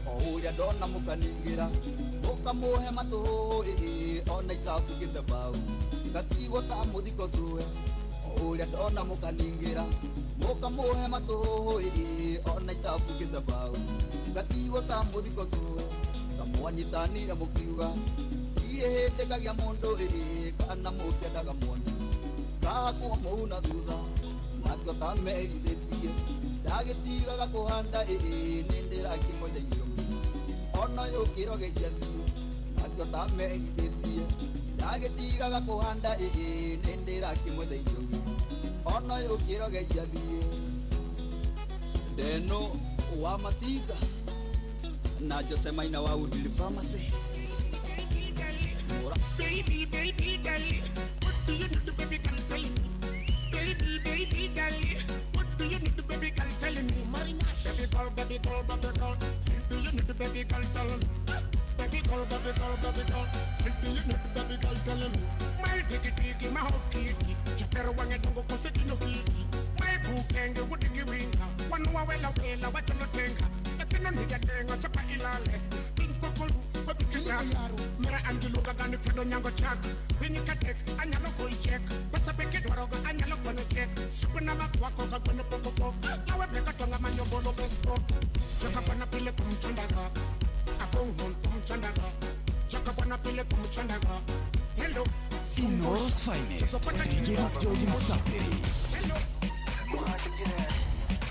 O ũrĩa ndona mũkaningĩra mũkamũhe matũhũhũ ĩĩ ona itabugĩte mbaũ ngatigwo ta mũthiko cũe o ũrĩa ndona mũkaningĩra mũkamũhe matũhũhũ ĩĩ ona itabugĩte mbaũ ngatigwo ta mũthiko cũe kamwanyitanire mũkiuga ndirĩ hĩndĩ ngagĩa mũndũ ĩĩ kana mũkĩendaga mwangi ngahakwo mũhu na thutha nakĩo tamerithĩtie ndagĩtigaga kũhanda ĩĩ nĩ ndĩrakĩmwetha irio ono ũkĩrogeia thiĩ nakĩo tamerithĩtie ndagĩtigaga kũhanda ĩĩ nĩ ndĩrakĩmwetha irio ono ũkĩrogeia thiĩ. Ndeno wa Matinga na Jose Maina wa Woodley Pharmacy. Baby, baby, girl, what do you need, baby girl, tell me? Baby, baby, girl, what do you need, baby girl, tell me? Baby girl, baby girl, baby girl, do you need, baby girl, tell me? Baby girl, baby girl, baby girl, do you need, baby girl, tell me? My diggy diggy, my hot kitty, chapero wange dongo kose dino kitty. My bukenge wudigi winga, wanua wela wela wachalo tenga. Lakini niga tenga chapa ilale, pinkokolu wabikinyalo. Mera angiluga gani fredo nyango chak, pinyikatek anyalo koi check. Pesa peke dwarogo anyalo kono check. Sukuna makwako kagweno poko poko. Nawe peka tonga manyobolo besto. Chaka pana pile kumchandaga, akongon kumchandaga. Chaka pana pile kumchandaga. Hello. Inooro's finest, DJ McGeorge Msaperi. Hello.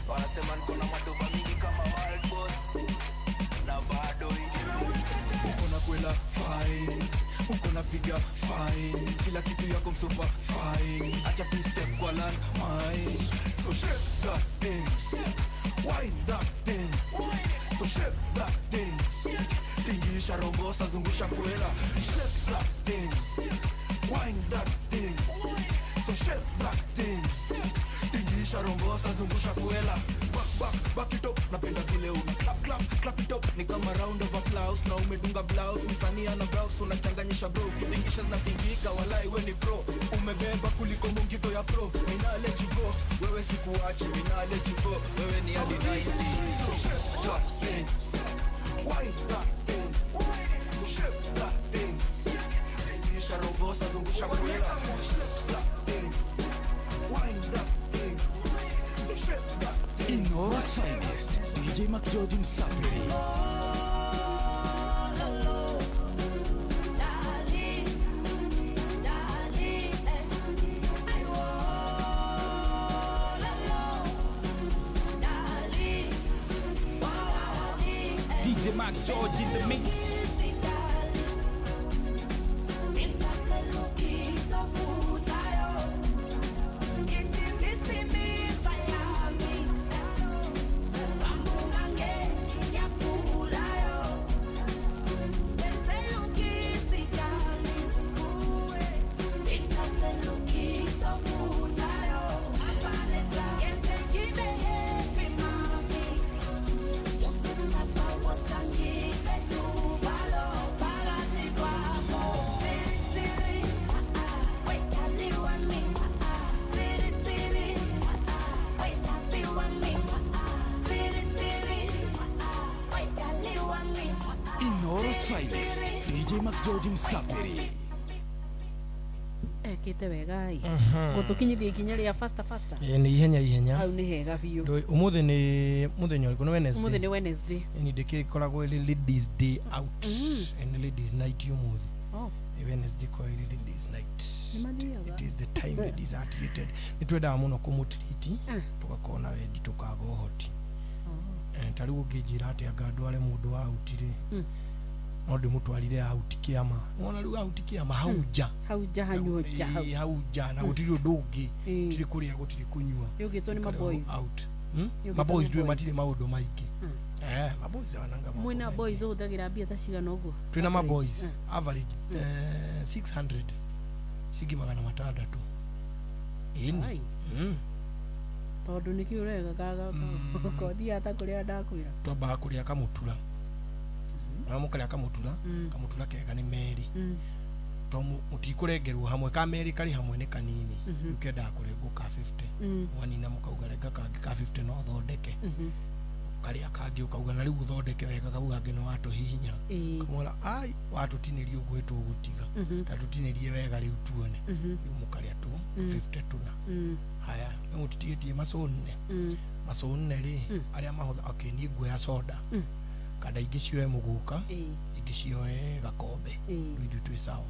Wanasema niko na madoba mingi kama wild boss na bado uko na kwela fine, uko na figure fine, kila kitu yako msupa fine, acha tu step kwa land mine. So shake that thing, wine that thing, so shake that thing, tingisha rombosa zungusha kwela, shake that thing, wine that thing, so shake that thing, tingisha rombosa zungusha kwela. Back back back it up, napenda vile una clap clap clap it up, ni kama round of applause na umedunga blouse, msanii ana blouse unachanganyisha bro, kitingisha zinatingika walai we ni pro, umebeba kuliko mungito ya pro, mina let you go, wewe sikuachi, mina let you go, wewe ni hadi 90. So shake that thing, wine that thing, so shake that thing, tingisha rombosa zungusha kwela, shake that thing, wine that thing, so shake that thing. Inooro's finest, DJ McGeorge Msaperi. DJ McGeorge in the mix. Inooro's finest, DJ McGeorge Msaperi. Ekite wega i gutukinyithia ikinya ria faster faster. Ĩ nĩ ihenya ihenya. Hau nĩ hega biũ. Ũmũthĩ nĩ mũthenya ũrĩkũ? Nĩ Wednesday. Ũmũthĩ nĩ Wednesday. Ĩni ndĩkĩkoragwo ĩrĩ ladies day out. Ĩ nĩ ladies night ũmũthĩ. Oh. Ĩ Wednesday koragwo ĩrĩ ladies night. Nĩmathiaga. It is the time ladies are treated. Nĩ twendaga mũno kũmũtiriti tũgakorwo na wendi tũkaga ũhoti. Ta rĩu ũngĩnjĩra atĩ anga ndware mũndũ out rĩ, no ndĩmũtwarire out kĩama. Wona rĩu out kĩama hau nja. Hau nja hanyuo nja hau. Ĩĩ, hau nja na gũtirĩ ũndũ ũngĩ, gũtirĩ kũrĩa, gũtirĩ kũnyua. Yũkĩtwo nĩ maboys. Out. Yũkĩtwo Maboys nĩ ndũĩ boys. matirĩ maũndũ maingĩ. Maboys ananga maũndũ Mwĩna maingĩ. boys ũhũthagĩra mbia ta cigana ũguo? Twĩna Average. maboys average 600, ciringi 600. Ĩni. Ai. Tondũ nĩkĩ ũrega kothiaga ta kũrĩa ndakwĩra. Twambaga kũrĩa kamũtura. Na mũkarĩa kamũtura, kamũtura kega nĩ merĩ. To mũtikũrengerwo hamwe, ka merĩ karĩ hamwe nĩ kanini. Rĩu kendaga kũrengwo ka 50. Mwanina mũkauga renga kangĩ ka 50 no ũthondeke. Karĩa kangĩ ũkauga na rĩu ũthondeke wega, kau kangĩ nĩ watũhihinya. Kamwĩra ai watũtinĩria ũguo tũgũtiga. Ta tũtinĩrie wega rĩu tuone. Rĩu mũkarĩa tu 50 tuna. Haya, rĩu mũtitigĩtie macũnne. Macũnne rĩ, arĩa mahũtha, okay, niĩ nguoya soda. Kanda ingĩ cioe mũgũka, ingĩ cioe gakombe. Rĩu ithuĩ twĩ sawa.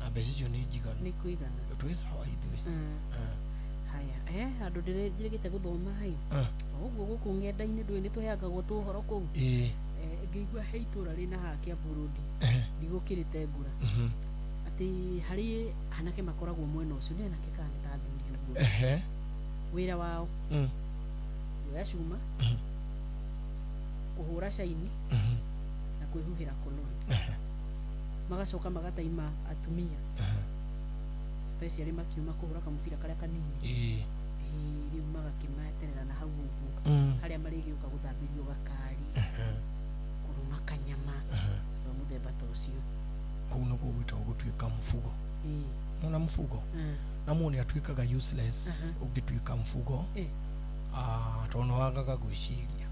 Na mbeca icio nĩ njiganu. Nĩ kũigana. Twĩ sawa ithuĩ. Haya, handũ njĩrĩgĩte gũthoma ĩ. O ũguo gũkũ ng'enda-inĩ ndũĩ nĩ tũheangagwo tũhoro kũu. Ngĩigua he itũra rĩna haha Kiambu Road. Ndigũkĩrĩte ngura. Atĩ harĩ anake makoragwo mwena ũcio, nĩ anake kana nĩ ta athuri ũguo. Wĩra wao kuoya cuma, kũhũra caini na kwĩhuhĩra koloni. Magacoka magataima atumia, especially makiuma kũhũra kamũbira karĩa kanini. Ĩĩ, rĩu magakĩmeterera na hau ũguo harĩa marĩgĩũka gũthambĩrio gakari, kũrũma kanyama twa mũthemba ta ũcio. Kũu nĩkuo gwĩtagwo gũtuĩka mũbugo. Nona mũbugo na mũndũ nĩ atuĩkaga useless ũngĩtuĩka mũbugo. Tondũ nĩ wagaga gwĩciria.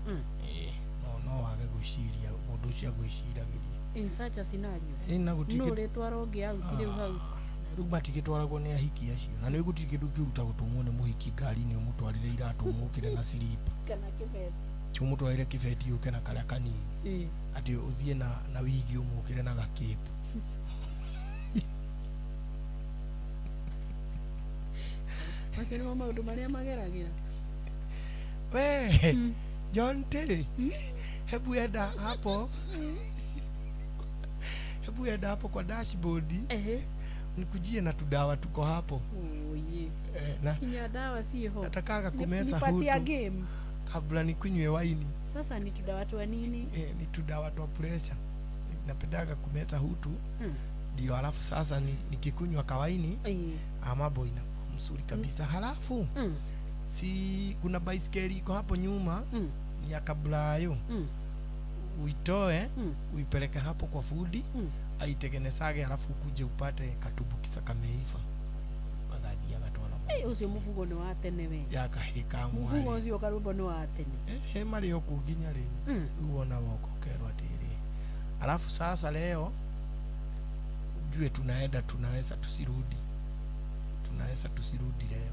Ĩĩ, no wage gwĩciria, mũndũ ũcio agwĩciragĩria. In such a scenario, Ĩĩ, na gũtirĩ nũ ũrĩtwara ũngĩ out rĩu hau? Rĩu matigĩtwaragwo nĩ ahiki acio, na nĩ gũtirĩ kĩndũ kĩũru ta gũtũmwo nĩ mũhiki ngari-inĩ ũmũtwarĩre iratũ ũmũkĩre na silipa. Kana kĩbeti. Ti ũmũtwarĩre kĩbeti ũke na karĩa kanini. Atĩ ũthiĩ na wigi ũmũkĩre na gakĩpu. Macio nĩmo maũndũ marĩa mageragĩra. We John T, hebu enda hapo, hebu enda hapo kwa dashboard nikujie na tudawa tuko hapo. Oye. Na Kinya dawa ciĩho. Natakaga kumeza Nipatia hutu game. Kabla nikunywe waini. Sasa ni tudawa twa nini? Ni tudawa twa pressure. Napendaga kumeza hutu ndio, halafu sasa nikikunywa kawaini mambo inakuwa mzuri kabisa. Halafu si kuna baiskeli iko hapo nyuma ni ya kablayo, uitoe uipeleke hapo kwa fundi aitengenesage, halafu ukuje upate katubukisa kameiva kagathia gatwara. Ũcio mũbugo nĩ wa tene we. Ya kahĩka Mũbugo mwarĩ. ũcio karwĩmbo nĩ wa tene. Marĩ o kũu nginya rĩu. Rĩu wona woka ũkerwo atĩrĩ, alafu sasa leo jue tunaenda, tunaweza tusirudi, tunaweza tusirudi leo.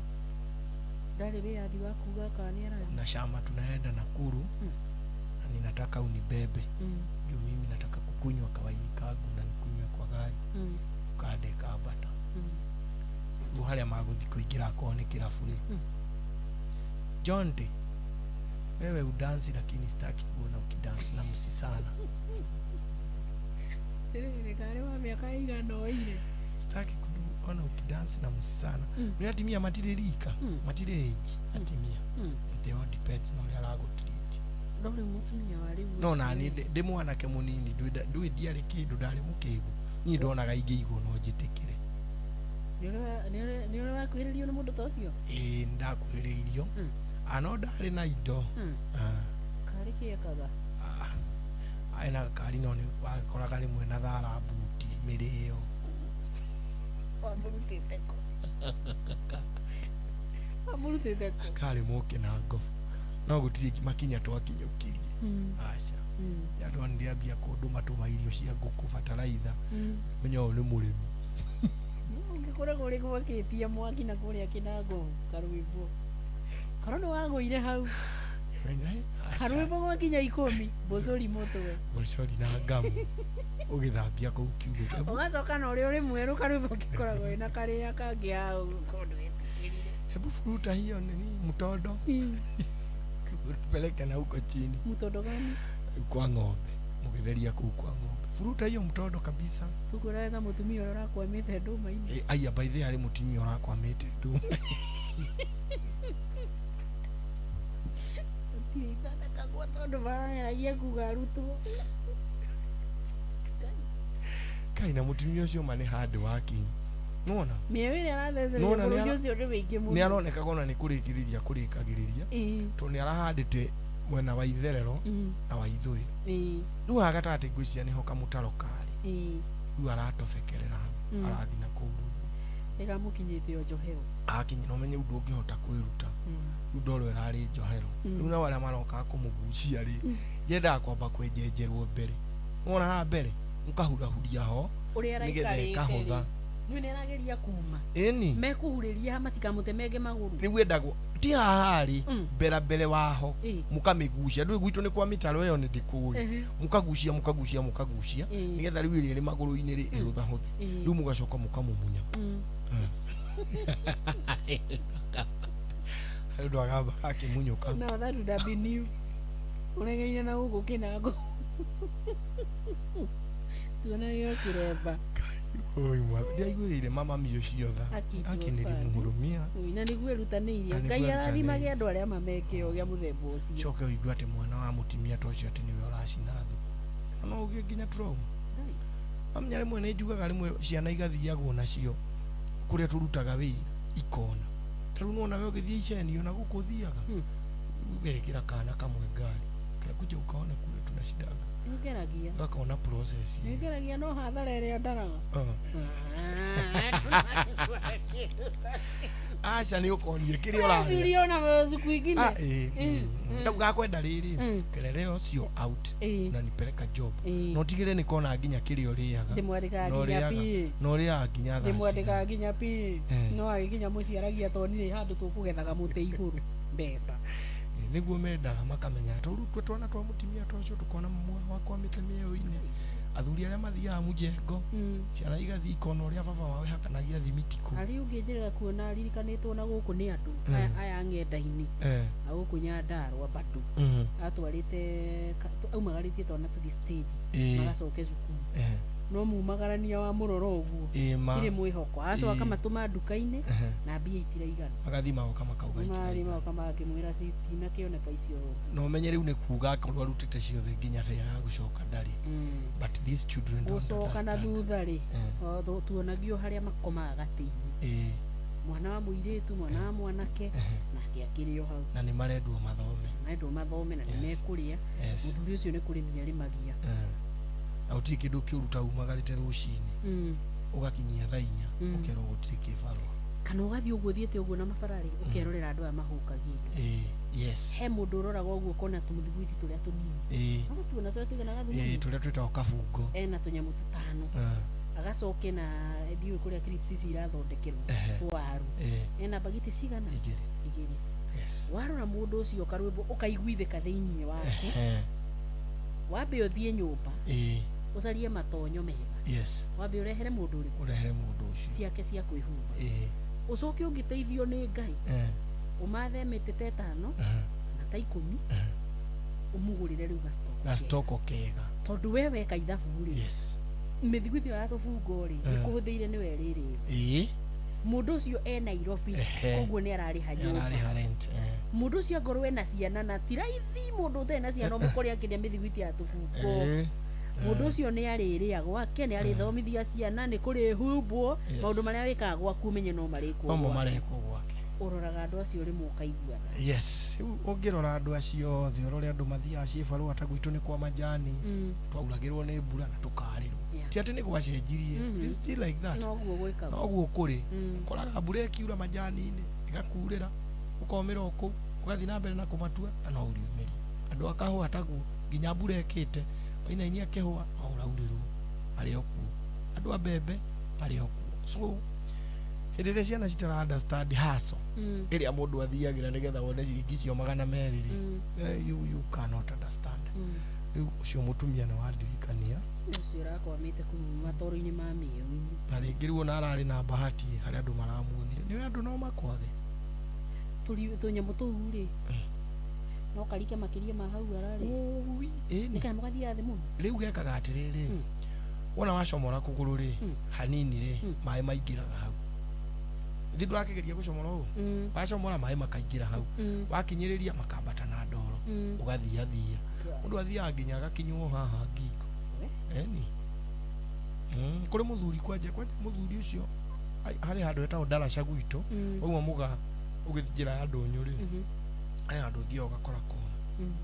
Ndarĩ wĩyathi wa kuga kana nĩ arathiĩ. Na shama tunaenda Nakuru na ninataka unibebe juu mimi nataka kukunywa kawaini kangu na nikunywe kwa gari kande kambata. Rĩu harĩa magũthiĩ kũingĩra akorwo nĩ kĩrabu rĩ, Jonte, wewe udansi lakini sitaki kuona ukidansi na msisana. Rĩrĩ karĩ wa mĩaka ĩigana oire. Sitaki kuona ukidansi na msisana. Nĩ atimia matirĩ rika, matirĩ age atimia. It all depends na ũrĩa aragũtreat. No rĩu mũtumia wa rĩu No ũcio nani rĩ, ndĩ mwanake mũnini, ndũĩ ndiarĩ kĩndũ, ndarĩ mũkĩgu, niĩ ndonaga ingĩigwo no njĩtĩkĩre. Nĩ ũrĩ wakuhĩrĩrio nĩ mũndũ ta ũcio? Ĩĩ, nĩndakuhĩrĩirio ano ndarĩ na indo. Karĩ kĩekaga? Ena gakari no nĩ wakoraga rĩmwe na thara buti mĩrĩo. Wamũrutĩte kũ? Wamũrutĩte kũ? Karĩ moke na ngobu no gũtirĩ makinya twakinyũkirie. Aca, andũ ambia kũndũma tũma irio cia ngũkũ bataraitha. Menya ũyũ nĩ mũrĩmi. Ũngĩkoragwo ũrĩ gwakĩtie mwaki na kũrĩa kĩnango karwĩmbo korwo nĩ wagũire hau. Menya, aca. Karwĩmbo gwakinya 10 mbũcũri mũtwe. Mbũcori na ngamu ũgĩthambia kũu kiugũ. Ũgacoka na ũrĩa ũrĩ mwerũ karwĩmbo gĩkoragwo wĩna karĩa kangĩ hau korwo ndwetĩkĩrire. Hebu furuta hiyo nini mtondo. Tupeleke na huko chini. Mtondo gani? Kwa ng'ombe. Mugitheria kuu kwa ng'ombe. Furuta hiyo mtondo kabisa. Tukuretha mutumia ũrĩa ũrakwamĩte ndũma-inĩ. Aya by the harĩ mutumia ũrakwamĩte ndũma. Gũtirĩ ithondekagwo tondũ marageragia kuga arutwo. Kai na mutumia ũcio ma nĩ hard working. Nona? Mĩeũ ĩrĩa arathecereria bũrũri ũcio nĩ mĩingĩ mũno. Nĩ aronekaga ona nĩ kũrĩkĩrĩria kũrĩkagĩrĩria. Tondũ nĩ arahandĩte mwena wa itherero na wa ithũĩro. Rĩu haha gatagatĩ ngwĩciria nĩho kamũtaro karĩ. Rĩu aratobekerera hau arathiĩ na kũu rungu. Ĩramũkinyĩte o njohero. Akinya na ũmenye rĩu ndũngĩhota kwĩruta. Rĩu ndoro ĩrarĩ njohero. Rĩu nao arĩa marokaga kũmũgucia rĩ, yendaga kwamba kwenjenjerwo mbere. Wona haha mbere mũkahurahuria ho ũrĩa nĩgetha araikarĩte ĩkahũtha. rĩ, nĩ nĩ arageria kuma. Ĩni. Mekũhurĩria matikamũtemenge magũrũ. Rĩu endagwo ti haha rĩ mbera mbere waho mũkamĩgucia. Ndũĩ gwitũ nĩ kwa mĩtaro ĩyo nĩ ndĩkũĩ. Mũkagucia mũkagucia mũkagucia nĩgetha rĩu ĩrĩa ĩrĩ magũrũ-inĩ rĩ ĩhũthahũthe. Rĩu mũgacoka mũkamumunya. Harĩ ũndũ agamba akĩmunyũka. Now that would have been you. Ũregeire na gũkũ kĩnango. Tuonagio kĩremba. Ndiaiguĩrĩire mama mi ũcio tha. Aki nĩndĩmũhurumia. Na nĩguo erutanĩirie. Na nĩguo Ngai arathimage erutanĩirie. andũ arĩa mamekĩo gĩa mũthemba ũcio. Coke ũigue atĩ mwana wa mũtumia ta ũcio atĩ nĩwe ũracina thukuru. Kana no ũgĩe nginya trauma. Amenya rĩmwe nĩ njugaga rĩmwe ciana igathiagwo nacio kũrĩa tũrutaga wĩra ikona. Ta rĩu nĩwona we ũgĩthiĩ iceni ona gũkũ ũthiaga ũgekĩra kana kamwe ngari karakuja ukaona kule tunashidaga. Nĩngeragia. Gakona process ĩyo. Nĩngeragia no hathara ĩrĩa ndaraga. Aca nĩ ũkonie kĩrĩa ũrarĩa. Uliona siku ingine. Ah, eh. Gakwenda rĩrĩ kelele ũcio out unanipeleka job. Na ũtigĩrĩre nĩ kona nginya kĩrĩa ũrĩaga. Ndĩmwandĩkaga nginya PA. Na ũrĩaga nginya thaa Ndĩmwandĩkaga nginya PA. Eh. No agĩkinya mũciĩ aragia tonire handũ tũkũgethaga mũtĩ igũrũ mbeca. Nĩguo mendaga makamenya tondũ rĩu twana twa mũtumia ta ũcio tũkona wakwamĩte mĩeũ-inĩ. Athuri arĩa mathiaga mũjengo ciana igathiĩ ikona ũrĩa baba wao ehakanagia thimiti kũu. Arĩ ũngĩnjĩrĩra kuona ririkanĩtwo na gũkũ nĩ andũ aya ng'enda-inĩ na gũkũ Nyandarua bado atwarĩte aumagarĩtie twana tũthiĩ stage magacoke cukuru no mumagarania wa mũroro ũguo tirĩ mwĩhoko agacoka akamatũma nduka-inĩ na mbia itiraigana. Magathiĩ magoka makauga Marathiĩ magoka magakĩmwĩra citinakĩoneka icio. Na ũmenye rĩu nĩ kuga akorwo arutĩte ciothe nginya bea ya gũcoka ndarĩ. But these children don't gũcoka na understand. thutha rĩ tuonagio harĩa makomaga gatĩ-inĩ. Mwana wa mũirĩtu, mwana wa mwanake nake akĩrĩ o hau. Na nĩ marendwo mathome. Marendwo mathome na nĩ mekũrĩa. Mũthuri ũcio nĩ kũrĩmia arĩmagia. Na gũtirĩ kĩndũ kĩũru ta umagarĩte rũcinĩ ũgakinyia thaa inya ũkerwo gũtirĩ kĩbarũa. Kana ũgathiĩ ũguo ũthiĩte ũguo na mabara rĩ ũkerorera andũ aya mahũkagia indo. Yes. He mũndũ ũroraga ũguo ũkona tũmũthiguiti tũrĩa tũnini. Ũgatuona tũrĩa tũigana gathiguiti. Tũrĩa twĩtagwo kabungo. Ena tũnyamũ tũtano. Agacoke na ndiũĩ kũrĩa crips ici irathondekerwo twaru. Ena bagiti cigana? Igĩrĩ. Warora mũndũ ũcio karwĩmbo ũkaiguithĩka thĩiniĩ waku. Wambe ũthiĩ nyũmba. Ũcarie matonyo mega. Wambe ũrehere mũndũ ũrĩkũ? Ũrehere mũndũ ũcio. Ciake cia kwĩhumba. Ũcoke ũngĩteithio nĩ Ngai. Ũmathe mĩtĩ ta ĩtano kana ta 10 ũmũgũrĩre rĩu gastoko kega. Tondũ we weka ithabu rĩ. Mĩthiguiti ĩyo ya tũbungo rĩ ĩkũhũthĩire nĩwe rĩrĩ. Mũndũ ũcio e Nairobi koguo nĩ ararĩha nyũmba. Mũndũ ũcio angorwo ena ciana na ti raithi mũndũ ũtarĩ na ciana ũmũkore akĩrĩa mĩthiguiti ya tũbungo. Mũndũ ũcio nĩ arĩrĩa gwake, nĩ arĩthomithia ciana, nĩ kũrĩhumbwo maũndũ marĩa wĩkaga gwaku ũmenye no marĩkwo. Nomo marĩkwo gwake. Ũroraga andũ acio rĩmwe ũkaigua tha. Yes, rĩu ũngĩrora andũ acio othe ũrore andũ mathiaga ciĩbarũa ta gwitũ nĩ kwa majani twauragĩrwo nĩ mbura na tũkarĩrwo. Ti atĩ nĩ gwacenjirie. It's still like that. Noguo gwĩkagwo. Noguo kũrĩ. Ũkoraga mbura ĩkiura majani-inĩ ĩgakurĩra ũkomĩra o kũu ũgathiĩ na mbere na kũmatua na no ũriumĩrie. Andũ a kahũa taguo nginya mbura ĩkĩte wainainia kĩhũa no ũraurĩrwo marĩ o kuo. Andũ a mbembe marĩ o kuo. So hĩndĩ ĩrĩa ciana citara understand hustle ĩrĩa mũndũ athiagĩra nĩgetha wone ciringi icio 200 rĩ you cannot understand. Rĩu ũcio mũtumia nĩ wandirikania. Ũcio ũrakwamĩte kũu matoro-inĩ ma mĩeũ-inĩ. Na rĩngĩ rĩu ona ararĩ na bahati harĩa andũ maramuonire. Nĩwe andũ no makwage. Tũnyamũ tũu rĩ No karike makĩria ma hau ararĩ. Ĩni. Nĩ kanyamũ gathiaga thĩ mũno. Rĩu gekaga atĩrĩrĩ, wona wacomora kũgũrũ rĩ hanini rĩ, maĩ maingĩraga hau. Thi ndũrakĩgeria gũcomora ũũ, wacomora maĩ makaingĩra hau, wakinyĩrĩria makambata na ndoro, ũgathiathia. Mũndũ athiaga nginya agakinywo haha ngingo. Eni kũrĩ mũthuri kwanja kwanja mũthuri ũcio harĩ handũ hetagwo ndaraca gwitũ, wauma mũga ũgĩthiĩ njĩra ya ndũnyũ rĩ, harĩ handũ ũthiaga ũgakora kona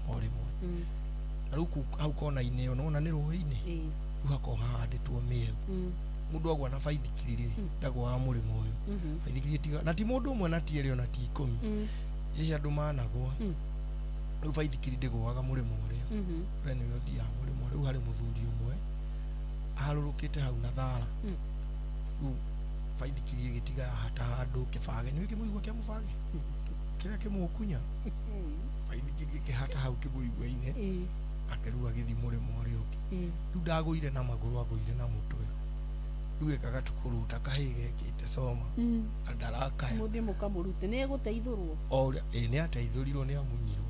o rĩmwe, na rĩu kũu hau kona-inĩ ĩyo nĩwona nĩ rũĩ-inĩ, rĩu hakoragwo hahandĩtwo mĩeũ. Mũndũ agwa na baithikiri rĩ, ndagwaga mũrĩmo ũyũ. Baithikiri ĩtiga na ti mũndũ ũmwe na ti erĩ ona ti 10, ĩhĩ andũ managwa. Rĩu baithikiri ndĩgũaga mũrĩmo ũrĩa, we nĩwe ũthiaga mũrĩmo. Rĩu harĩ mũthuri ũmwe aharũrũkĩte hau na thara, rĩu baithikiri ĩgĩtiga yahata handũ kĩbage, nĩũĩ kĩmũigua kĩa mũbage kĩrĩa kĩmũkunya, baithikiri ĩkĩhata hau kĩmũigua-inĩ, nake rĩu agĩthiĩ mũrĩmo ũrĩa ũngĩ. Rĩu ndagũire na magũrũ, agũire na mũtwe. Rĩu ekaga tũkũruta kahĩ gekĩte coma na ndarakaya. Mũthiĩ mũkamũrute nĩ egũteithũrwo. O ũrĩa ĩ nĩ ateithũrirwo, nĩ amunyirwo.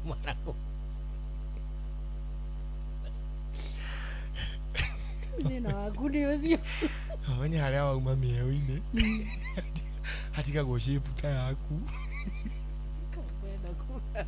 Marago. Thĩna waku nĩ ũcio. Amenye harĩa wauma mĩeũ-inĩ hatigagwo shape ta yaku. Kwenda kuga atĩa?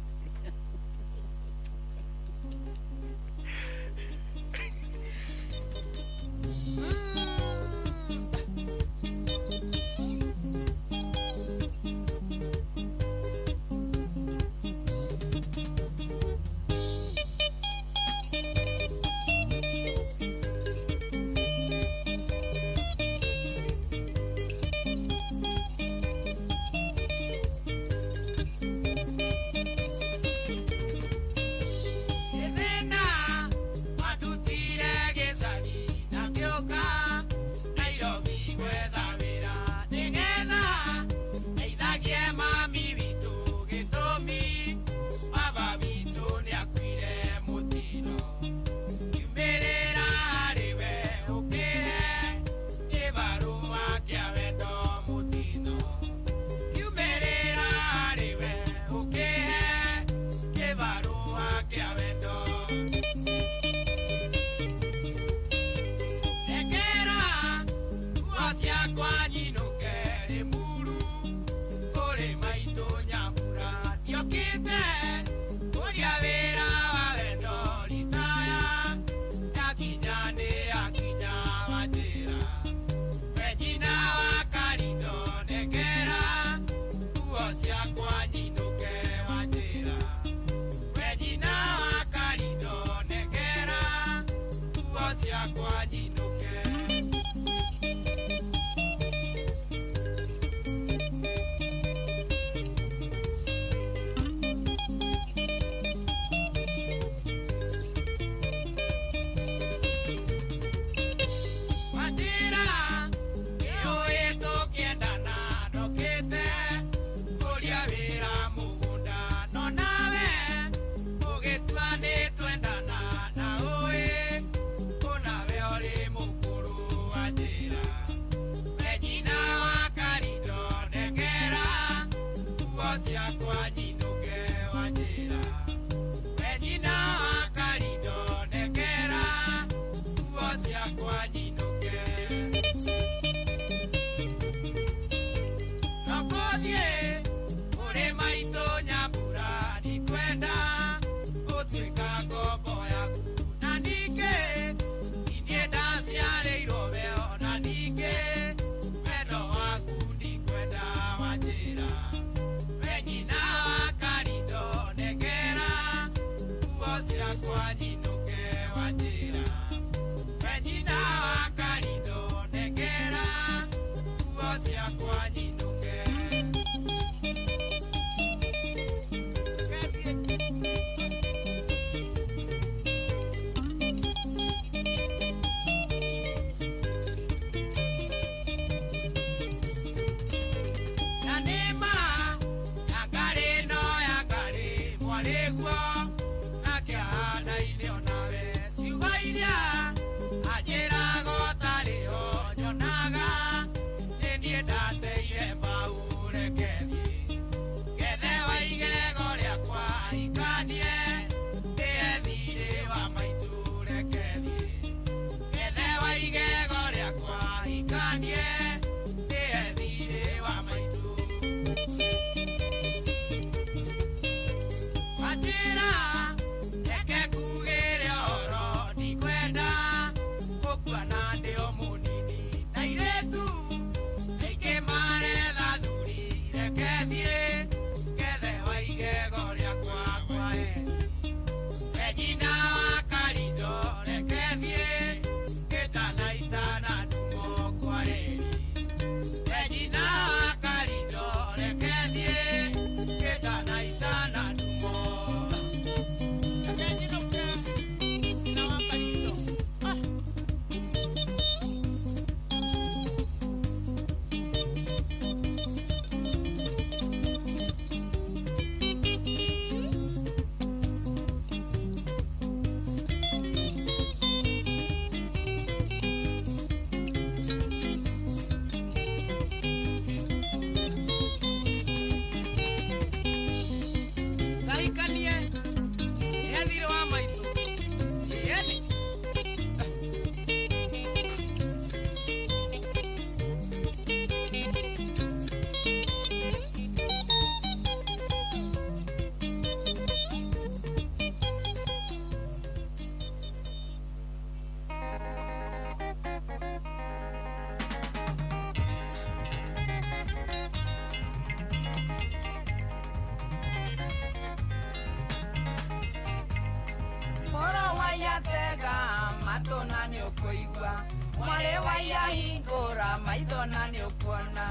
matũ na nĩ ũkũigua mwarĩ wa iya hingũra maitho na nĩ ũkuona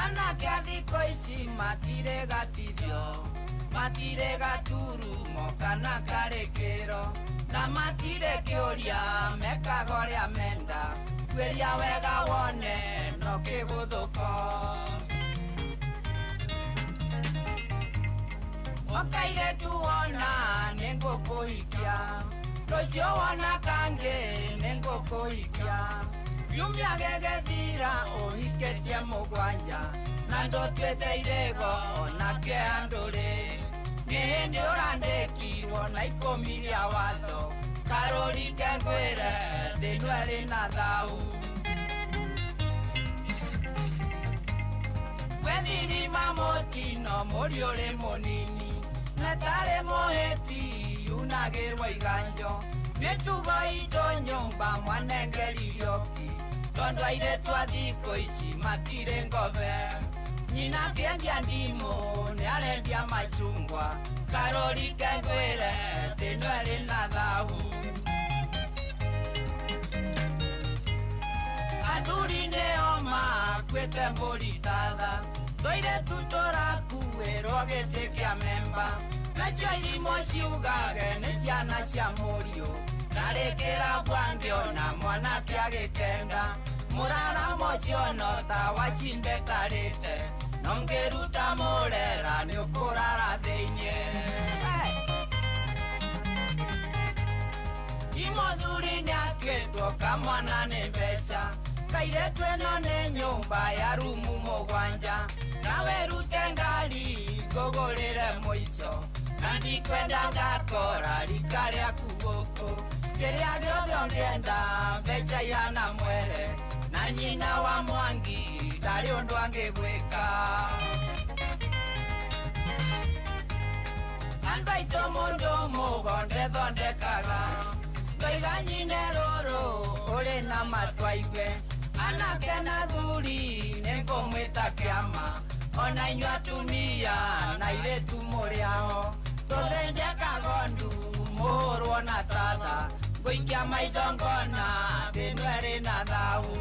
anake a thikũ ici matirĩ gatithio matirĩ gaturumo kana karĩkĩro na matirĩ kĩũria mekaga ũrĩa menda kwĩria wega wone no kĩgũthũko Wakairetu wona nĩngũkũhikia rũciũ wona kangĩ nĩngũkũhikia kiumia gĩgĩthira ũhikĩtie mũgwanja na ndũtuĩte irĩgo ona kĩeha ndũrĩ nĩ hĩndĩ ũrandĩkirwo na ikũmi rĩa watho karũri kengwĩre thĩ ĩno ĩrĩ na thau wethirima mũtino mũri ũrĩ mũnini netarĩ mũhĩti yunagĩrwo iganjo mĩtugo itũ nyũmba mwanengeririoki tondũ airĩtu a thikũ ici matirĩ ngobe nyina akĩendia ndimũ nĩ arendia macungwa karũri kengwĩre thĩ ĩno ĩrĩ na thahu athuri nĩo makuĩte mbũri tatha tũirĩtu tũrakuĩrwo gĩtĩ kĩa memba nacio irimũ ciugage nĩ ciana cia mũriũ ndarĩkĩra bwangi ona mwanake agĩkenda mũraramo ũcio no ta wacimbe tarĩte no ngĩruta mũrera nĩ ũkũrara thĩiniĩ Imothuri nĩ atuĩtwo kamwana nĩ mbeca kairĩtu ĩno nĩ nyũmba ya rumu mũgwanja nawe rute ngari ngũgũrĩre mũico na ndikwenda ngakora rika rĩaku gũkũ kĩrĩa gĩothe ũngĩenda mbeca ihana mwere na nyina wa Mwangi ndarĩ ũndũ angĩgwĩka andũ aitũ mũndũ mũgonde thondekaga ndoiga nyine rũrũ ũrĩ na matũ aigue anake na thuri nĩngũmwĩta kĩama ona inyuĩ atumia na airĩtu mũrĩ aho tũthĩnje kagondu mũhũrwo na tatha ngũikia maitho ngona thĩ ĩno ĩrĩ na thahu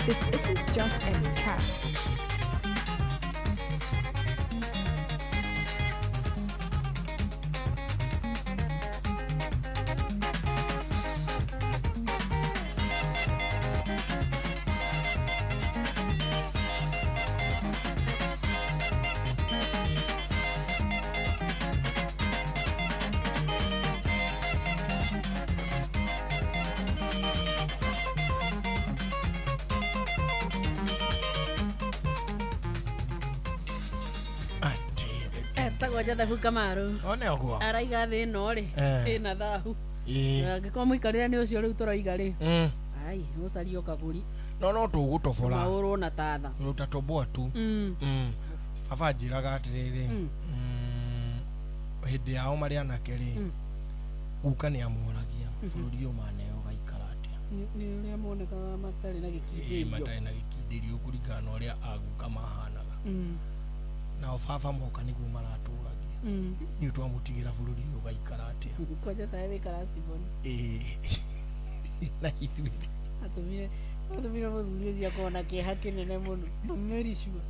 This isn't just any track. Etagwo Joseph Kamaru one ũguo araiga thĩ ĩno rĩ ĩna thahu angĩkorwo mũikarĩre nĩ ũcio rĩu tũroiga rĩ ai ũcario kaburi no tũgũtobora maũrwo na tatha rũtatoboa tu baba anjĩraga atĩrĩrĩ hĩndĩ yao marĩ anake rĩ guka nĩ amoragia bũrũri ũyũ maneo ũgaikara atĩa nĩ ũrĩa monekaga matarĩ na gĩkindĩrio matarĩ na gĩkindĩrio kũringana na ũrĩa aguka mahanaga nao baba moka nĩguo maratũragia nĩ twamũtigĩra bũrũri ũyũ ũgaikara atĩa kwanja tawe wĩkara Stephen na ithuĩ atũmire mũthuri ũcio akorwo na kĩeha kĩnene mũno mericua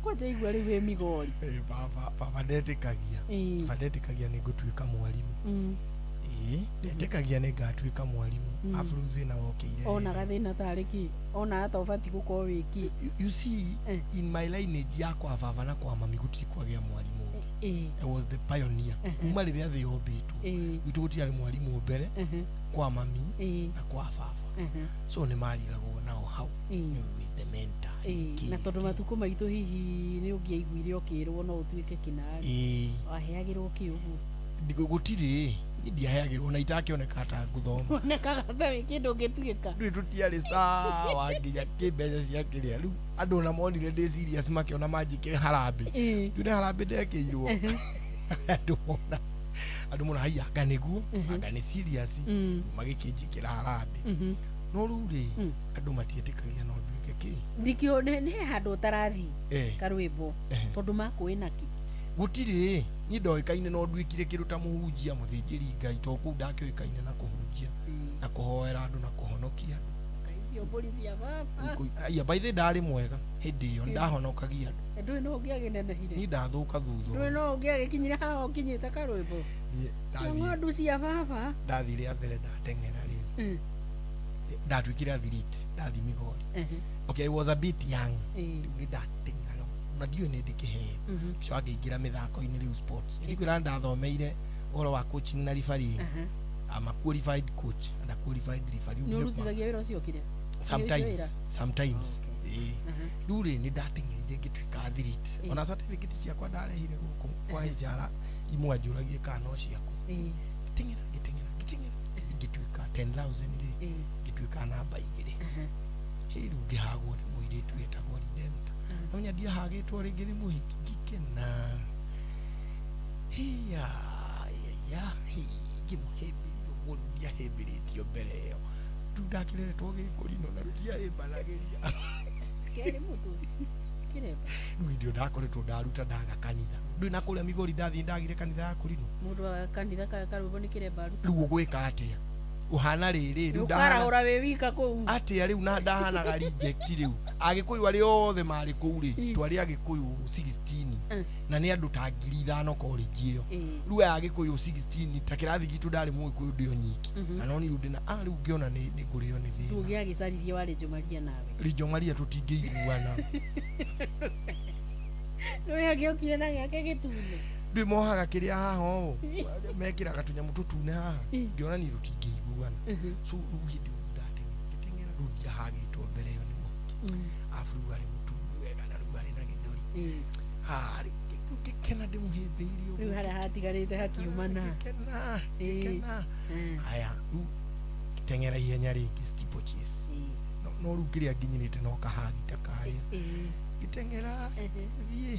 kwanja igua rĩu wĩ Migori baba baba ndetĩkagia nĩ ngũtuĩka mwarimũ ĩĩ Ndetĩkagia nĩ ngatuĩka mwarimũ. Arabu rĩu thĩna wokĩire. Onaga thĩna tarĩ kĩ? Onaga ta ũbatiĩ gũkorwo wĩ kĩ? You see, in my lineage ya kwa baba na kwa mami gũtirĩ kwagĩa mwarimũ ũngĩ. I was the pioneer. Kuma rĩrĩa thĩ yombĩtwo, gwitũ gũtiarĩ mwarimũ mbere, kwa mami na kwa baba. So nĩ marigagwo nao hau. Who is the mentor? Na tondũ matukũ maitũ hihi nĩ ũngĩaiguire ũkĩrwo no ũtuĩke kĩnarĩ, waheagĩrwo kĩ ũguo? Gũtirĩ, niĩ ndiaheagĩrwo na itakĩoneka ta ngũthoma. Onekaga ta wĩ kĩndũ ũngĩtuĩka. Rĩu tũtiarĩ sawa nginya kĩmbeca cia kĩrĩa. Rĩu andũ ona monire ndĩ serious makĩona manjĩkĩre harambĩ. Rĩu nĩ harambĩ ndekĩirwo. Andũ mona haiya anga nĩguo, anga nĩ serious, magĩkĩnjĩkĩra harambĩ. No rĩu rĩ, andũ matietĩkagia no nduĩke kĩ. Nĩkĩo nĩ he handũ ũtarathiĩ karwĩmbo, tondũ makũĩ nakĩ? Gũtirĩ, niĩ ndoĩkaine no nduĩkire kĩndũ ta mũhunjia, mũthĩnjĩri Ngai, to kũu ndakĩũĩkaine na kũhunjia na kũhoera andũ na kũhonokia andũ. Icio mbũri cia baba. Aya, by the way, ndarĩ mwega hĩndĩ ĩyo, ndahonokagia andũ. Ndũĩ no ũngĩagĩnenehire. Niĩ ndathũka thutha. Ndũĩ no ũngĩagĩkinyire haha ũkinyĩte karwĩmbo. Cio ng'ondu cia baba. Ndathire athere ndateng'era rĩu. Ndatuĩkire athlete, ndathi Migori. Okay, I was a bit young. Rĩu nĩ ndateng'eraga na ndiũĩ nĩ ndĩkĩheo. Coka ngĩingĩra mĩthako-inĩ rĩu sports. Ndikwĩra ndathomeire ũhoro wa coaching na refereeing. I'm a qualified coach and a qualified referee. Nĩ ũrutithagia wĩra ũcio kĩrĩa? Sometimes. Rĩu rĩ, nĩ ndateng'erire ngĩtuĩka athlete. Ona certificate ciakwa ndarehire gũkũ kwa HR imwe anjũragie kana no ciakwa. Ngĩteng'era ngĩteng'era ngĩteng'era ngĩtuĩka 10,000 rĩ, ngĩtuĩka namba 2. Hĩ, rĩu ngĩhagwo nĩ mũirĩtu wetagwo Redemptor. Namenya ndiahagĩtwo rĩngĩ nĩ mũhiki, ngĩkena. Hiya, ya, hi, ngĩmũhĩmbĩria ũguo rĩu ndiahĩmbĩrĩtio mbere ĩyo. Rĩu ndakĩreretwo gĩkũrinũ na rũtiahĩmbanagĩria. Kerĩ mũtũ. Kĩremba. Rĩu hĩndĩ ĩyo ndakoretwo ndaruta ndaga kanitha. Ndũĩ na kũrĩa Migori ndathiĩ ndagire kanitha ya kũrinũ. Mũndũ wa kanitha karwĩmbo nĩ kĩremba aruta. Rĩu ũgwĩka atĩa? Ũhana rĩrĩ, rĩu ndahana. Ũkarahũra wĩ wika kũu. Atĩa rĩu na ndahanaga reject rĩu. Agĩkũyũ arĩa othe marĩ kũu rĩ, twarĩ agĩkũyũ 16 na nĩ andũ ta 5,000 college ĩyo. Rĩu aya agĩkũyũ 16 ta kĩrathi gitũ ndarĩ mũgĩkũyũ ndĩ o nyiki. Na no niĩ rĩu ndĩna rĩu ngĩona nĩ ngũrĩo nĩ thĩna. Ndũngĩagĩcaririe warĩ Njomaria nawe. Rĩ Maria tũtingĩiguana. Nĩwe agĩokire na gĩake gĩtune. Ndĩ mohaga kĩrĩa haha ũũ mekĩraga tũnyamũ tũtune haha, ngĩona niĩ tũtingĩiguana. So rĩu hĩndĩ ĩyo ndateng'era rĩu ndiahagĩtwo mbere ĩyo nĩ mũhiki. Arabu rĩu arĩ mũtungu wega na rĩu arĩ na gĩthũri. Rĩu ngĩkena ndĩmũhĩmbĩirie ũguo. Rĩu harĩa hatigarĩte hakiumana. Ngĩkena. Haya, rĩu ngĩteng'era ihenya rĩngĩ steeplechase. No rĩu kĩrĩa nginyĩrĩte no kahagi ta karĩa. Ngĩteng'era thiĩ,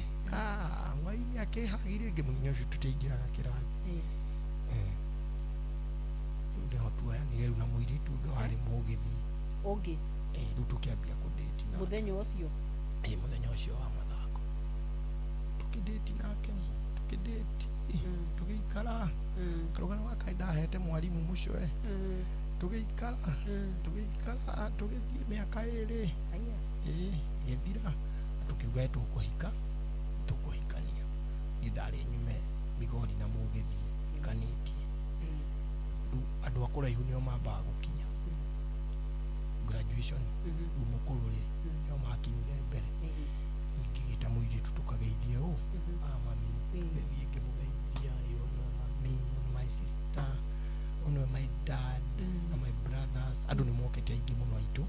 hwaĩ-inĩ akĩhagire rĩngĩ mũthenya ũcio tũtiaingĩraga kĩrathi. Rĩu nĩho tuoyanire rĩu na mũirĩtu ũngĩ warĩ mũgĩthi. Ũngĩ? Rĩu tũkĩambia kũndĩti nake. Mũthenya ũcio? Mũthenya ũcio wa mathako. Tũkĩndĩti nake, tũkĩndĩti, tũgĩikara. Karũgano gaka ndahete mwarimũ mũcoe. Tũgĩikara, tũgĩikara, tũgĩthiĩ mĩaka 2. Ĩgĩthira. Tũkiuga tũkũhika, tũkũhikania. Niĩ ndarĩ nyume Migori na mũgĩthi hikanĩtie. Rĩu andũ a kũraihu nĩo mambaga gũkinya graduation. Rĩu mũkũrũ rĩ, nĩo makinyire mbere. Ngĩgĩta mũirĩtu tũkageithie ũũ, mami, tũgĩthiĩ ngĩmũgeithia, ũyũ nĩwe mami, ũyũ nĩ my sister, ũyũ nĩwe my dad na my brothers. Andũ nĩ mokĩte aingĩ mũno aitũ.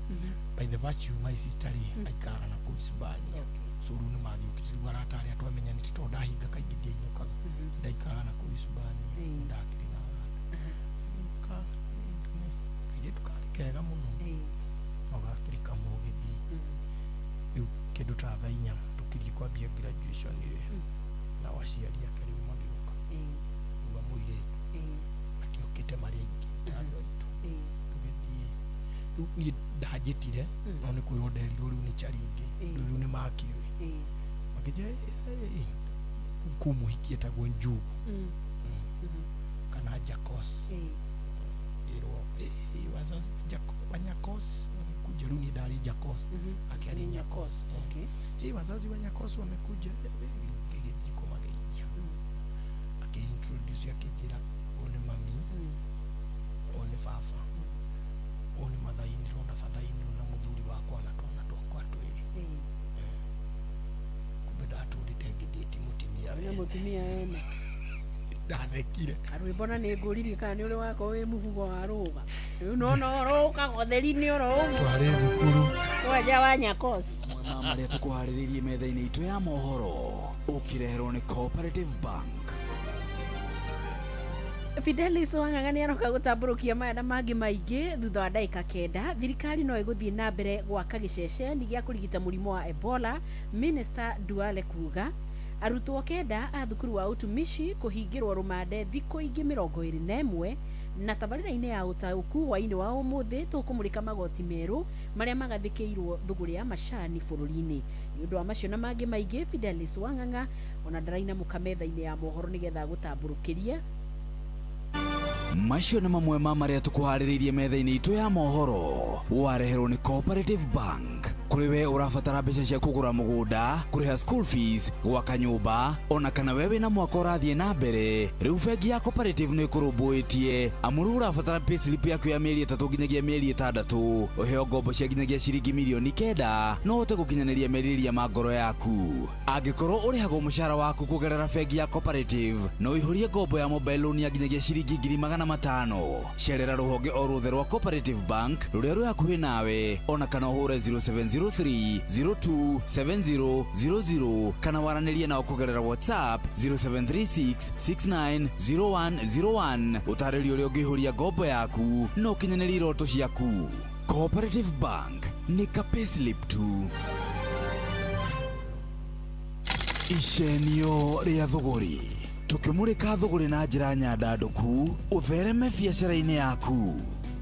By the virtue my sister rĩ, aikaraga na kũu Hispania. So rĩu nĩ magĩũkĩte rĩu arata arĩa twamenyanĩte tondũ ndahinga kaingĩ ndiainũkaga. Ndaikaraga na kũu Hispania, ndakĩrĩ na arata. Agĩũka, kairĩtu karĩ kega mũno. No gakĩrĩ kamũgĩthi. Rĩu kĩndũ ta thaa 4 tũkĩriĩ kwambia graduation rĩ, nao aciari ake rĩu magĩũka. Rĩu a mũirĩtu matiokĩte marĩ aingĩ ta andũ aitũ. Tũgĩthiĩ. Rĩu niĩ ndanjĩtire, no nĩ kwĩrwo nderirwo rĩu nĩ Charinge, rĩu nĩ makĩũĩ. Makĩnjĩra kũu mũhiki etagwo Njugu kana Jakos. Ĩrwo wazazi wa Nyakos wamekuja. Rĩu niĩ ndarĩ Jakos, ake arĩ Nyakos. Wazazi wa Nyakos wamekuja. Ngĩgĩthiĩ kũmageithia. Akĩ-introduce akĩnjĩra ũyũ nĩ mami, Mũtumia ena. Ndathekire. Karwĩmbo na nĩ ngũririe kana nĩ ũrĩ wakorwo wĩ mũbugo wa rũga. Rĩu nona ũroka gotheri-inĩ oro ũguo. Twarĩ thukuru. Kwanja wa Nyakos. Ma marĩa tũkũharĩrĩirie metha-inĩ itũ ya mohoro ũkĩreherwo nĩ Cooperative Bank. Fidelis Wang'ang'a nĩ aroka gũtambũrũkia maya na mangĩ maingĩ thutha wa ndagĩka 9. Thirikari no ĩgũthiĩ na mbere gwaka gĩceceni gĩa kũrigita mũrimũ wa Ebola, Minister Duale kuga. Arutwo 9 a thukuru wa utumishi kũhingĩrwo rũmande thikũ ingĩ 21. Na tabarĩra-inĩ ya ũtaũku hwaĩ-inĩ wa ũmũthĩ tũkũmũrĩka magoti merũ marĩa magathĩkĩirwo thũgũrĩ ya macani bũrũri-inĩ. Nĩ ũndũ wa macio na mangĩ maingĩ, Fidelis Wang'ang'a ona ndarainamũka metha-inĩ ya mohoro nĩgetha gũtambũrũkĩria. Macio nĩ mamwe ma marĩa tũkũharĩrĩirie metha-inĩ itũ ya mohoro wareherwo nĩ Cooperative Bank. Kũrĩ we ũrabatara mbeca cia kũgũra mũgũnda, kũrĩha school fees, gwaka nyũmba, ona kana we wĩna mwaka ũrathiĩ na mbere, rĩu bengi ya Cooperative nĩ ĩkũrũmbũĩtie. Amu rĩu ũrabatara payslip yaku ya mĩeri 3 nginyagia mĩeri 6, ũheo ngombo cia nginyagia ciringi mirioni 9, no ũhote gũkinyanĩria merirĩria ma ngoro yaku. Angĩkorwo ũrĩhagwo mũcara waku kũgerera bengi ya Cooperative, no ũihũrie ngombo ya mobile loan ya nginyagia ciringi 500,000. Cerera rũhonge o ruothe rwa Cooperative Bank rũrĩa rwĩ hakuhĩ nawe, ona kana ũhũre 0703 02 7000 kana waranĩrie nao kũgerera WhatsApp 0736 690101. Ũtarĩrio ũrĩa ũngĩihũria ngombo yaku na ũkinyanĩrie iroto ciaku. Cooperative Bank nĩ ka payslip tu. Icenio rĩa thũgũrĩ. Tũkĩmũrĩka thũgũrĩ na njĩra nyandandũku, ũthereme biacara-inĩ yaku.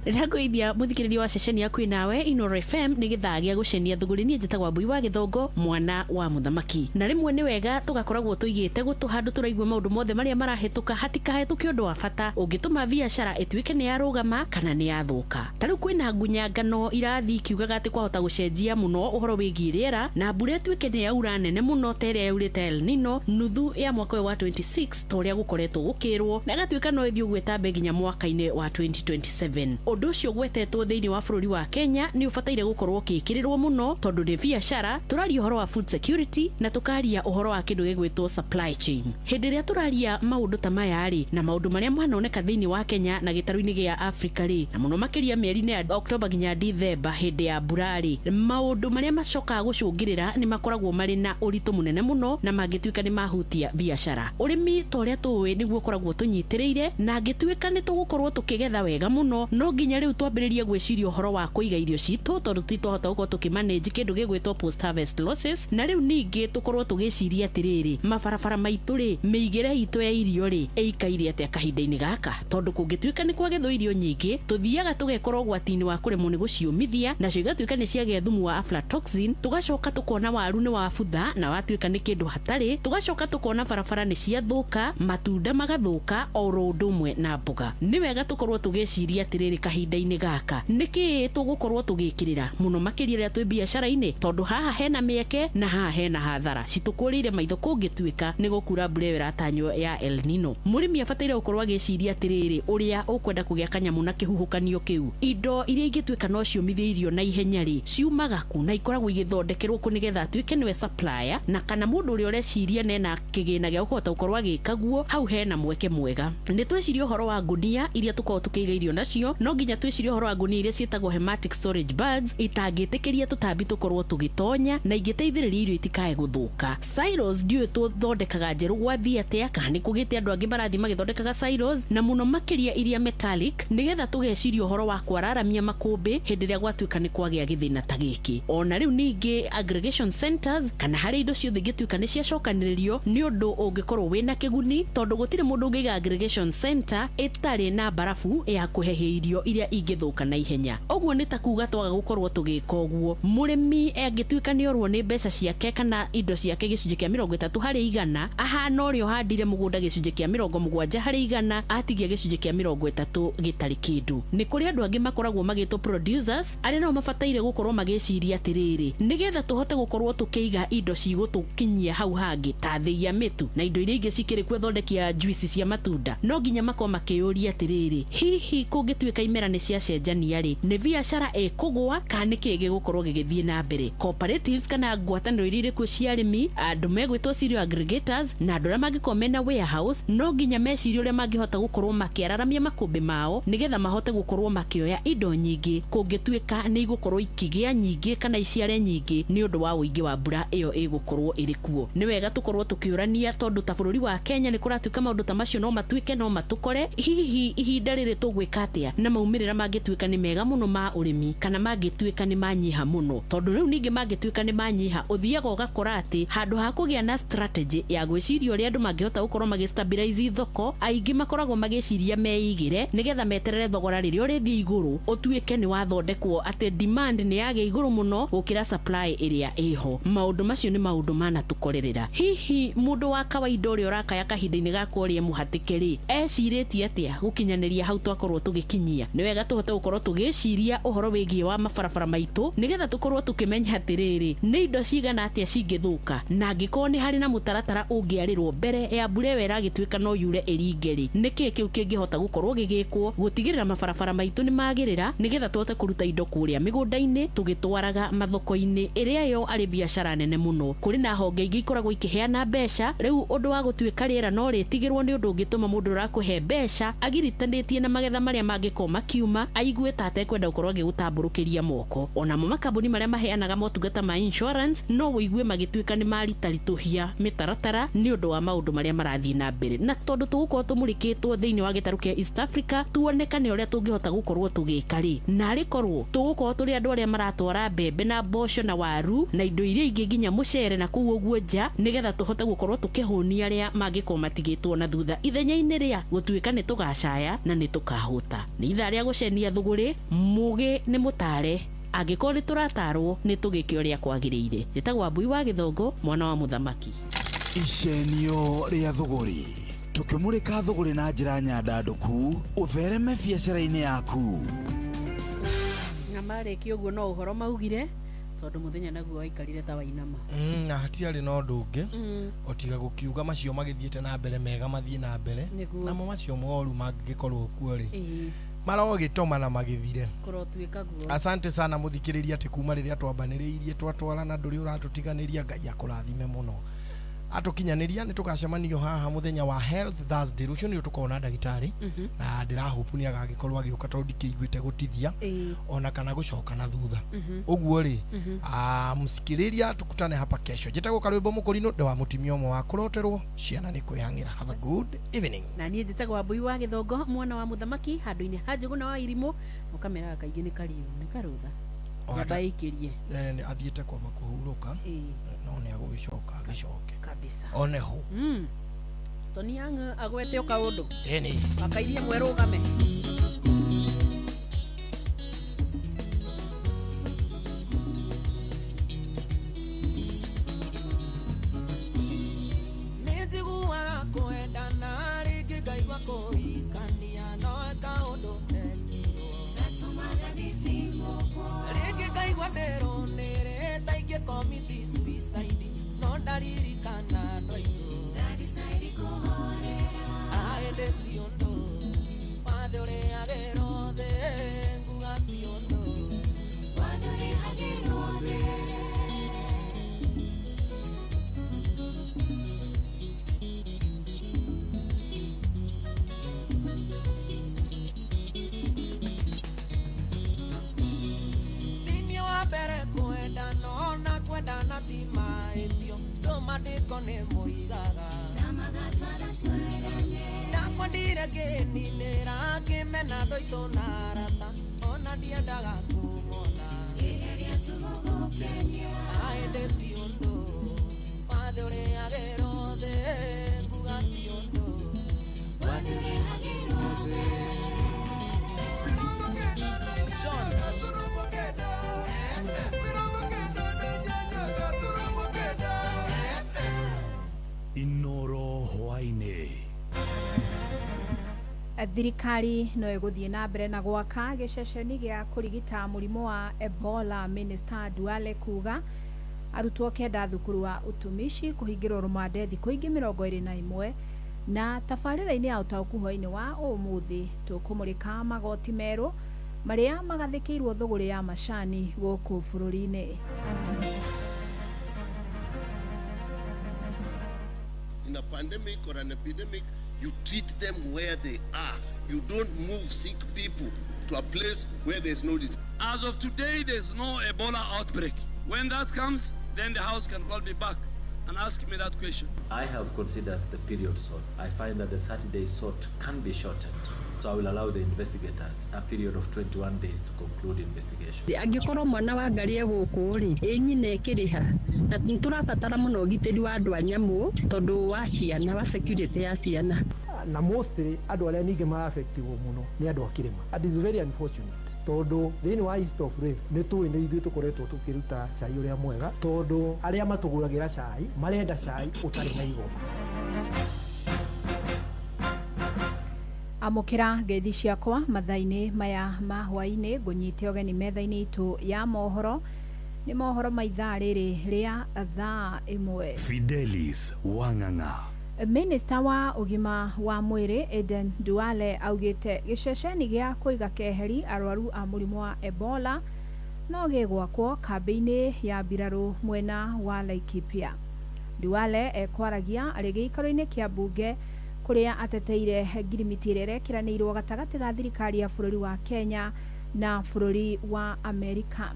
Ndĩrakwĩithia mũthikĩrĩria wa ceceni yaku nawe Inoro FM nĩ gĩthaa gĩa gũcenia thũgũrĩ. Niĩ njĩtagwo Mbui wa Gĩthongo, mwana wa mũthamaki. Na rĩmwe nĩ wega tũgakoragwo tũigĩte gũtũ handũ tũraigua maũndũ mothe marĩa marahĩtũka, hatikahĩtũke ũndũ wa bata ũngĩtũma biacara ĩtuĩke nĩ yarũgama kana nĩ yathũka. Ta rĩu kwĩna ngunyangano irathiĩ ikiugaga atĩ kwahota gũcenjia mũno ũhoro wĩgiĩ rĩera na mbura ĩtuĩke nĩ yaura nene mũno ta ĩrĩa yaurĩte El Nino nuthu ya mwaka ũyũ wa 26 ta ũrĩa gũkoretwo gũkĩrwo, na ĩgatuĩka no ĩthiĩ ũguo ĩtambe nginya mwaka-inĩ wa 2027. Ũndũ ũcio ũgwetetwo thĩinĩ wa bũrũri wa Kenya nĩ ũbataire gũkorwo ũkĩĩkĩrĩrwo mũno tondũ nĩ biacara. Tũraria ũhoro wa food security na tũkaria ũhoro wa kĩndũ gĩgwĩtwo supply chain. Hĩndĩ ĩrĩa tũraria maũndũ ta maya rĩ, na maũndũ marĩa manoneka thĩinĩ wa Kenya na gĩtarũ-inĩ gĩa Afrika rĩ, na mũno makĩria mĩeri-inĩ ya Oktoba nginya Dithemba hĩndĩ ya mbura rĩ, maũndũ marĩa macokaga gũcũngĩrĩra nĩ makoragwo marĩ na ũritũ mũnene mũno na mangĩtuĩka nĩ mahutia biacara. Ũrĩmi ta ũrĩa tũĩ nĩguo ũkoragwo tũnyitĩrĩire, na angĩtuĩka nĩ tũgũkorwo tũkĩgetha wega mũno, no nginya rĩu twambĩrĩrie gwĩciria ũhoro wa kũiga irio citũ tondũ titwahota gũkorwo tũkĩmanage kĩndũ gĩgwĩtwo post harvest losses. Na rĩu ningĩ tũkorwo tũgĩciria atĩrĩrĩ, mabarabara maitũ rĩ, mĩigĩre itũ ya irio rĩ, ĩikaire atĩa kahinda-inĩ gaka, tondũ kũngĩtuĩka nĩ kwagethwo irio nyingĩ tũthiaga tũgekora ũgwati-inĩ wa kũremwo nĩ gũciũmithia, nacio igatuĩka nĩ ciagĩa thumu wa aflatoxin, tũgacoka tũkona waru nĩ wabutha na watuĩka nĩ kĩndũ hatarĩ, tũgacoka tũkona barabara nĩ ciathũka, matunda magathũka oro ũndũ ũmwe na mboga. Nĩ wega tũkorwo tũgĩciria atĩrĩrĩ kahinda-inĩ gaka nĩkĩ tũgũkorwo tũgĩkĩrĩra mũno makĩria rĩrĩa twĩ biacara-inĩ, tondũ haha hena mĩeke na haha hena hathara citũkũrĩire maitho kũngĩtuĩka nĩ gũkura mbura ĩyo ĩratanywo ya El Nino. Mũrĩmi abataire gũkorwo agĩciria atĩrĩrĩ, ũrĩa ũkwenda kũgĩa kanyamũ na kĩhuhũkanio kĩu, indo iria ingĩtuĩka no ciũmithie irio na ihenya rĩ, ciumaga kũ na ikoragwo igĩthondekerwo kũ nĩgetha atuĩke nĩwe supplier, na kana mũndũ ũrĩa ũreciria nena kĩgĩna gĩa kũhota gũkorwo agĩka guo, hau hena mweke mwega. Nĩ twĩcirie ũhoro wa ngunia iria tũkoragwo tũkĩiga irio nacio, no nginya twĩcirie ũhoro wa ngunia iria ciĩtagwo hermetic storage bags itangĩtĩkĩria tũtambi tũkorwo tũgĩtonya na ingĩteithĩrĩria irio itikae gũthũka. Silos ndiũĩ tũthondekaga njerũ gwathiĩ atĩa, kana nĩ kũgĩte andũ angĩ marathiĩ magĩthondekaga silos, na mũno makĩria iria metallic, nĩgetha tũgeciria ũhoro wa kwararamia makũmbĩ hĩndĩ ĩrĩa gwatuĩka nĩ kwagĩa gĩthĩna ta gĩkĩ. Ona rĩu ningĩ aggregation centers kana harĩa indo ciothe ingĩtuĩka nĩ ciacokanĩrĩrio nĩ ũndũ ũngĩkorwo wĩna kĩguni, tondũ gũtirĩ mũndũ ũngĩiga aggregation center ĩtarĩ na mbarabu ya kũhehia irio iria ingĩthũka na ihenya. Ũguo nĩ ta kuga twaga gũkorwo tũgĩka ũguo, mũrĩmi angĩtuĩka nĩ orwo nĩ mbeca ciake kana indo ciake gĩcunjĩ kĩa 30%, ahana ũrĩa ũhandire mũgũnda gĩcunjĩ kĩa 70%, atigia gĩcunjĩ kĩa 30 gĩtarĩ kĩndũ. Nĩ kũrĩ andũ angĩ makoragwo magĩtwo producers arĩa nao mabataire gũkorwo magĩciria atĩrĩrĩ, nĩgetha tũhote gũkorwo tũkĩiga indo cigũtũkinyia hau hangĩ ta thĩi ya mĩtu na indo iria ingĩ cikĩrĩ kuo thondekia juice cia matunda, no nginya makorwo makĩyũria atĩrĩrĩ, hihi kũngĩtuĩka imera nĩ ciacenjania rĩ, nĩ biacara ĩkũgwa kana nĩ kĩĩ gĩgũkorwo gĩgĩthiĩ na mbere. Cooperatives kana ngwatanĩro iria irĩ kuo cia arĩmi, andũ megwĩtwo cereal aggregators na andũ arĩa mangĩkorwo mena warehouse, no nginya mecirie ũrĩa mangĩhota gũkorwo makĩararamia makũmbĩ mao nĩgetha mahote gũkorwo makĩoya indo nyingĩ kũngĩtuĩka nĩ igũkorwo ikĩgĩa nyingĩ kana iciare nyingĩ nĩ ũndũ wa ũingĩ wa mbura ĩyo ĩgũkorwo ĩrĩ kuo. Nĩ wega tũkorwo tũkĩũrania tondũ ta bũrũri wa Kenya nĩ kũratuĩka maũndũ ta macio no matuĩke no matũkore. Hihi ihinda rĩrĩ tũgwĩka atĩa na maumĩrĩra mangĩtuĩka nĩ mega mũno ma ũrĩmi kana mangĩtuĩka nĩ manyiha mũno, tondũ rĩu ningĩ mangĩtuĩka nĩ manyiha ũthiaga ũgakora atĩ handũ ha kũgĩa na strategy ya gwĩciria ũrĩa andũ mangĩhota gũkorwo magĩstabilize thoko, aingĩ makoragwo magĩciria meigĩre nĩgetha meterere thogora rĩrĩa ũrĩthiĩ igũrũ ũtuĩke nĩ wathondekwo atĩ demand nĩ yagĩa igũrũ mũno gũkĩra supply ĩrĩa ĩho. Maũndũ macio nĩ maũndũ manatũkorerera. Hihi mũndũ wa kawaida ũrĩa ũrakaya kahinda-inĩ gaka ũrĩa mũhatĩke rĩ, ecirĩtie atĩa gũkinyanĩria hau twakorwo tũgĩkinyia? Nĩ wega tũhote gũkorwo tũgĩciria ũhoro wĩgiĩ wa mabarabara maitũ nĩgetha tũkorwo tũkĩmenya atĩrĩrĩ, nĩ indo cigana atĩa cingĩthũka, na angĩkorwo nĩ harĩ na mũtaratara ũngĩarĩrwo mbere ya mbura ĩyo ĩragĩtuĩka no yure ĩringe rĩ, nĩkĩĩ kĩu kĩngĩhota gũkorwo gĩgĩkwo gũtigĩrĩra mabarabara maitũ nĩ magĩrĩra nĩgetha tũhote kũruta indo kũrĩa mĩgũnda-inĩ tũgĩtwaraga mathoko-inĩ, ĩrĩa yo arĩ biacara nene mũno. Kũrĩ na honge ingĩ ikoragwo ikĩheana mbeca, rĩu ũndũ wa gũtuĩka rĩera no rĩtigĩrwo nĩ ũndũ ũngĩtũma mũndũ ũrakũhe mbeca agiritanĩtie na magetha marĩa mangĩkorwo makiuma aigue ta atekwenda gũkorwo agĩgũtambũrũkĩria moko. Onamo makambuni marĩa maheanaga motungata ma insurance no ũigue magĩtuĩka nĩ maritaritũhia mĩtaratara nĩ ũndũ wa maũndũ marĩa marathiĩ na mbere, na tondũ tũgũkorwo tũmũrĩkĩtwo thĩinĩ wa gĩtarũ kĩa East Africa tuonekane ũrĩa tũngĩhota gũkorwo tũgĩka rĩ, narĩ korwo tũgũkorwo tũrĩ andũ arĩa maratwara mbembe na mboco na waru na indo iria ingĩ nginya mũcere na kũu ũguo nja nĩgetha tũhote gũkorwo tũkĩhũnia arĩa mangĩkorwo matigĩtwo na thutha ithenya-inĩ rĩa gũtuĩka nĩ tũgacaya na nĩ tũkahũta. Nĩ ithaa rĩa gũcenia thũgũrĩ, mũgĩ nĩ mũtare, angĩkorwo nĩ tũratarwo nĩ tũgĩke ũrĩa kwagĩrĩire. Njĩtagwo Wambui wa Gĩthongo, mwana wa mũthamaki. Icenio rĩa thũgũrĩ, tũkĩmũrĩka thũgũrĩ na njĩra nyandandũku ũthereme biacara-inĩ yaku. Na marĩkia ũguo no ũhoro maugire tondũ mũthenya naguo waikarire ta wainama. Na hatiarĩ na ũndũ ũngĩ otiga gũkiuga macio magĩthiĩte na mbere mega mathiĩ na mbere, namo macio moru mangĩkorwo kuo rĩ marogĩtoma na magĩthire. Kũrotuĩka guo. Asante sana mũthikĩrĩria atĩ kuma rĩrĩa twambanĩrĩirie twatwarana ndũrĩ ũratũtiganĩria, Ngai akũrathime mũno. Atũkinyanĩria nĩ tũgacemanio haha mũthenya wa Health Thursday rũciũ nĩ tũkona ndagĩtarĩ na ndĩrahopu nĩ agagĩkorwo agĩũka tondũ ndikĩiguĩte gũtithia ona kana gũcoka na thutha. Ũguo rĩ msikĩrĩria, tukutane hapa kesho. Njĩtagwo Karwĩmbo Mũkũrinũ, ndĩ wa mũtumia ũmwe wa kũroterwo ciana nĩ kwĩhang'ĩra. Have a good evening. Na niĩ njĩtagwo Wambui wa Gĩthongo, mwana wa mũthamaki, handũ-inĩ ha Njũgũna wa Irimũ, ũkameraga kaingĩ nĩ kariu nĩ karũtha njamba ĩikĩrie. Athiĩte kwamba kũhurũka no nĩ agũgĩcoka agĩcoke kabisa one ho. Tony Young agwete o kaũndũ ĩni wakairie mwerũgame. Nĩnjiguaga kwendana rĩngĩ ngaigua kũhikania no kaũndũ ndekirwo rĩngĩ ngaigua ndĩrũnĩrĩ ta ingĩcommit suicide no ndaririkana andũ aitũ aĩndĩ ti ũndũ wathe ũrĩhagĩrwo thĩ nguga ti ũndũ thĩ. Thĩinĩ wa mbere kwendana ona kwendana ti mahĩtio ndũmandĩko nĩ moigaga ndakwendire ngĩninĩra ngĩmena andũ aitũ na arata ona ndiendaga kũmona aĩndĩ ti ũndũ wathe ũrĩhagĩrwo thĩ nguga ti ũndũ wathe ũrĩhagĩrwo thĩ. Inoro hwaĩ-inĩ. Thirikari no ĩgũthiĩ na mbere na gwaka gĩceceni gĩa kũrigita mũrimũ wa Ebola, Minister Duale kuga arutwo 9 thukuru wa utumishi kũhingĩrwo rũmande thikũ ingĩ 21 na tabarĩra-inĩ ya ũtaũku hwaĩ-inĩ wa ũmũthĩ tũkũmũrĩka magoti merũ Maria magathĩkĩirwo thũgũrĩ ya macani gũkũ bũrũri-inĩ. In a pandemic or an epidemic, you treat them where they are. You don't move sick people to a place where there's no disease. As of today, there's no Ebola outbreak. When that comes, then the House can call me back and ask me that question. I have considered the period sought. I find that the 30-day sought can be shortened. So I will allow the investigators a period of 21 days to conclude investigation. Angĩkorwo mwana wa ngari gũkũ rĩ, ĩ nyina ĩkĩrĩha. Na nĩtũrabatara mũno ũgitĩri wa andũ a nyamũ tondũ wa ciana, wa security ya ciana. Na mostly andũ arĩa ningĩ maraffectwo mũno nĩ andũ a kĩrĩma. And it's very unfortunate tondũ thĩinĩ wa East of Rift nĩ tũĩ nĩ ithuĩ tũkoretwo tũkĩruta cai ũrĩa mwega tondũ arĩa matũgũragĩra cai marenda cai ũtarĩ na igoma. Amũkĩra ngeithi ciakwa mathaa-inĩ maya ma hwaĩ-inĩ ngũnyite ũgeni metha-inĩ itũ ya mohoro nĩ mohoro ma ithaa rĩrĩ rĩa thaa 1. Fidelis Wang'ang'a. Minista wa ũgima wa mwĩrĩ Aden Duale augĩte gĩceceni gĩa kũiga keheri arwaru a mũrimũ wa Ebola no gĩgwakwo kambĩ-inĩ ya mbirarũ mwena wa Laikipia. Duale ekwaragia arĩ gĩikaro-inĩ kĩa mbunge kũrĩa ateteire ngirimiti ĩrĩa ĩrekĩranĩirwo gatagatĩ ga thirikari ya bũrũri wa Kenya na bũrũri wa Amerika.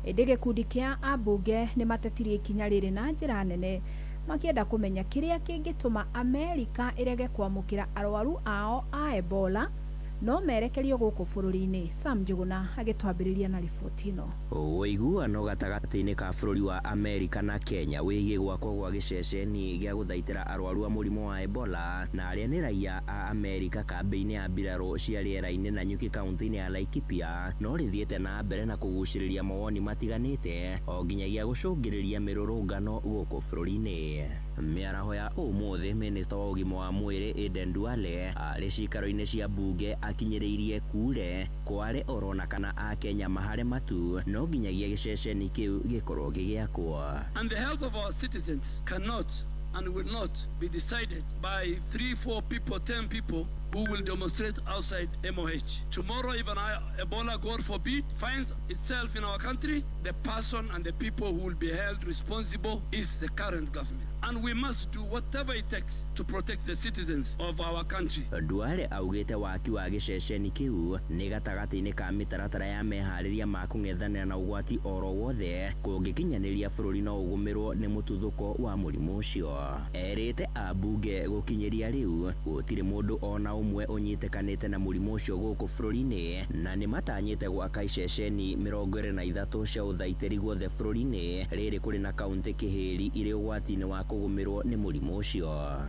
Ĩndĩ gĩkundi kĩa ambunge nĩ matetirie ikinya rĩrĩ na njĩra nene makienda kũmenya kĩrĩa kĩngĩtũma Amerika ĩrege kwamũkĩra arwaru ao a Ebola no merekerio gũkũ bũrũri-inĩ. Sam Njuguna agĩtwambĩrĩria na riboti ĩno. Ũiguano gatagatĩ-inĩ ka bũrũri wa Amerika na Kenya wĩgiĩ gwakwo gwa gĩceceni gĩa gũthaitĩra arwaru a mũrimũ wa Ebola na arĩa nĩ raia a Amerika kambĩ-inĩ ya mbirarũ cia rĩera-inĩ Nanyuki kaunti-inĩ ya Laikipia no rĩthiĩte na mbere na kũgucĩrĩria mawoni matiganĩte o nginyagia gũcũngĩrĩria mĩrũrũngano gũkũ bũrũri-inĩ. Mĩaraho ya ũmũthĩ minista wa ũgima wa mwĩrĩ Aden Duale arĩ ciikaro-inĩ cia mbunge akinyĩrĩirie kure kware orona kana akenya mahare matu no nginyagia gĩceceni kĩu gĩkorwo gĩgĩakwo. And the health of our citizens cannot and will not be decided by 3, 4 people, 10 people who will demonstrate outside MOH. Tomorrow, if an Ebola, God forbid, finds itself in our country, the person and the people who will be held responsible is the current government. And we must do whatever it takes to protect the citizens of our country. Duale augĩte waki wa gĩceceni kĩu nĩ gatagatĩ-inĩ ka mĩtaratara ya meharĩria ma kũng'ethanĩra na ũgwati oro wothe kũngĩkinyanĩria bũrũri no ũgũmĩrwo nĩ mũtuthũko wa mũrimũ ũcio. Erĩte ambunge gũkinyĩria rĩu gũtirĩ mũndũ ona ũmwe ũnyitĩkanĩte na mũrimũ ũcio gũkũ bũrũri-inĩ na nĩ matanyĩte gwaka iceceni 23 cia ũthaitĩri guothe bũrũri-inĩ rĩrĩ kũrĩ na kaunti kĩhĩri irĩ ũgwati-inĩ wa kũgũmĩrwo nĩ mũrimũ ũcio.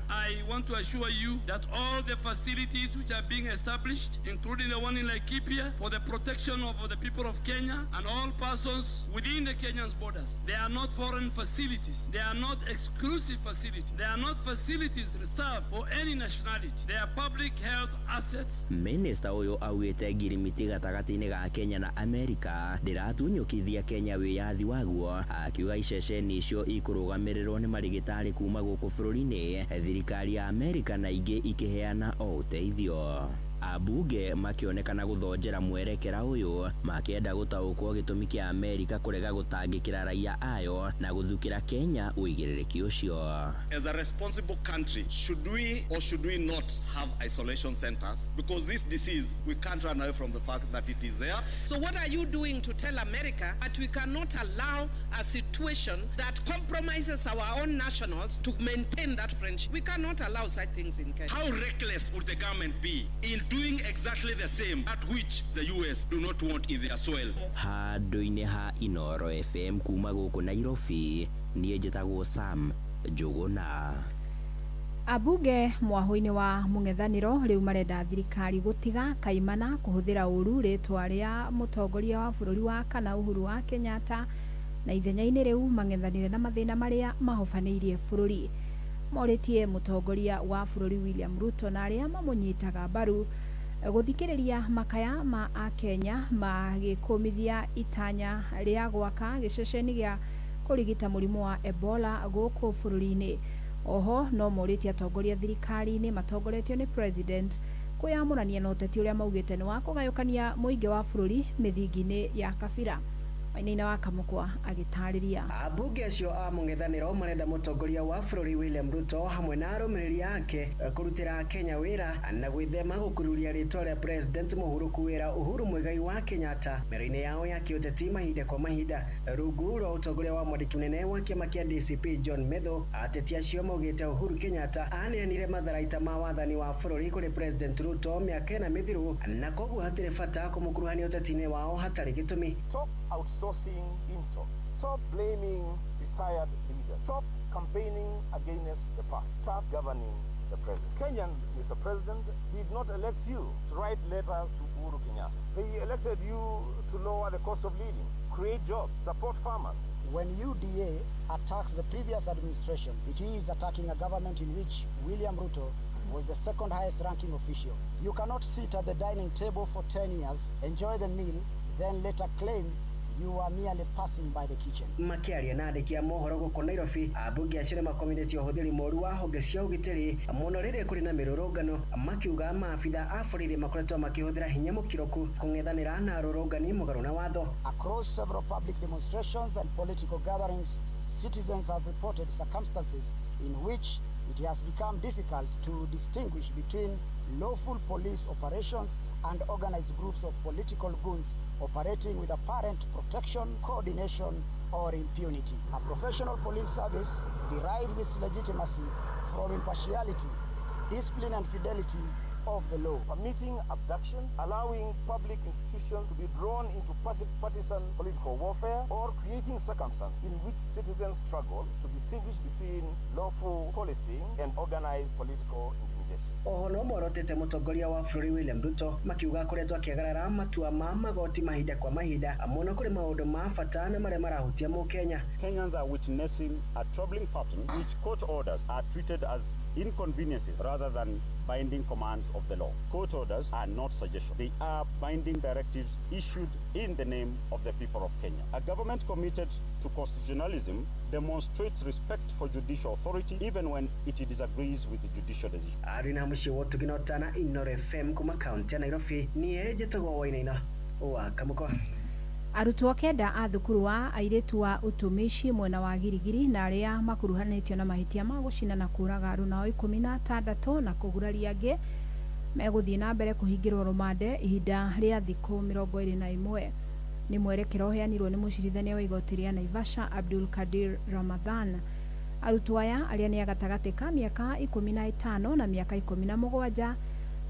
I want to assure you that all the facilities which are being established, including the one in Laikipia, for the protection of the people of Kenya and all persons within the Kenyan borders, they are not foreign facilities. They are not exclusive facilities. They are not facilities reserved for any nationality. They are public health assets. Minista ũyũ augĩte ngirimiti gatagatĩ-inĩ ga Kenya na Amerika ndĩratunyũkithia Kenya wĩyathi waguo, akiuga iceceni icio ikũrũgamĩrĩrwo nĩ marĩgĩtarĩ kuma gũkũ bũrũri-inĩ, thirikari ya Amerika na ingĩ ikĩheana o ũteithio. Ambunge makĩonekana gũthonjera mwerekera ũyũ makĩenda gũtaũkwo gĩtũmi kĩa Amerika kũrega gũtangĩkĩra raia ayo na gũthukĩra Kenya ũigĩrĩrĩki ũcio. As a responsible country, should we or should we not have isolation centers? Because this disease, we can't run away from the fact that it is there. So what are you doing to tell America that we cannot allow a situation that compromises our own nationals to maintain that friendship? We cannot allow such things in Kenya. How reckless would the government be in doing exactly the same at which the US do not want in their soil? Handũ-inĩ ha Inoro FM kuma gũkũ Nairobi, niĩ njĩtagwo Sam Njuguna. Ambunge mwahũ-inĩ wa mũng'ethanĩro rĩu marenda thirikari gũtiga kaimana kũhũthĩra ũru rĩtwa rĩa mũtongoria wa bũrũri wa kana Uhuru wa Kenyatta na ithenya-inĩ rĩu mang'ethanĩre na mathĩna marĩa mahobanĩirie bũrũri. Morĩtie mũtongoria wa bũrũri William Ruto na arĩa mamũnyitaga mbaru gũthikĩrĩria makaya ma akenya magĩkũmithia itanya rĩa gwaka gĩceceni gĩa kũrigita mũrimũ wa Ebola gũkũ bũrũri-inĩ. Oho no morĩtie atongoria thirikari-inĩ matongoretio nĩ president Kwĩyamũrania na ũteti ũrĩa maugĩte nĩ wa kũgayũkania mũingĩ wa bũrũri mĩthingi-inĩ ya kabira. Wainaina wa Kamũkwa agĩtarĩria. Ambunge acio a mũng'ethanĩro marenda mũtongoria wa bũrũri William Ruto hamwe na arũmĩrĩri ake kũrutĩra Kenya wĩra na gwĩthema gũkururia rĩtwa rĩa President mũhurũku wĩra Uhuru Muigai wa Kenyatta mĩario-inĩ yao ya kĩũteti mahinda kwa mahinda. Rungu rwa ũtongoria wa mwandĩki mũnene wa kĩama kĩa DCP John Methu, ateti acio maugĩte Uhuru Kenyatta aneanire matharaita ma wathani wa bũrũri kũrĩ President Ruto mĩaka ĩna mĩthiru na koguo hatirĩ bata kũmũkuruhania ũteti-inĩ wao hatarĩ gĩtũmi. Stop outsourcing insults. Stop blaming retired leaders. Stop campaigning against the past. Start governing the present. Kenyans, Mr. President, did not elect you to write letters to Uhuru Kenyatta. They elected you to lower the cost of living, create jobs, support farmers. When UDA attacks the previous administration, it is attacking a government in which William Ruto was the second highest ranking official. You cannot sit at the dining table for 10 years, enjoy the meal, then later claim you are merely passing by the kitchen. Makiaria na andĩki a mohoro gũkũ Nairobi, ambunge acio nĩmakominĩtie ũhũthĩri mũru wa honge cia ũgitĩri mũno rĩrĩa kũrĩ na mĩrũrũngano, makiuga maabitha a borithi makoretwo makĩhũthĩra hinya mũkĩrũku kũng'ethanĩra na arũrũngani mũgarũ na watho. Across several public demonstrations and political gatherings, citizens have reported circumstances in which it has become difficult to distinguish between lawful police operations and organized groups of political goons operating with apparent protection, coordination, or impunity. A professional police service derives its legitimacy from impartiality, discipline, and fidelity of the law. Permitting abductions, allowing public institutions to be drawn into partisan political warfare, or creating circumstances in which citizens struggle to distinguish between lawful policing and organized political intimidation. Oho no morotete mũtongoria wa bũrũri William Ruto makiuga akoretwo akĩagarara matua ma magoti mahinda kwa mahinda mũno kũrĩ maũndũ ma bata na marĩa marahutia mũkenya. Kenyans are witnessing a troubling pattern which court orders are treated as inconveniences rather than binding commands of the law. Court orders are not suggestions. They are binding directives issued in the name of the people of Kenya. A government committed to constitutionalism demonstrates respect for judicial authority even when it disagrees with the judicial decision. Arĩ mũciĩ wa ũtugi na ũtana Inooro FM kuma kaunti ya Nairobi, niĩ njĩtagwo Wainaina wa Kamũkwa. Arutwo kenda a thukuru wa airĩtu wa ũtumishi mwena wa Girigiri na arĩa makuruhanĩtio na mahĩtia ma gũcina na kũũraga arunao 16 na kũguraria angĩ megũthiĩ na mbere kũhingĩrwo rũmande ihinda rĩa thikũ 21. Nĩ mwerekera ũheanirwo nĩ mũcirithania wa igoti rĩa Naivasha Abdul Kadir Ramadhan. Arutwo aya arĩa nĩ a gatagatĩ ka mĩaka 15 na mĩaka 17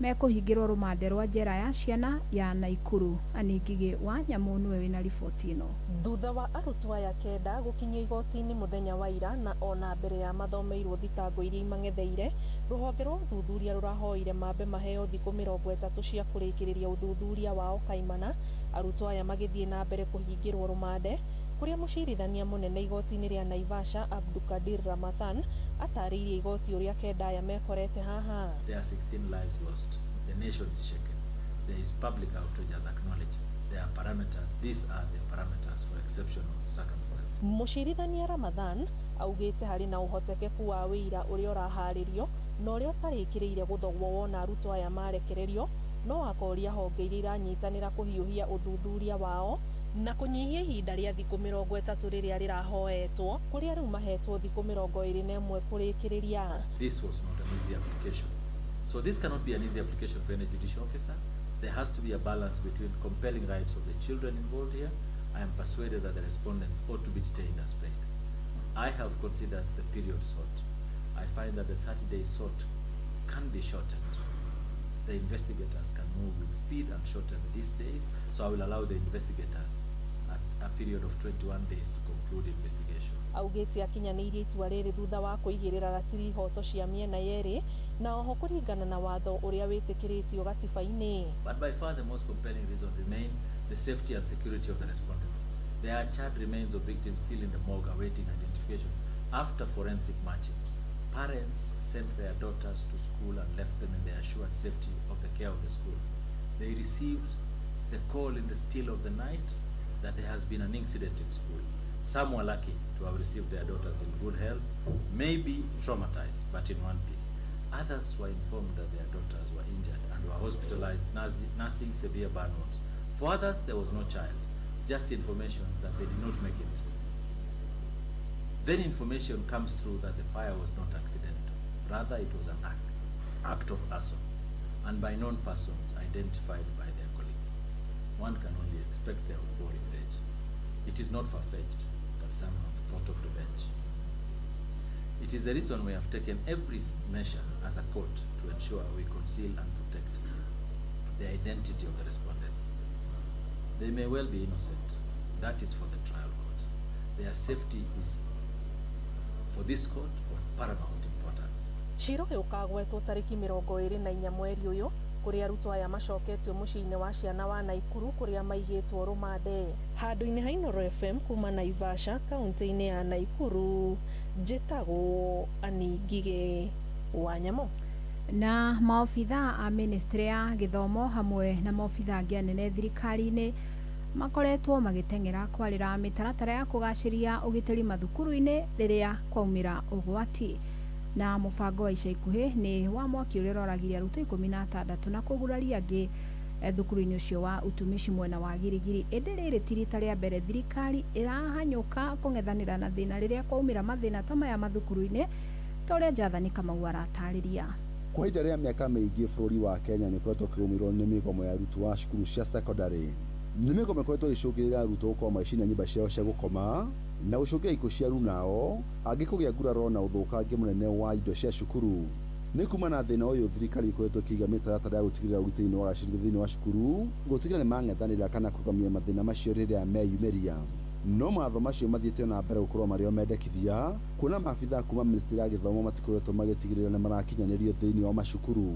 mekũhingĩrwo rũmande rwa njera ya ciana ya Naikuru. Aningigi wa Nyamũ nĩwe wĩna riboti ĩno. Thutha wa arutwo aya kenda gũkinyio igoti-inĩ mũthenya wa ira na ona mbere ya mathomeirwo thitango iria imang'etheire, rũhonge rwa ũthuthuria rũrahoire mambe maheo thikũ 30 cia kũrĩkĩrĩria ũthuthuria wao kaimana. Arutwo aya magĩthiĩ na mbere kũhingĩrwo rũmande kũrĩa mũcirithania mũnene igoti-inĩ rĩa Naivasha Abdulkadir Ramadhan atarĩirie igoti ũrĩa kenda aya mekorete haha. There are 16 lives lost. The nation is shaken. There is public outrage as acknowledged. There are parameters. These are the parameters for exceptional circumstances. Mũcirithania Ramadhan augĩte harĩ na ũhotekeku wa wĩira ũrĩa ũraharĩrio na ũrĩa ũtarĩkĩrĩire gũthogwo wona arutwo aya marekererio, no akoria honge iria iranyitanĩra kũhiũhia ũthuthuria wao na kũnyihia ihinda rĩa thikũ 30 rĩrĩa rĩrahoetwo kũrĩa rĩu mahetwo thikũ 21 kũrĩkĩrĩria. This was not an easy application. So this cannot be an easy application for any judicial officer. There has to be a balance between compelling rights of the children involved here. I am persuaded that the respondents ought to be detained as prayed. I have considered the period sought. I find that the 30-day sought can be shortened. The investigators can move with speed and shorten these days, so I will allow the investigators a period of 21 days to conclude investigation. Augĩte akinyanĩirie itua rĩrĩ thutha wa kũigĩrĩra ratiri ihoto cia mĩena yerĩ na oho kũringana na watho ũrĩa wĩtĩkĩrĩtio gatiba-inĩ. But by far the most compelling reason remain the safety and security of the respondents. There are charred remains of victims still in the morgue awaiting identification after forensic matching. Parents sent their daughters to school and left them in the assured safety of the care of the school. They received the call in the still of the night that there has been an incident in school. Some were lucky to have received their daughters in good health, maybe traumatized, but in one piece. Others were informed that their daughters were injured and were hospitalized nursing severe burn wounds. For others, there was no child, just information that they did not make it. Then information comes through that the fire was not accidental. Rather, it was an act of arson, and by known persons identified by their colleagues. One can only expect their outpouring rage. It is not far-fetched that some have thought of revenge. It is the reason we have taken every measure as a court to ensure we conceal and protect the identity of the respondents. They may well be innocent. That is for the trial court. Their safety is, for this court, of paramount importance. Cira ũyũ ũkagwetwo tarĩki 24 mweri ũyũ kũrĩa arutwo aya macoketio mũciĩ-inĩ wa ciana wa Naikuru kũrĩa maigĩtwo rũmande. Handũ-inĩ ha Inooro FM kuma Naivasha kaunti-inĩ ya Naikuru, njĩtagwo Annie Ngigĩ wa Nyamũ. Na maobitha a ministry ya gĩthomo hamwe na maobitha angĩ anene thirikari-inĩ makoretwo magĩteng'era kwarĩra mĩtaratara ya kũgacĩria ũgitĩri mathukuru-inĩ rĩrĩa kwaumĩra ũgwati. Na mũbango wa ica ikuhĩ nĩ wa mwaki ũrĩa ũroragire arutwo 16 na kũguraria angĩ thukuru-inĩ ũcio wa utumishi mwena wa Girigiri. Ĩndĩ rĩrĩ ti rita rĩa mbere thirikari ĩrahanyũka kũng'ethanĩra na thĩna rĩrĩa kwaumĩra mathĩna ta maya mathukuru-inĩ, ta ũrĩa Jathani Kamau aratarĩria. Kwa ihinda rĩa mĩaka mĩingĩ bũrũri wa Kenya nĩ ũkoretwo ũkĩgũmĩrwo nĩ mĩgomo ya arutwo a cukuru cia secondary. Nĩ mĩgomo ĩkoretwo ĩgĩcũngĩrĩria arutwo gũkorwo magĩcina nyũmba ciao cia gũkoma na gũcũngĩra ikuũ cia arunao, angĩ kũgĩa nguraro na ũthũkangia mũnene wa indo cia cukuru. Nĩ kuma na thĩna ũyũ thirikari ĩkoretwo ĩkĩiga mĩtaratara ya gũtigĩrĩra ũgitĩri nĩ wagacĩrithio thĩinĩ wa cukuru, gũtigĩrĩra nĩ mang'ethanĩra kana kũrũgamia mathĩna macio rĩrĩa meyumĩria. No mawatho macio mathiĩte na mbere gũkorwo marĩ o mendekithia, kuona maabithaa kuma ministry ya gĩthomo matikoretwo magĩtigĩrĩra nĩ marakinyanĩrio thĩinĩ wa macukuru.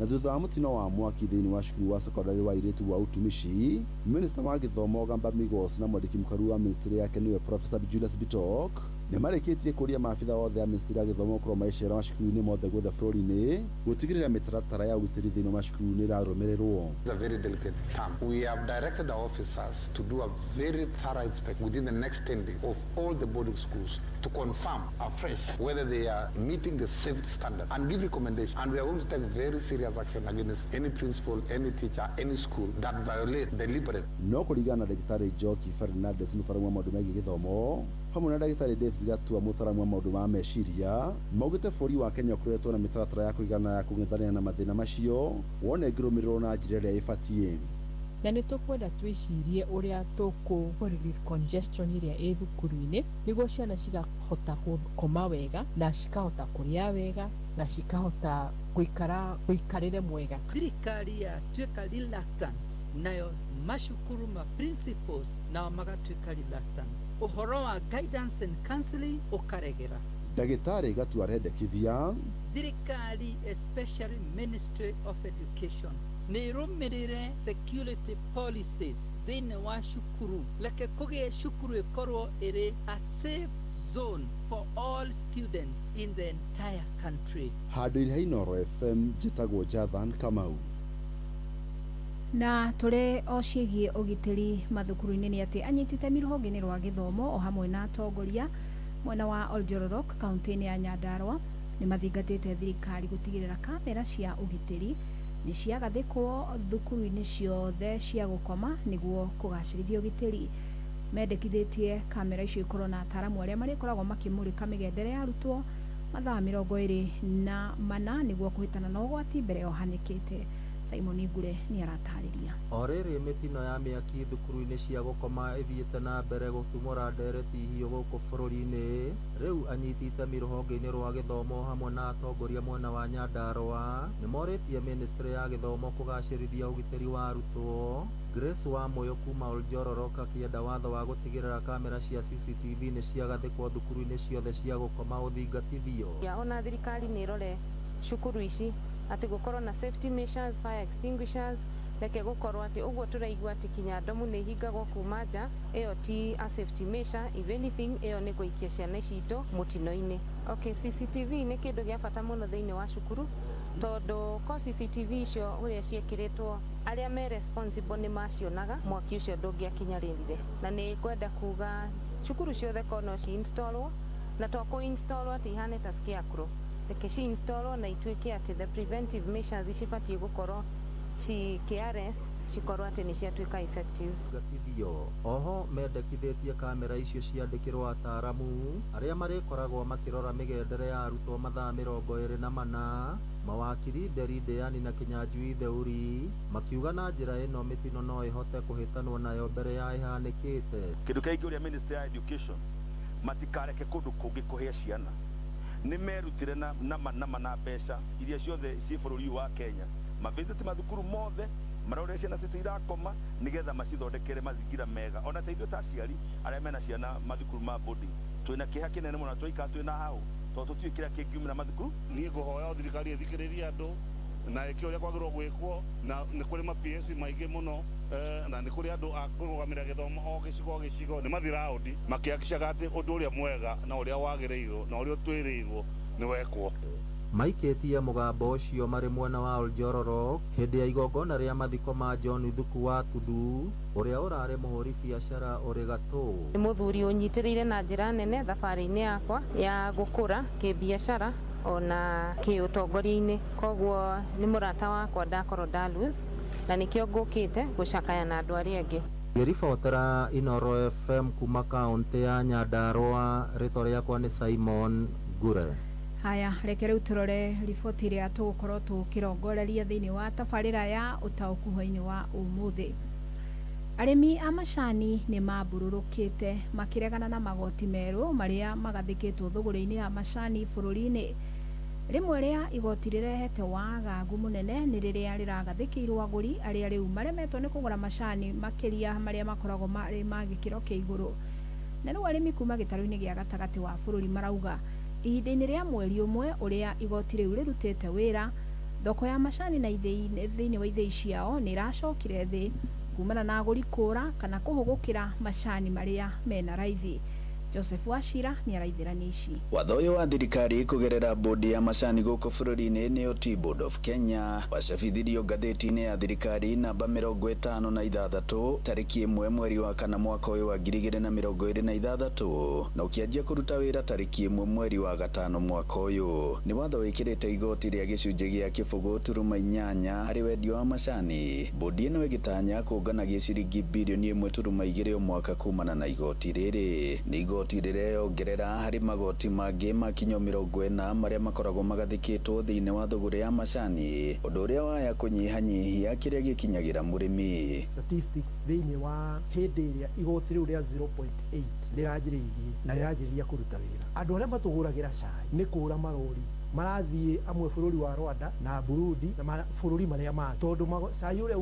Na thutha wa mũtino wa mwaki thĩinĩ wa cukuru wa secondary wa airĩtu wa utumishi, minista wa gĩthomo Gamba Migos na mwandĩki mũkaru wa ministry yake nĩwe Professor Julius Bitok nĩ marĩkĩtie kũria maabitha othe a ministry ya gĩthomo gũkorwo magĩcera macukuru-inĩ mothe guothe bũrũri-inĩ gũtigĩrĩra mĩtaratara ya ũgitĩri thĩinĩ wa macukuru nĩ ĩrarũmĩrĩrwo. It's a very delicate term. We have directed our officers to do a very thorough inspection within the next 10 days of all the boarding schools to confirm afresh whether they are meeting the safety standard and give recommendations. And we are going to take very serious action against any principal, any teacher, any school that violate deliberately. No kũringana na Ndagĩtarĩ Njoki Fernandez mũtaaramu wa maũndũ megiĩ gĩthomo hamwe na Ndagĩtarĩ Davis Gatua mũtaaramu wa maũndũ ma meciria maugĩte bũrũri wa Kenya ũkoretwo na mĩtaratara ya kũigana ya kũng'ethanĩra na mathĩna macio wona ĩngĩrũmĩrĩrwo na njĩra ĩrĩa ĩbatiĩ. Na nĩ tũkwenda twĩcirie ũrĩa tũkũ relieve congestion ĩrĩa ĩ thukuru-inĩ nĩguo ciana cikahota gũkoma wega na cikahota kũrĩa wega na cikahota gũikara mũikarĩre mwega. Thirikari yatuĩka reluctant, nayo macukuru ma principals nao magatuĩka reluctant, ũhoro wa guidance and counseling ũkaregera. Ndagĩtarĩ Gatua arendekithia thirikari, especially Ministry of Education, nĩ ĩrũmĩrĩre security policies thĩinĩ wa cukuru. Reke kũgĩe cukuru ĩkorwo ĩrĩ a safe zone for all students in the entire country. Handũ-inĩ ha Inooro FM njĩtagwo Jathan Kamau. Na tũrĩ o ciĩgiĩ ũgitĩri mathukuru-inĩ nĩ atĩ anyiti itemi rũhonge-inĩ rwa gĩthomo o hamwe na atongoria mwena wa Oljororok kaunti-inĩ ya Nyandarua nĩ mathingatĩte thirikari gũtigĩrĩra kamera cia ũgitĩri nĩ ciagathĩkwo thukuru-inĩ ciothe cia gũkoma nĩguo kũgacĩrithia ũgitĩri. Mendekithĩtie kamera icio ikorwo na ataaramu arĩa marĩkoragwo makĩmũrĩka mĩgendere ya arutwo mathaa 24 nĩguo kũhĩtana na ũgwati mbere ya ũhanĩkĩte. Simon Ngure nĩ aratarĩria. O rĩrĩ mĩtino ya mĩaki thukuru-inĩ cia gũkoma ĩthiĩte na mbere gũtumũra ndereti hiũ gũkũ bũrũri-inĩ, rĩu anyiti itemi rũhonge-inĩ rwa gĩthomo hamwe na atongoria mwena wa Nyandarua nĩ morĩtie ministry ya gĩthomo kũgacĩrithia ũgitĩri wa arutwo. Grace Wamuyu kuma Oljororok akĩenda watho wa gũtigĩrĩra kamera cia CCTV nĩ ciagathĩkwo thukuru-inĩ ciothe cia gũkoma ũthingatithio. Ona thirikari nĩ ĩrore cukuru ici atĩ gũkorwo na safety measures, fire extinguishers, reke gũkorwo atĩ ũguo tũraigua atĩ kinya ndomu nĩ ihingagwo kuma nja, ĩyo ti a safety measure, if anything ĩyo nĩ gũikia ciana citũ mũtino-inĩ. Okay, CCTV nĩ kĩndũ gĩa bata mũno thĩinĩ wa cukuru tondũ ko CCTV icio ũrĩa ciĩkĩrĩtwo arĩa me responsible nĩ macionaga mwaki ũcio ndũngĩakinyarĩrire. Na nĩ ngwenda kuga cukuru ciothe ko no ci installwo na to kũ installwo atĩ ihane ta scarecrow, reke ci installwo na ituĩke atĩ the preventive measures cibatiĩ gũkorwo cikĩ arrest cikorwo atĩ nĩ ciatuĩka effective. Gatithio oho mendekithĩtie kamera icio ciandĩkĩrwo ataaramu arĩa marĩkoragwo makĩrora mĩgendere ya arutwo mathaa 24. Mawakiri Nderi Ndĩani na Kĩnyanjui Theuri makiuga na njĩra ĩno mĩtino no ĩhote kũhĩtanwo nayo mbere ya ĩhanĩkĩte. Kĩndũ kĩa ingĩũria Ministry ya Education, matikareke kũndũ kũngĩ kũhĩa ciana. Nĩ merutire na nama nama na mbeca iria ciothe ciĩ bũrũri ũyũ wa Kenya, mavisit mathukuru mothe, marore ciana citũ irakoma, nĩgetha macithondekere mazingira mega. Ona ta ithuĩ ta aciari arĩa mena ciana mathukuru ma boarding, twĩna kĩeha kĩnene mũno, twaikara twĩna hau tondũ tũtiũĩ kĩrĩa kĩngiumĩra mathukuru. Niĩ ngũhoya thirikari ĩthikĩrĩrie andũ na ĩke ũrĩa kwagĩrĩirwo gwĩkwo, na nĩ kũrĩ ma PS maingĩ mũno, na nĩ kũrĩ andũ a kũrũgamĩrĩra gĩthomo o gĩcigo o gĩcigo, nĩ mathiĩ raũndi makĩhakicaga atĩ ũndũ ũrĩa mwega na ũrĩa wagĩrĩirwo na ũrĩa ũtwĩrĩirwo nĩ wekwo. Maikĩtie mũgambo ũcio marĩ mwena wa Oljororok hĩndĩ ya igongona rĩa mathiko ma John Thuku wa Tuthu ũrĩa ũrarĩ mũhũri biacara ũrĩ gatũ. Nĩ mũthuri ũnyitĩrĩire na njĩra nene thabarĩ-inĩ yakwa ya gũkũra kĩbiacara ona kĩũtongoria-inĩ, koguo nĩ mũrata wakwa ndakorwo nda lose, na nĩkĩo ngũkĩte gũcakaya na andũ arĩa angĩ. Ngĩribotera Inoro FM kuma kaũntĩ ya Nyandarua, rĩtwa rĩakwa nĩ Simon Ngure. Haya, reke rĩu tũrore riboti ĩrĩa tũgũkorwo tũkĩrongoreria thĩinĩ wa tabarĩra ya ũtaũku hwainĩ wa ũmũthĩ. Arĩmi a macani nĩ mambũrũrũkĩte makĩregana na magoti merũ marĩa magathĩkĩtwo thũgũrĩ-inĩ ya macani bũrũri-inĩ. Rĩmwe rĩa igoti rĩrehete wagagu mũnene nĩ rĩrĩa rĩragathĩkĩirwo agũri arĩa rĩu maremetwo nĩ kũgũra macani makĩria marĩa makoragwo marĩ ma gĩkĩro kĩa igũrũ. Na rĩu arĩmi kuma gĩtarũ-inĩ gĩa gatagatĩ wa bũrũri marauga ihinda-inĩ rĩa mweri ũmwe ũrĩa igoti rĩu rĩrutĩte wĩra, thoko ya macani na thĩinĩ wa ithĩi ciao nĩ ĩracokire thĩ kumana na agũri kũra kana kũhũgũkĩra macani marĩa mena raithi. Joseph Wachira nĩ araithĩrania ici. Watho ũyũ wa thirikari kũgerera bodi ya macani gũkũ bũrũri-inĩ nĩyo Tea Board of Kenya wacabithirio ngathĩti-inĩ ya thirikari namba 56 tarĩki 1 mweri wa 4 mwaka ũyũ wa 2026 na ũkĩanjia kũruta wĩra tarĩki 1 mweri wa 5 mwaka ũyũ. Nĩ watho wĩkĩrĩte igoti rĩa gĩcunjĩ gĩa 0.8 harĩ wendia wa macani. Bodi ĩno ĩgĩtanya kũnganagia ciringi birioni 1.2 o mwaka kumana na igoti rĩrĩ. Nĩ igoti rĩreyongerera harĩ magoti mangĩ makinyo 40 marĩa makoragwo magathĩkĩtwo thĩinĩ wa thũgũrĩ ya macani, ũndũ ũrĩa waya kũnyihanyihia kĩrĩa gĩkinyagĩra mũrĩmi. Statistics thĩinĩ wa hĩndĩ ĩrĩa igoti rĩu rĩa 0.8 rĩranjĩrĩirie na rĩranjĩrĩria kũruta wĩra, andũ arĩa matũgũragĩra cai nĩ kũra marori marathiĩ amwe bũrũri wa Rwanda na Burundi na bũrũri marĩa mangĩ, tondũ cai ũrĩa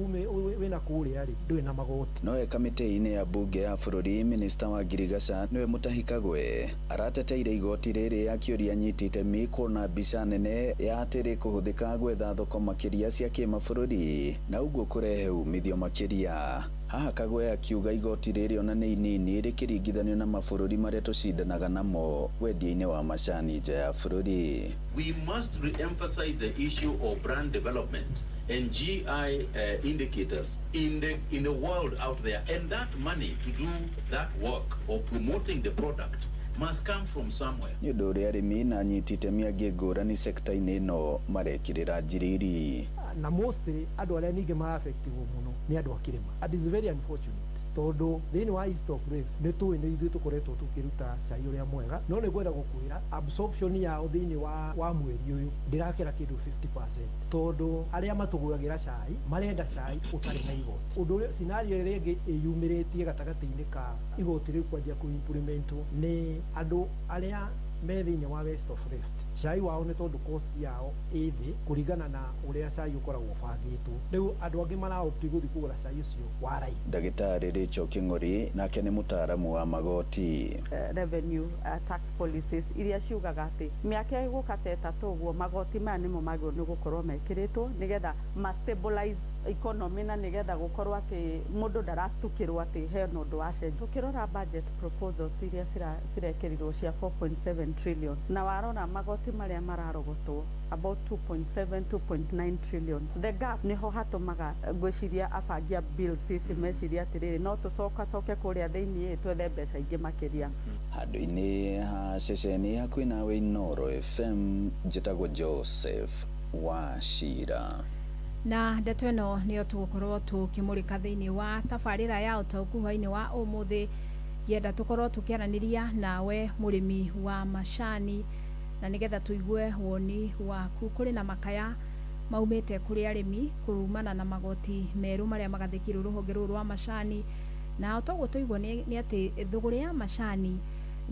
wĩna kũrĩa rĩ ndũrĩ na magoti. Nowe kamĩtĩ-inĩ ya bunge ya bũrũri, minista wa ngirigaca nĩwe Mutahi Kagwe arateteire igoti rĩrĩ akĩũria anyiti itemi kuona mbica nene ya atĩ rĩkũhũthĩka gwetha thoko makĩria cia kĩmabũrũri na ũguo kũrehe umithio makĩria. Haha Kagwe akiuga igoti rĩrĩ ona nĩ inini rĩkĩringithanio na mabũrũri marĩa tũcindanaga namo wendia-inĩ wa macani nja ya bũrũri. We must re-emphasize the issue of brand development and GI indicators in the world out there, and that money to do that work of promoting the product must come from somewhere. Nĩ ũndũ ũrĩa arĩmi na anyiti itemi angĩ ngũrani sekta-inĩ ĩno marekĩrĩra njiriri. Na mostly andũ arĩa ningĩ maraffectwo mũno nĩ andũ a kĩrĩma, and it's very unfortunate tondũ thĩinĩ wa East of Rift nĩ tũĩ nĩ ithuĩ tũkoretwo tũkĩruta cai ũrĩa mwega, no nĩ ngwenda gũkwĩra absorption yao thĩinĩ wa mweri ũyũ ndĩrakĩra kĩndũ 50%, tondũ arĩa matũgũragĩra cai marenda cai ũtarĩ na igoti. Ũndũ ũrĩa scenario ĩrĩa ĩngĩ ĩyumĩrĩtie gatagatĩ-inĩ ka igoti rĩu kwanjia kũ-implementwo nĩ andũ arĩa me thĩinĩ wa West of Rift, cai wao nĩ tondũ cost yao ĩ thĩ kũringana na ũrĩa cai ũkoragwo ũbangĩtwo. Rĩu andũ angĩ maraopti gũthiĩ kũgũra cai ũcio wa raithi. Ndagĩtarĩ Rachel Kĩng'ori nake nĩ mũtaaramu wa magoti. Revenue tax policies iria ciugaga atĩ mĩaka ĩgũka ta ĩtatũ ũguo magoti maya nĩmo magĩrĩirwo nĩ gũkorwo mekĩrĩtwo nĩgetha ma stabilize economy na nĩgetha gũkorwo atĩ mũndũ ndaracukĩrwo atĩ hena ũndũ wacenjia. Ũkĩrora budget proposals iria cirekĩrirwo cia 4.7 trillion na warora magoti marĩa mararogotwo about 2.7 2.9 trillion, the gap niho hatumaga ngwiciria abangia bills ici meciria atiriri no tucoka coke kuria thiini twethe mbeca ingĩ makĩria. Handũ-inĩ ha ceceni hakuhĩ nawe Inooro FM, njĩtagwo Joseph Wachira. Na ndeto ĩno nĩyo tũgũkorwo tũkĩmũrĩka thĩinĩ wa tabarĩra ya ũtaũku hwainĩ wa ũmũthĩ. Ngĩenda tũkorwo tũkĩaranĩria nawe mũrĩmi wa macani, na nĩgetha tũigue woni waku. Kũrĩ na makaya maumĩte kũrĩ arĩmi kumana na magoti merũ marĩa magathĩkirwo rũhonge rũrũ rwa macani, na toguo tũigua nĩ atĩ thũgũrĩ ya macani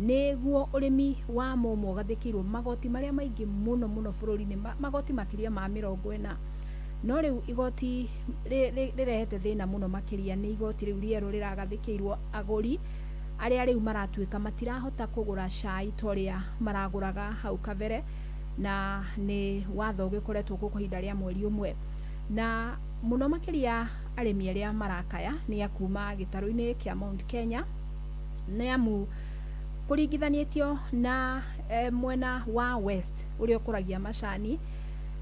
nĩguo ũrĩmi wa mũmũ ũgathĩkĩirwo magoti marĩa maingĩ mũno mũno bũrũri-inĩ, magoti makĩria ma 40. No rĩu igoti rĩrehete thĩna mũno makĩria nĩ igoti rĩu rĩerũ rĩragathĩkĩirwo agũri arĩa rĩu maratuĩka matirahota kũgũra cai ta ũrĩa maragũraga hau kabere, na nĩ watho ũgĩkoretwo kuo kwa ihinda rĩa mweri ũmwe. Na mũno makĩria arĩmi arĩa marakaya nĩ a kuma gĩtarũ-inĩ kĩa Mount Kenya, nĩ amu kũringithanĩtio na mwena wa West ũrĩa ũkũragia macani,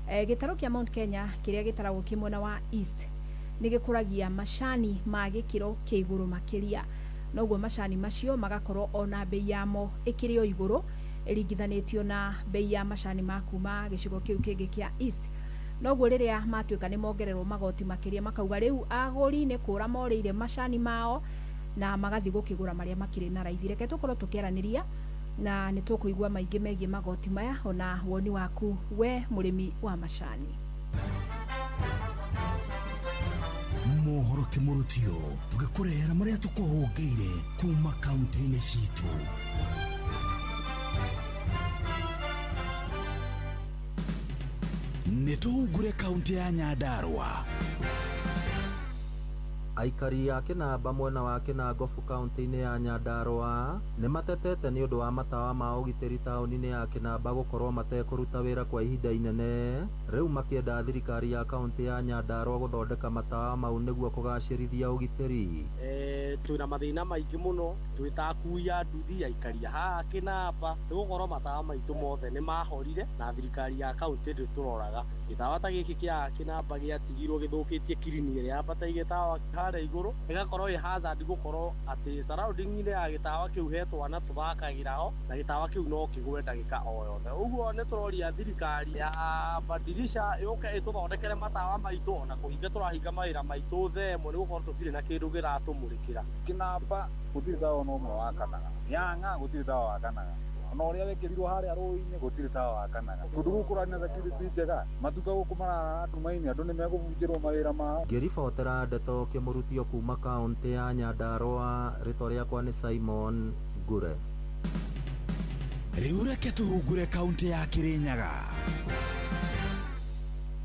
gĩtarũ kĩa Mount Kenya kĩrĩa gĩtaragwo kĩ mwena wa East nĩ gĩkũragia macani ma gĩkĩro kĩa igũrũ makĩria, noguo macani macio magakorwo ona bei yamo ĩkĩrĩ o igũrũ ĩringithanĩtio na bei ya macani ma kuma gĩcigo kĩu kĩngĩ kĩa East. Noguo rĩrĩa matuĩka nĩ mongererwo magoti makĩria, makauga rĩu agũri nĩ kũra morĩire macani mao na magathiĩ gũkĩgũra marĩa makĩrĩ na raithi. Reke tũkorwo tũkĩaranĩria na nĩ tũkũigua maingĩ megiĩ magoti maya ona woni waku we mũrĩmi wa macani. Mohoro kĩmũrutio tũgĩkũrehera marĩa tũkũhũngĩire kuma kaunti-inĩ citũ. Nĩ tũhungure kaunti ya Nyandarua. Aikari a Kĩnamba mwena wa Kĩnangobu kaunti-inĩ ya Nyandarua nĩ matetete nĩ ũndũ wa matawa ma ũgitĩri taũni-inĩ ya Kĩnamba gũkorwo matekũruta wĩra kwa ihinda inene, rĩu makĩenda thirikari ya kaunti ya Nyandarua gũthondeka matawa mau nĩguo kũgacĩrithia ũgitĩri. Twĩna mathĩna maingĩ mũno twĩ ta akui a nduthi aikari a haha Kĩnamba, nĩ gũkorwo matawa maitũ mothe nĩ mahorire na thirikari ya kaunti ndĩtũroraga. Gĩtawa ta gĩkĩ kĩa Kĩnamba gĩatigirwo gĩthũkĩtie kirini ĩrĩa yambataire gĩtawa harĩa igũrũ, ĩgakorwo ĩ hazard gũkorwo atĩ surrounding-inĩ ya gĩtawa kĩu he twana tũthakagĩra ho na gĩtawa kĩu no kĩgwe ndagĩka o yothe. Ũguo nĩ tũroria thirikari ya badirisha yũke ĩtũthondekere matawa maitũ, ona kũhinga tũrahinga mawĩra maitũ thaa ĩmwe nĩ gũkorwo tũtirĩ na kĩndũ kĩratũmũrĩkĩra. Kĩnamba gũtirĩ tawa ona ũmwe wakanaga, Yang'a gũtirĩ tawa wakanaga, ona ũrĩa wekĩrirwo harĩa rũĩ-inĩ gũtirĩ tawa wakanaga. Kũndũ gũkũ kũrarĩ na security njega, matuka gũkũ marara nduma-inĩ, andũ nĩ mekũbunjĩrwo mawĩra mao. Ngĩribotera ndeto kĩmũrutio kuma kaunti ya Nyandarua, rĩtwa rĩakwa nĩ Simon Ngure. Rĩu reke tũhungure kaunti ya Kĩrĩnyaga.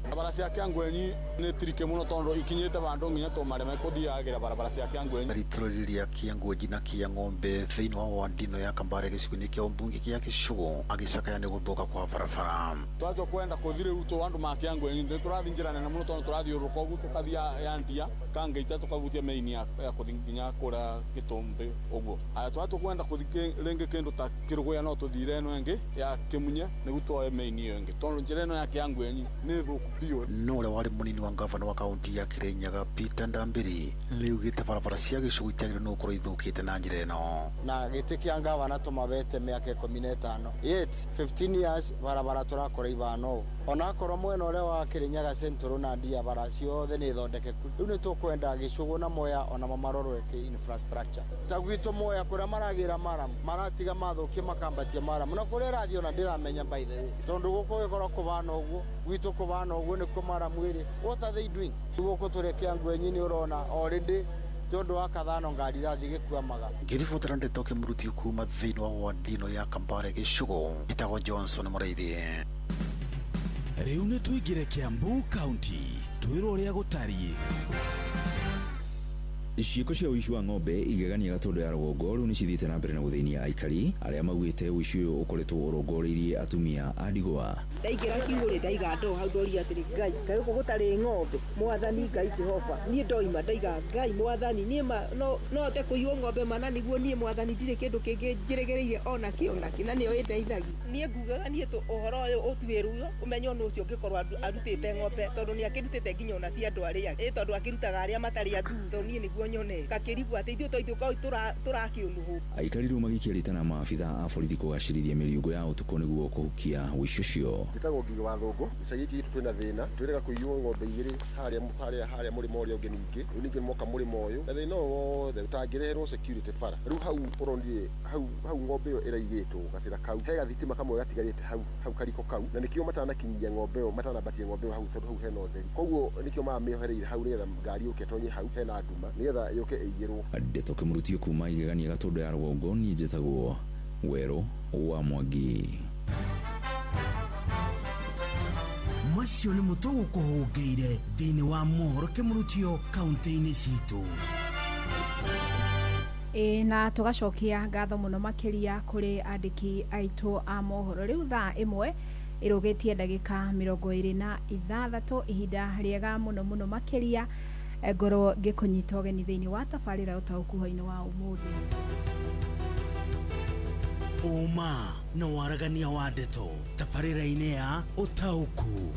Barabara cia Kĩangwenyi nĩ tirike mũno tondũ ikinyĩte vandũ nginya tũmareme kũthiagĩra barabara cia Kĩangwenyi. Rĩtũra rĩrĩa Kĩangwenyi na Kĩang'ombe thĩinĩ wa wandi ĩno ya Kambare gĩcigo-inĩ kĩa ũmbunge kĩa Gĩcũgũ agĩcakaya nĩ gũthũka kwa barabara. Twatua kwenda kũthiĩ rĩu tũ andũ ma Kĩangwenyi nĩ tũrathiĩ njĩra nene mũno tondũ tũrathiũrũrũka ũguo tũkathiĩ ya Ndia Kangeita tũkahutia main ya kũthiĩ nginya kũrĩa Gĩtũmbĩ ũguo. Aya twatua kwenda kũthiĩ rĩngĩ kĩndũ ta Kĩrũgũya no tũthire ĩno ĩngĩ ya Kĩmunye nĩguo tuoe main ĩyo ĩngĩ tondũ njĩra ĩno ya Kĩangwenyi nĩ thũku biũ. No ũrĩa warĩ mũnini wa ngavana wa kaunti ya Kĩrĩnyaga Peter Ndambiri nĩaugĩte barabara cia gĩcũgũ itiagĩrĩirwo nĩ gũkorwo ithũkĩte na njĩra ĩno. Na gĩtĩ kĩa ngavana tũmabete mĩaka 15, yet 15 years barabara tũrakora ibana ũũ, onakorwo mwena ũrĩa wa Kĩrĩnyaga Central na Ndia bara ciothe nĩ thondekeku. Rĩu nĩ tũkwenda Gĩcũgũ na Mwea ona mamarorwo kĩ infrastructure ta gwitũ Mwea kũrĩa maragĩra maramu maratiga mathũkie makambatia maramu na kũrĩa ĩrathiĩ ona ndĩramenya by the way, tondũ gũkũ gĩkorwo kũbana ũguo gwitũ kũbana ũguo nĩkuo maramu ĩrĩ. What are they doing? Gũkũ tũrĩ Kĩangwenyi nĩ ũrona already tondũ wa kathano ngari irathiĩ gĩkuamaga. Ngĩribotera ndeto kĩmũrutio kuma thĩinĩ wa wandi ĩno ya Kambare Gĩcũgũ, ĩtagwo Johnson Mũrĩithi. Rĩu nĩ tũingĩre Kiambu County twĩrwo ũrĩa gũtariĩ. Ciĩko cia ũici wa ng'ombe igegania Gatũndũ ya rũgongo rĩu nĩ cithiĩte na mbere na gũthĩnia aikari arĩa maugĩte ũici ũyũ ũkoretwo ũrongoreirie atumia a ndigwa. Ndaingĩra kiugũ-rĩ ndaiga ndoo hau ndoria atĩrĩ, Ngai kaĩ gũkũ gũtarĩ ng'ombe? Mwathani Ngai Jehova, niĩ ndoima ndaiga Ngai mwathani niĩ no hote kũiywo ng'ombe mana nĩguo niĩ mwathani ndirĩ kĩndũ kĩngĩ njĩrĩgĩrĩire ona kĩ ona kĩ, na nĩyo ĩndeithagia. Niĩ ngugaga niĩ ũhoro ũyũ ũtuĩrwo ũmenywo nũ ũcio ũngĩkorwo arutĩte ng'ombe, tondũ nĩ akĩrutĩte nginya ona cia andũ arĩa ĩ, tondũ akĩrutaga arĩa matarĩ athuri, tondũ niĩ nĩguo nĩguo nyone ngakĩrigwo atĩ ithuĩ to ithuĩ tũrakĩũnũhwo. Aikari rĩu magĩkĩrĩta na maabitha a borithi kũgacĩrithia mĩriũngũ ya ũtukũ nĩguo kũhukia ũici ũcio. Njĩtagwo Ngigĩ wa Thũngũ. Gĩcagi gĩkĩ gitũ twĩna thĩna, twĩrĩga kũiywo ng'ombe igĩrĩ harĩa harĩa harĩa mũrĩmo ũrĩa ũngĩ, ningĩ rĩu ningĩ moka mũrĩmo ũyũ na thĩna ũyũ wothe ũtangĩreherwo security bara. Rĩu hau ũronire hau hau ng'ombe ĩyo ĩraigĩtwo gacĩra kau he gathitima kamwe gatigarĩte hau hau kariko kau, na nĩkĩo matanakinyia ng'ombe ĩyo, matanambatia ng'ombe ĩyo hau, tondũ hau hena ũtheri, koguo nĩkĩo maramĩohereire hau nĩgetha ngari yũke ĩtonye hau hena nduma nĩgetha yũke ĩiyĩrwo. Ndeto kĩmũrutio kuma igegania Gatũndũ ya rũgongo, niĩ njĩtagwo Werũ wa Mwangi. Macio nĩ mũtũ gũkũhũngĩire thĩinĩ wa mohoro kĩmũrutio kaunti-inĩ citũ. Ĩ na tũgacokia ngatho mũno makĩria kũrĩ andĩki aitũ a mohoro. Rĩu thaa 1 ĩrũgĩtie ndagĩka 26, ihinda rĩega mũno mũno makĩria ngorwo ngĩkũnyita ũgeni thĩinĩ wa tabarĩra ũtaũku hwainĩ wa ũmũthĩ. Ũma na waragania wa ndeto tabarĩra-inĩ ya ũtaũku.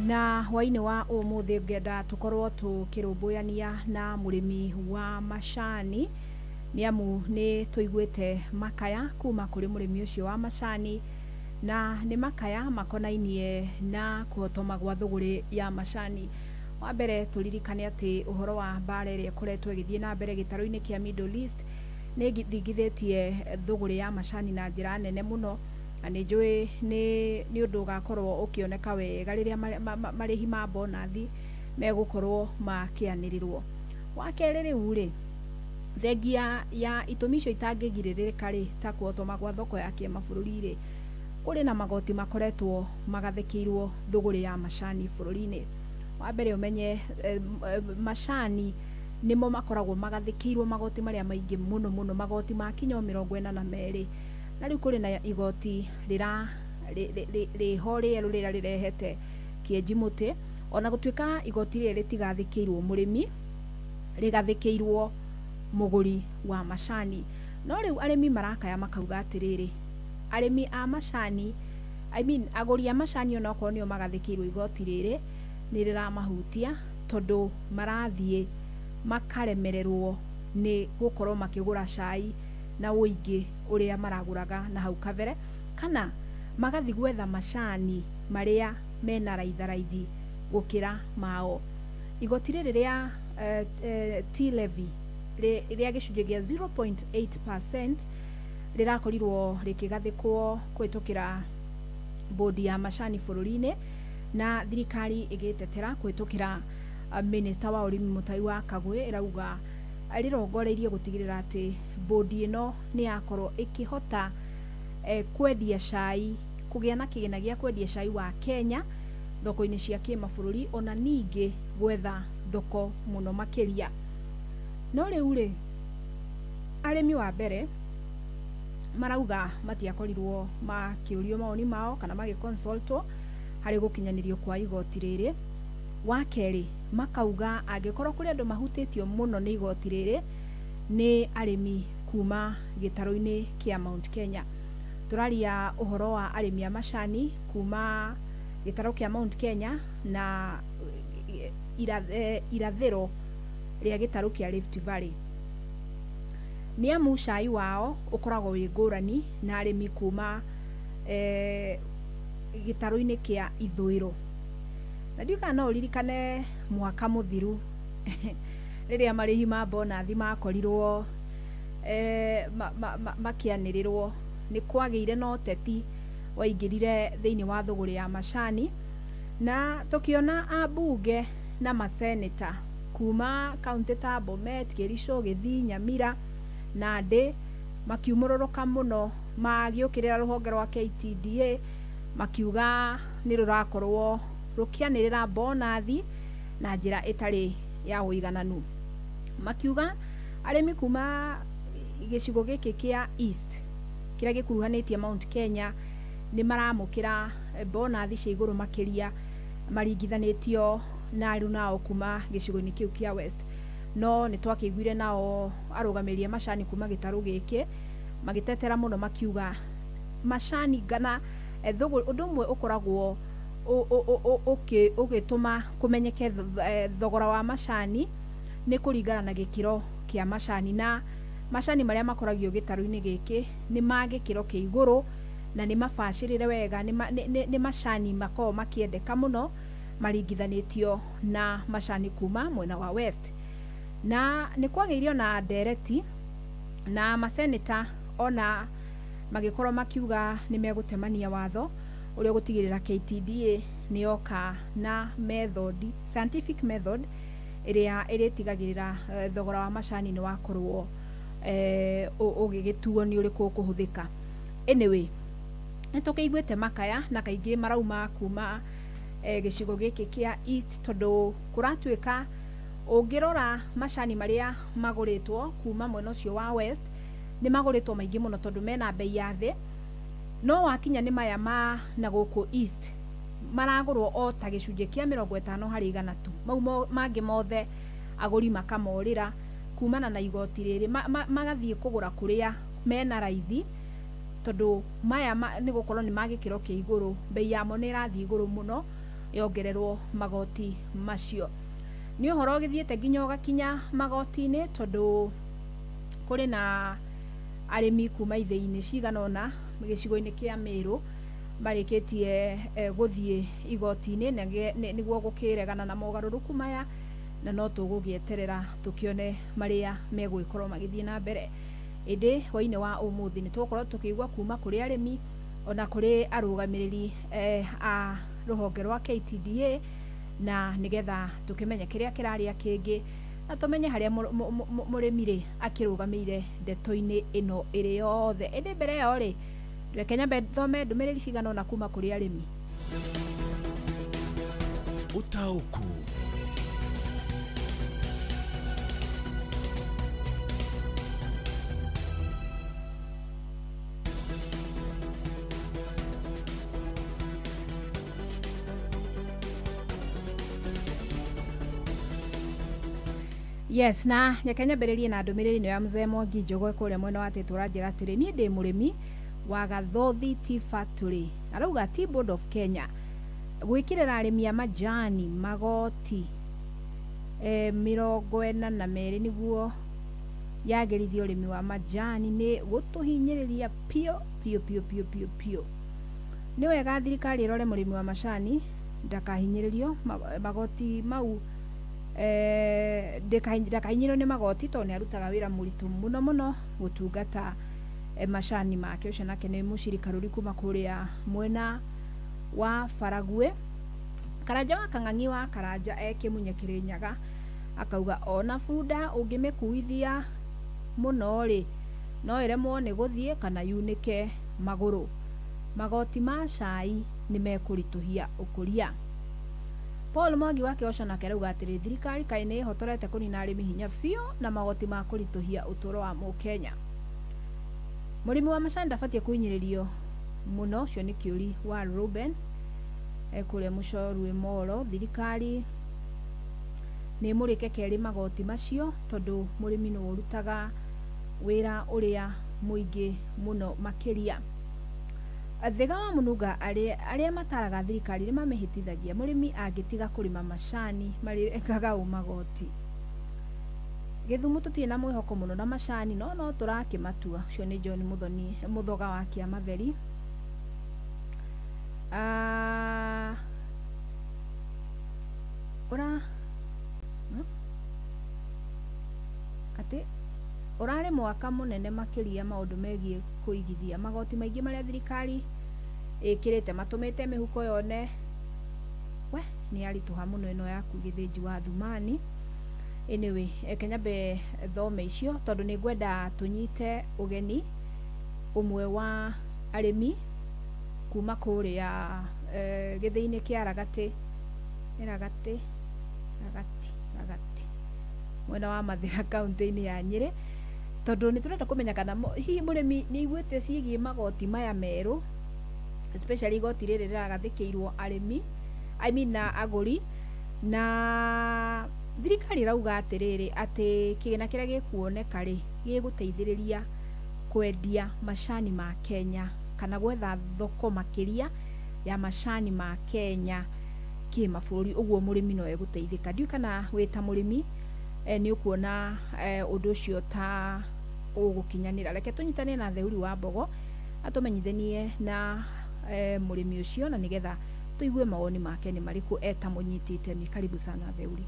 Na hwainĩ wa ũmũthĩ ngenda tũkorwo tũkĩrũmbũyania na mũrĩmi wa macani, nĩ amu nĩ tũiguĩte makaya kuma kũrĩ mũrĩmi ũcio wa macani, na nĩ makaya makonainie na kũhotoma gwa thũgũrĩ ya macani. Wa mbere tũririkane atĩ ũhoro wa mbara ĩrĩa ĩkoretwo ĩgĩthiĩ na mbere gĩtarũ-inĩ kĩa Middle East nĩ ĩthingithĩtie thũgũrĩ ya macani na njĩra nene mũno, na nĩ njũĩ nĩ ũndũ ũgakorwo ũkĩoneka wega rĩrĩa marĩhi ma bonathi megũkorwo makĩanĩrĩrwo. Wa kerĩ rĩu rĩ, thengia ya itũmi icio itangĩgirĩrĩka rĩ, ta kũhotoma gwa thoko ya kĩmabũrũri rĩ, kũrĩ na magoti makoretwo magathĩkĩirwo thũgũrĩ ya macani bũrũri-inĩ. Wa mbere ũmenye macani nĩmo makoragwo magathĩkĩirwo magoti marĩa maingĩ mũno mũno, magoti ma kinya 42, na rĩu kũrĩ na igoti rĩho rĩerũ rĩrĩa rĩrehete kĩenji mũtĩ, ona gũtuĩka igoti rĩrĩ rĩtigathĩkĩirwo mũrĩmi, rĩgathĩkĩirwo mũgũri wa macani. No rĩu arĩmi marakaya makauga atĩrĩrĩ, arĩmi a macani, I mean agũri a macani onokorwo nĩo magathĩkĩirwo igoti rĩrĩ nĩ rĩramahutia, tondũ marathiĩ makaremererwo nĩ gũkorwo makĩgũra cai na ũingĩ ũrĩa maragũraga na hau kabere, kana magathiĩ gwetha macani marĩa mena raitharaithi gũkĩra mao. Igoti rĩrĩ rĩa tea levy rĩa gĩcunjĩ gĩa 0.8% rĩrakorirwo rĩkĩgathĩkwo kũhĩtũkĩra bodi ya macani bũrũri-inĩ, na thirikari ĩgĩtetera kũhĩtũkĩra minister wa ũrĩmi Mutahi wa Kagwe, ĩrauga rĩrongoreirie gũtigĩrĩra atĩ bodi ĩno nĩ yakorwo ĩkĩhota kwendia cai, kũgĩa na kĩgĩna gĩa kwendia cai wa Kenya thoko-inĩ cia kĩmabũrũri, ona ningĩ gwetha thoko mũno makĩria. No rĩu rĩ, arĩmi wa mbere marauga matiakorirwo makĩũrio mawoni mao kana magĩconsultwo harĩ gũkinyanĩrio kwa igoti rĩrĩ. Wa kerĩ makauga angĩkorwo kũrĩ andũ mahutĩtio mũno nĩ igoti rĩrĩ nĩ arĩmi kuma gĩtarũ-inĩ kĩa Mount Kenya. Tũraria ũhoro wa arĩmi a macani kuma gĩtarũ kĩa Mount Kenya na irathĩro rĩa gĩtarũ kĩa Rift Valley. Nĩ amu cai wao ũkoragwo wĩ ngũrani na arĩmi kuma gĩtarũ-inĩ kĩa ithũĩro. Na ndiũĩ kana no ũririkane mwaka mũthiru rĩrĩa marĩhi ma bonathi makorirwo makĩanĩrĩrwo, nĩ kwagĩire na ũteti waingĩrire thĩinĩ wa thũgũrĩ ya macani, na tũkĩona ambunge na maseneta kuma kaunti ta Bomet, Kericho, Gĩthii, Nyamira, Nandi makiumũrũrũka mũno magĩũkĩrĩra rũhonge rwa KTDA, makiuga nĩ rũrakorwo rũkĩanĩrĩra bonathi na njĩra ĩtarĩ ya ũigananu. Makiuga arĩmi kuma gĩcigo gĩkĩ kĩa East kĩrĩa gĩkuruhanĩtie Mount Kenya nĩ maramũkĩra bonathi cia igũrũ makĩria maringithanĩtio na arũ nao kuma gĩcigo-inĩ kĩu kĩa West. No nĩ twakĩiguire nao arũgamĩrĩri a macani kuma gĩtarũ gĩkĩ magĩtetera mũno, makiuga macani ngana ũndũ ũmwe ũkoragwo ũgĩtũma kũmenyeke thogora wa macani nĩ kũringana na gĩkĩro kĩa macani, na macani marĩa makoragio gĩtarũ-inĩ gĩkĩ nĩ ma gĩkĩro kĩa igũrũ na nĩ mabacĩrĩre wega, nĩ macani makoragwo makĩendeka mũno maringithanĩtio na macani kuma mwena wa West. Na nĩ kwagĩirio na ndereti na maseneta ona magĩkorwo makiuga nĩ megũtemania watho ũrĩa ũgũtigĩrĩra KTDA nĩ yoka na method, scientific method ĩrĩa ĩrĩtigagĩrĩra thogora wa macani nĩ wakorwo ũgĩgĩtuo nĩ ũrĩkũ ũkũhũthĩka. Anyway, nĩ tũkĩiguĩte makaya na kaingĩ marauma kuma gĩcigo gĩkĩ kĩa East, tondũ kũratuĩka ũngĩrora macani marĩa magũrĩtwo kuma mwena ũcio wa West nĩ magũrĩtwo maingĩ mũno tondũ mena bei ya thĩ, no wakinya nĩ maya ma na gũkũ East maragũrwo o ta gĩcunjĩ kĩa 50 harĩ igana tu, mau mangĩ mothe agũri makamorĩra kumana na igoti rĩrĩ, magathiĩ kũgũra kũrĩa mena raithi tondũ maya nĩ gũkorwo nĩ ma gĩkĩro kĩa igũrũ, bei yamo nĩ ĩrathiĩ igũrũ mũno yongererwo magoti macio. Nĩ ũhoro ũgĩthiĩte nginya ũgakinya magoti-inĩ tondũ kũrĩ na arĩmi kuma ithĩi-inĩ cigana ũna gĩcigo-inĩ kĩa Meru marĩkĩtie gũthiĩ igoti-inĩ nĩguo gũkĩregana na mogarũrũku maya, na no tũgũgĩeterera tũkĩone marĩa megũgĩkorwo magĩthiĩ na mbere. Ĩndĩ hwaĩ-inĩ wa ũmũthĩ nĩ tũgũkorwo tũkĩigua kuma kũrĩ arĩmi ona kũrĩ arũgamĩrĩri a rũhonge rwa KTDA, na nĩgetha tũkĩmenye kĩrĩa kĩrarĩa kĩngĩ na tũmenye harĩa mũrĩmi rĩ akĩrũgamĩire ndeto-inĩ ĩno ĩrĩ yothe. Ĩndĩ mbere ĩyo rĩ, reke nyambe thome ndũmĩrĩri cigana ũna kuma kũrĩ arĩmi. Ũtaũku Yes, na nyeke nyambĩrĩrie na ndũmĩrĩri ĩno ya mzee Mwangi Njũgũ kũrĩa mwena wa Tĩtũ ũranjĩra atĩrĩ, niĩ ndĩ mũrĩmi wa Gathothi Tea Factory. Arauga Tea Board of Kenya gwĩkĩrĩra arĩmi a majani magoti 42 nĩguo yagĩrithie ũrĩmi wa majani nĩ gũtũhinyĩrĩria piũ piũ piũ piũ piũ piũ. Nĩ wega thirikari ĩrore mũrĩmi wa macani ndakahinyĩrĩrio magoti mau, ndakahinyĩrĩrio nĩ magoti tondũ nĩ arutaga wĩra mũritũ mũno mũno gũtungata macani make. Ũcio nake nĩ Mũciri Karũri kuma kũrĩa mwena wa Faragwe. Karanja wa Kang'ang'i wa Karanja Kĩmunye Kĩrĩnyaga akauga ona bunda ũngĩmĩkuithia mũno rĩ no ĩremwo nĩ gũthiĩ kana yunĩke magũrũ. Magoti ma cai nĩ mekũritũhia ũkũria. Paul Mwangi wa Kĩoco nake arauga atĩrĩ, thirikari kaĩ nĩ ĩhotorete kũnina arĩmi hinya biũ na magoti ma kũritũhia ũtũũro wa mũkenya. Mũrĩmi wa macani ndabatiĩ kũhinyĩrĩrio mũno, ũcio nĩ Kĩũri wa Ruben kũrĩa Mũcorwe Moro. Thirikari nĩ ĩmũrĩke kerĩ magoti macio tondũ mũrĩmi nĩwe ũrutaga wĩra ũrĩa mũingĩ mũno makĩria. Thĩga wa Mũnunga, arĩa mataraga thirikari nĩ mamĩhĩtithagia, mũrĩmi angĩtiga kũrĩma macani marĩrengaga ũ magoti. Gĩthumo tũtirĩ na mwĩhoko mũno na macani no tũrakĩmatua, ũcio nĩ John Muthoni Mũthoga wa Kĩamatheri. Atĩ ũrarĩ mwaka mũnene makĩria maũndũ megiĩ kũigithia magoti maingĩ marĩa thirikari ĩkĩrĩte matũmĩte mĩhuko yone we nĩ yaritũha mũno ĩno yaku Gĩthĩnji wa Thumani. Anyway, reke nyambe thome icio tondũ nĩ ngwenda tũnyite ũgeni ũmwe wa arĩmi kuma kũrĩa gĩthĩi-inĩ kĩa Ragatĩ, Ragatĩ, Ragati, Ragati mwena wa Mathĩra kaunti-inĩ ya Nyĩrĩ, tondũ nĩ tũrenda kũmenya kana hihi mũrĩmi nĩ aiguĩte ciĩgiĩ magoti maya merũ, especially igoti rĩrĩ rĩragathĩkĩirwo arĩmi, I mean na agũri, na thirikari ĩrauga atĩrĩrĩ atĩ kĩgĩna kĩrĩa gĩkuoneka rĩ gĩgũteithĩrĩria kwendia macani ma Kenya kana gwetha thoko makĩria Ya macani ma Kenya kĩmabũrũri, ũguo mũrĩmi no egũteithĩka. Ndiũĩ kana wĩ ta mũrĩmi nĩ ũkuona ũndũ ũcio ta ũgũkinyanĩra. Reke tũnyitane na Theuri wa Mbogo atũmenyithanie na mũrĩmi ũcio, na nĩgetha tũigue mawoni make nĩ marĩkũ eta mũnyiti itemi. Karibu sana, Theuri.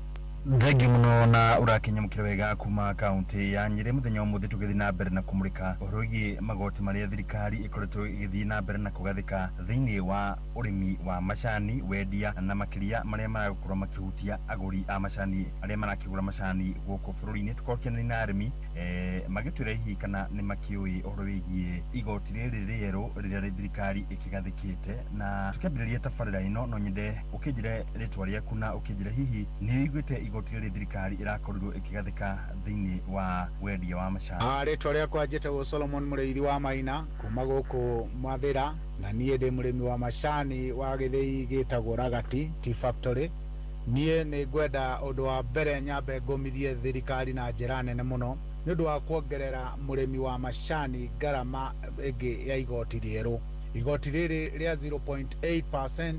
Thengi muno na ũrakinyamũkĩra wega kuma kaunti ya Nyĩrĩ. Mũthenya ũmũthĩ tũgĩthiĩ na mbere na kũmũrĩka ũhoro wĩgiĩ magoti marĩa thirikari ĩkoretwo ĩgĩthiĩ na mbere na kũgathĩka thĩinĩ wa ũrĩmi wa macani, wendia, na makĩria marĩa marakorwo makĩhutia agũri a macani arĩa marakĩgũra macani gũkũ bũrũri-inĩ. Tũkorwo tũkĩaranĩria na arĩmi magĩtwĩra hihi kana nĩ makĩũĩ ũhoro wĩgiĩ igoti rĩrĩ rĩerũ rĩrĩa thirikari ĩkĩgathĩkĩte. Na tũkĩambĩrĩria tabarĩra ĩno, no nyende ũkĩnjĩre rĩtwa rĩaku na ũkĩnjĩre hihi nĩ ũiguĩte igoti rĩrĩ thirikari ĩrakorirwo ĩkĩgathĩka thĩinĩ wa wendia wa macani. Rĩtwa rĩakwa njĩtagwo Solomon Mũrĩithi wa Maina kuma gũkũ Mathĩra, na niĩ ndĩ mũrĩmi wa macani wa gĩthĩi gĩtagwo Ragati Tea Factory. Niĩ nĩ ngwenda ũndũ wa mbere nyambe ngũmithie thirikari na njĩra nene mũno nĩ ũndũ wa kuongerera mũrĩmi wa macani ngarama ĩngĩ ya igoti rĩerũ. Igoti rĩrĩ rĩa 0.8%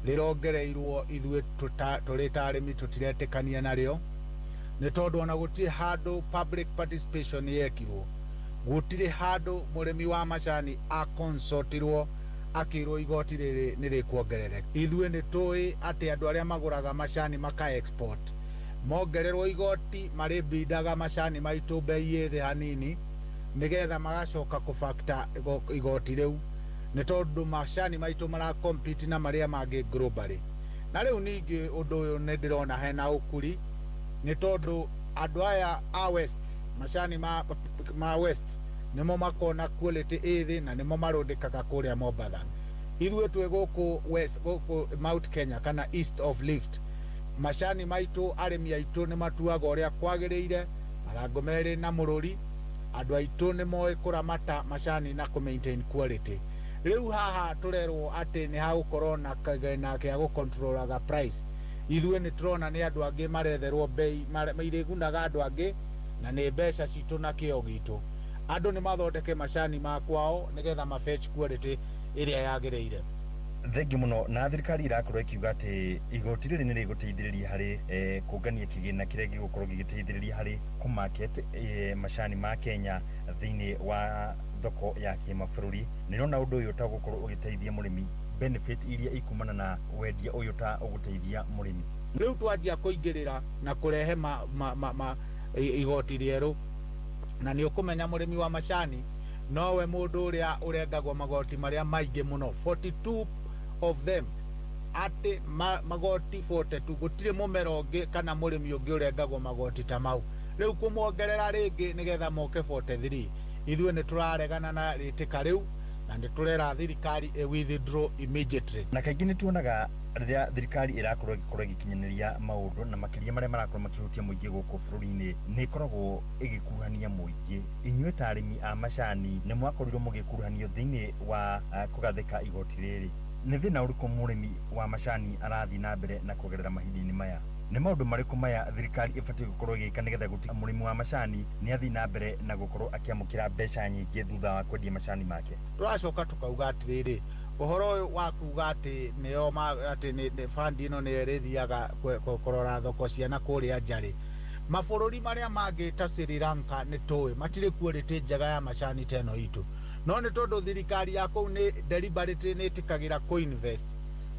rĩrongereirwo, ithuĩ tũrĩ ta arĩmi tũtiretĩkania narĩo, nĩ tondũ ona gũtirĩ handũ public participation yekirwo, gũtirĩ handũ mũrĩmi wa macani akonsultirwo akĩrwo igoti rĩrĩ nĩ rĩkuongerereka. Ithuĩ nĩ tũĩ atĩ andũ arĩa magũraga macani maka export, mongererwo igoti marĩbindaga macani maitũ bei ĩ thĩ hanini nĩgetha magacoka kũbakta igoti rĩu, nĩ tondũ macani maitũ mara compete na marĩa mangĩ globally. Na rĩu ningĩ ũndũ ũyũ nĩ ndĩrona hena ũkuri, nĩ tondũ andũ aya a west, macani ma west nĩmo makona quality ĩ thĩ na nĩmo marũndĩkaga kũrĩa Mombatha. Ithuĩ twĩ gũkũ west, gũkũ Mount Kenya kana East of Rift, macani maitũ arĩmi aitũ nĩ matuaga ũrĩa kwagĩrĩire, mathangũ merĩ na mũrũri. Andũ aitũ nĩ moĩ kũramata macani na kũ maintain quality. Rĩu haha tũrerwo atĩ nĩ hagũkorwo na kĩgĩna gĩa gũcontrolaga price. Ithuĩ nĩ tũrona nĩ andũ angĩ maretherwo bei irĩgunaga andũ angĩ, na nĩ mbeca citũ na kĩo gitũ. Andũ nĩ mathondeke macani ma kwao nĩgetha ma fetch quality ĩrĩa yagĩrĩire. Thengi muno. Na thirikari ĩrakorwo ĩkiuga atĩ igoti rĩrĩ nĩ rĩgũteithĩrĩria harĩ kũngania kĩgĩna kĩrĩa gĩgũkorwo gĩgĩteithĩrĩria harĩ kũmarket macani ma Kenya thĩinĩ wa thoko ya kĩmabũrũri. Nĩ ũrona ũndũ ũyũ ta ũgũkorwo ũgĩteithia mũrĩmi, benefit iria ikumana na wendia ũyũ ta ũgũteithia mũrĩmi? Rĩu twanjia kũingĩrĩra na kũrehe ma igoti rĩerũ, na nĩ ũkũmenya mũrĩmi wa macani nowe mũndũ ũrĩa ũrengagwo magoti marĩa maingĩ mũno, 42 of them, atĩ magoti 42. Gũtirĩ mũmera ũngĩ kana mũrĩmi ũngĩ ũrengagwo magoti ta mau. Rĩu kũmongerera rĩngĩ nĩgetha moke 43, ithuĩ nĩ tũraregana na rĩtĩka rĩu na nĩ tũrera thirikari ĩ withdraw immediately. Na kaingĩ nĩ tuonaga rĩrĩa thirikari ĩrakorwo ĩgĩkorwo ĩgĩkinyanĩria maũndũ, na makĩria marĩa marakorwo makĩhutia mũingĩ gũkũ bũrũri-inĩ, nĩ ĩkoragwo ĩgĩkuruhania mũingĩ. Inyuĩ ta arĩmi a macani nĩ mwakorirwo mũgĩkuruhanio thĩinĩ wa kũgathĩka igoti rĩrĩ. Nĩ thĩna ũrĩkũ mũrĩmi wa macani arathiĩ na mbere na kũgerera mahinda-inĩ maya? Nĩ maũndũ marĩkũ maya thirikari ĩbatiĩ gũkorwo ĩgĩka nĩgetha gũtiga mũrĩmi wa macani nĩ athiĩ na mbere na gũkorwo akĩamũkĩra mbeca nyingĩ thutha wa kwendia macani make? Tũracoka tũkauga atĩrĩrĩ, ũhoro ũyũ wa kuga atĩ nĩo atĩ nĩ fund ĩno nĩyo ĩrĩthiaga kũrora thoko cia na kũrĩa nja-rĩ, mabũrũri marĩa mangĩ ta Sri Lanka nĩ tũĩ matirĩ quality njega ya macani ta ĩno itũ, no nĩ tondũ thirikari ya kũu nĩ deliberately nĩ ĩtĩkagĩra kũ-invest,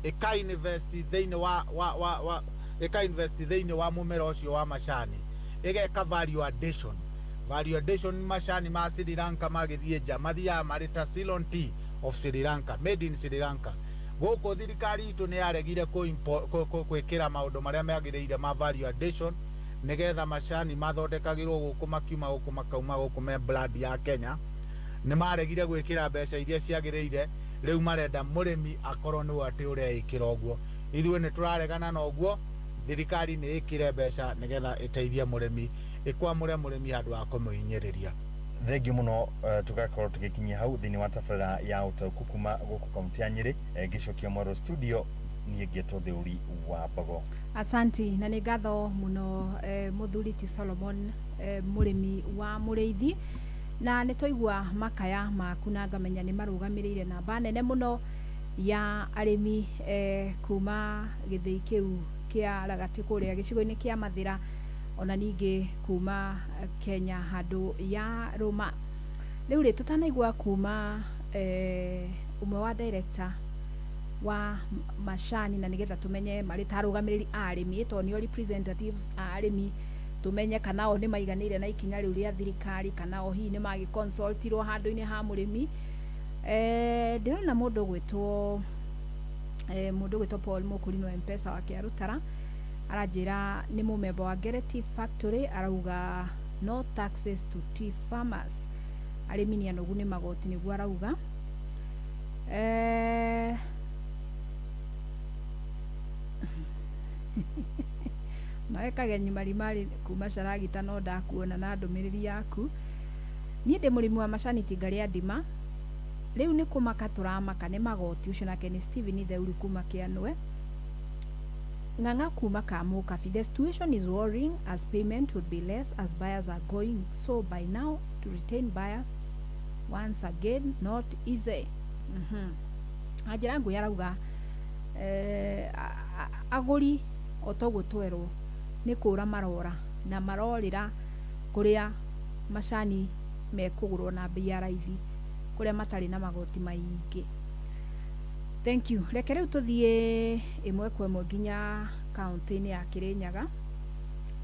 ĩka invest thĩinĩ wa ĩka invest thĩinĩ wa mũmera ũcio wa macani, ĩgeka value addition. Value addition, macani ma Sri Lanka magĩthiĩ nja mathiaga marĩ ta Ceylon tea of Sri Lanka, made in Sri Lanka. Gũkũ thirikari itũ nĩ yaregire gwĩkĩra maũndũ marĩa magĩrĩire ma value addition nĩgetha macani mathondekagĩrwo gũkũ, makiuma gũkũ makauma gũkũ me brand ya Kenya. Nĩ maregire gwĩkĩra mbeca iria ciagĩrĩire. Rĩu marenda mũrĩmi akorwo nĩwe atĩ ũreĩkĩra ũguo. Ithuĩ nĩ tũraregana na ũguo. Thirikari nĩ ĩkĩre mbeca nĩgetha ĩteithie mũrĩmi, ĩkwamũre mũrĩmi handũ ha kũmũhinyĩrĩria. Thengiũ mũno. Tũgakorwo tũgĩkinyia hau thĩinĩ wa tabarĩra ya ũtaũku kuma gũkũ kaunti ya Nyĩrĩ. Ngĩcokia mwaro studio, niĩ ngĩtwo Theuri wa Mbogo. Asanti na nĩ ngatho mũno, mũthuri ti Solomon mũrĩmi wa mũrĩithi, na nĩ twaigua makaya maku na ngamenya nĩ marũgamĩrĩire namba nene mũno. Ya arĩmi kuma gĩthĩi kĩu kĩa Ragati kũrĩa gĩcigo-inĩ kĩa Mathĩra, ona ningĩ kuma Kenya handũ ya Rũma. Rĩu rĩ, tũtanaigua kuma ũmwe wa director wa macani, na nĩgetha tũmenye marĩ ta arũgamĩrĩri a arĩmi, tondũ nĩo representatives a arĩmi, tũmenye kana o nĩ maiganĩire na ikinya rĩu rĩa thirikari, kana o hihi nĩ magĩconsultirwo handũ-inĩ ha mũrĩmi. Ndĩrona mũndũ ũgwĩtwo Paul Mũkũrinũ wa M-Pesa wa Kĩarũtara aranjĩra nĩ mũmemba wa Ngere Tea Factory, arauga no taxes to tea farmers, arĩmi nĩ anogu nĩ magoti, nĩguo arauga. Noe Kagenyi Marimari kuma Caragita, no ndakuona na ndũmĩrĩri yaku. Niĩ ndĩ mũrĩmi wa macani itinga rĩa ndima, rĩu nĩ kũmaka tũramaka nĩ magoti. Ũcio nake nĩ Steven Theuri kuma Kĩanwe. Ng'ang'a kuma Kamukabi, the situation is worrying as payment would be less as buyers are going, so by now to retain buyers once again not easy. Anjĩra ngũĩ arauga agũri o toguo twerwo nĩ kũra marora na marorĩra kũrĩa macani mekũgũrwo na bei ya raithi, kũrĩa matarĩ na magoti maingĩ. Thank you. Reke rĩu tũthiĩ ĩmwe kwa ĩmwe nginya kaunti-inĩ ya Kĩrĩnyaga.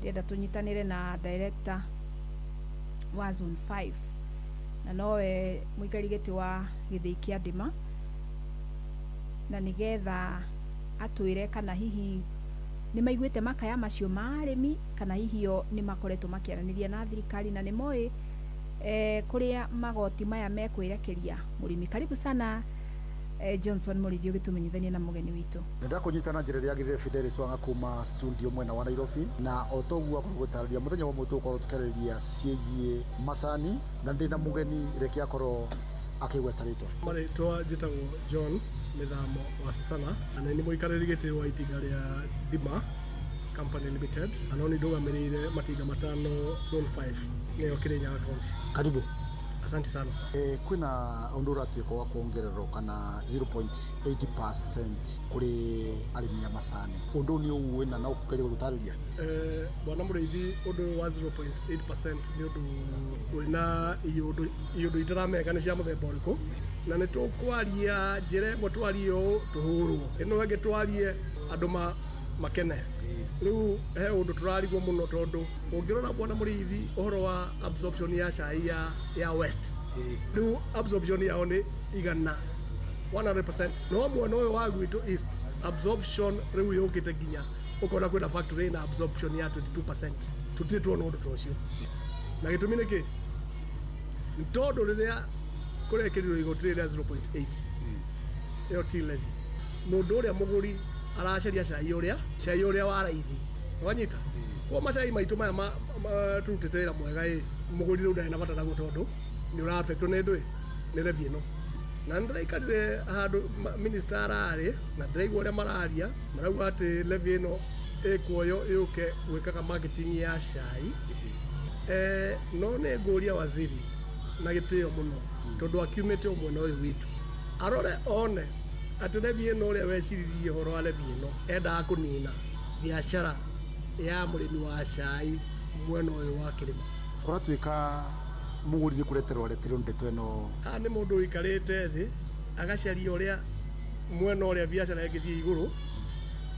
Ndĩrenda tũnyitanĩre na director wa Zone 5 na nowe mũikari gĩtĩ wa gĩthĩi kĩa ndĩma, na nĩgetha atwĩre kana hihi nĩ maiguĩte makaya macio ma arĩmi, kana hihi o nĩ makoretwo makĩaranĩria na thirikari na nĩ moĩ kũrĩa magoti maya mekwĩrekeria mũrĩmi. Karibu sana, Johnson Mũrĩithi, ũgĩtũmenyithania na mũgeni witũ. Nĩndakũnyita na njĩra ĩrĩa yagĩrĩire, Fidelis Wanga kuma studio mwena wa Nairobi, na o toguo akorwo gũtarĩria mũthenya wa ũmũthĩ tũgũkorwo tũkĩarĩrĩria ciĩgiĩ macani, na ndĩna mũgeni, reke akorwo akĩgweta rĩtwa. Marĩtwa njĩtagwo John Mĩthamo wa Susana, na nĩ mũikarĩri gĩtĩ wa itinga rĩa Ndima Company Limited, na no nĩ ndũgamĩrĩire matinga matano Zone 5, nĩyo Kĩrĩnyaga County. Karibu. Asante sana. Kwĩna ũndũ ũratuĩka wa kuongererwo kana 0.80% kũrĩ arĩmi a macani, ũndũ ũyũ nĩ ũwĩ na no ũgerie gũtũtarĩria? Bwana Mũrĩithi, ũndũ ũyũ wa 0.8% nĩ ũndũ wĩna iũndũ iũndũ itaramenya nĩ cia mũthemba ũrĩkũ, na nĩ tũkwaria njĩra ĩmwe twarie ũũ tũhũrwo, ĩno ĩngĩ twarie andũ makene. Rĩu he ũndũ tũrarigwo mũno, tondũ ũngĩrora, bwana Mũrĩithi, ũhoro wa absorption ya cai ya West, rĩu absorption yao nĩ igana, 100%, no mwena ũyũ wa gwitũ East absorption rĩu yũkĩte nginya ũkona kwĩna factory ĩna absorption ya 22%. Tũtirĩ tuona ũndũ ta ũcio, na gĩtũmi nĩ kĩ? Nĩ tondũ rĩrĩa kũrekĩrirwo igoti rĩrĩ rĩa 0.8, ĩyo tea levy, mũndũ ũrĩa mũgũri aracaria cai ũrĩa wa raithi, wanyita kwa macai maitũ maya turutĩte wĩra mwega ĩ, mũgũri rĩu ndarĩ na bata naguo, tondũ nĩ ũrabetwo nĩ ndũĩ nĩ levy ĩno. Na nĩ ndĩraikarire handũ minister ararĩ na ndĩraigua ũrĩa mararia, marauga atĩ levy ĩno ĩkuoyo yũke gwĩkaga marketing ya cai. No nĩ ngũria waziri na gĩtĩo mũno, tondũ akiumĩte o mwena ũyũ witũ, arore one atĩ levy ĩno, ũrĩa weciririe ũhoro wa levy ĩno, endaga kũnina biacara ya mũrĩmi wa cai mwena ũyũ wa kĩrĩma. Kũratuĩka mũgũri nĩ kũreterwo areterwo ndeto ĩno? Haha nĩ mũndũ ũikarĩte thĩ agacaria ũrĩa mwena ũrĩa biacara ĩngĩthiĩ igũrũ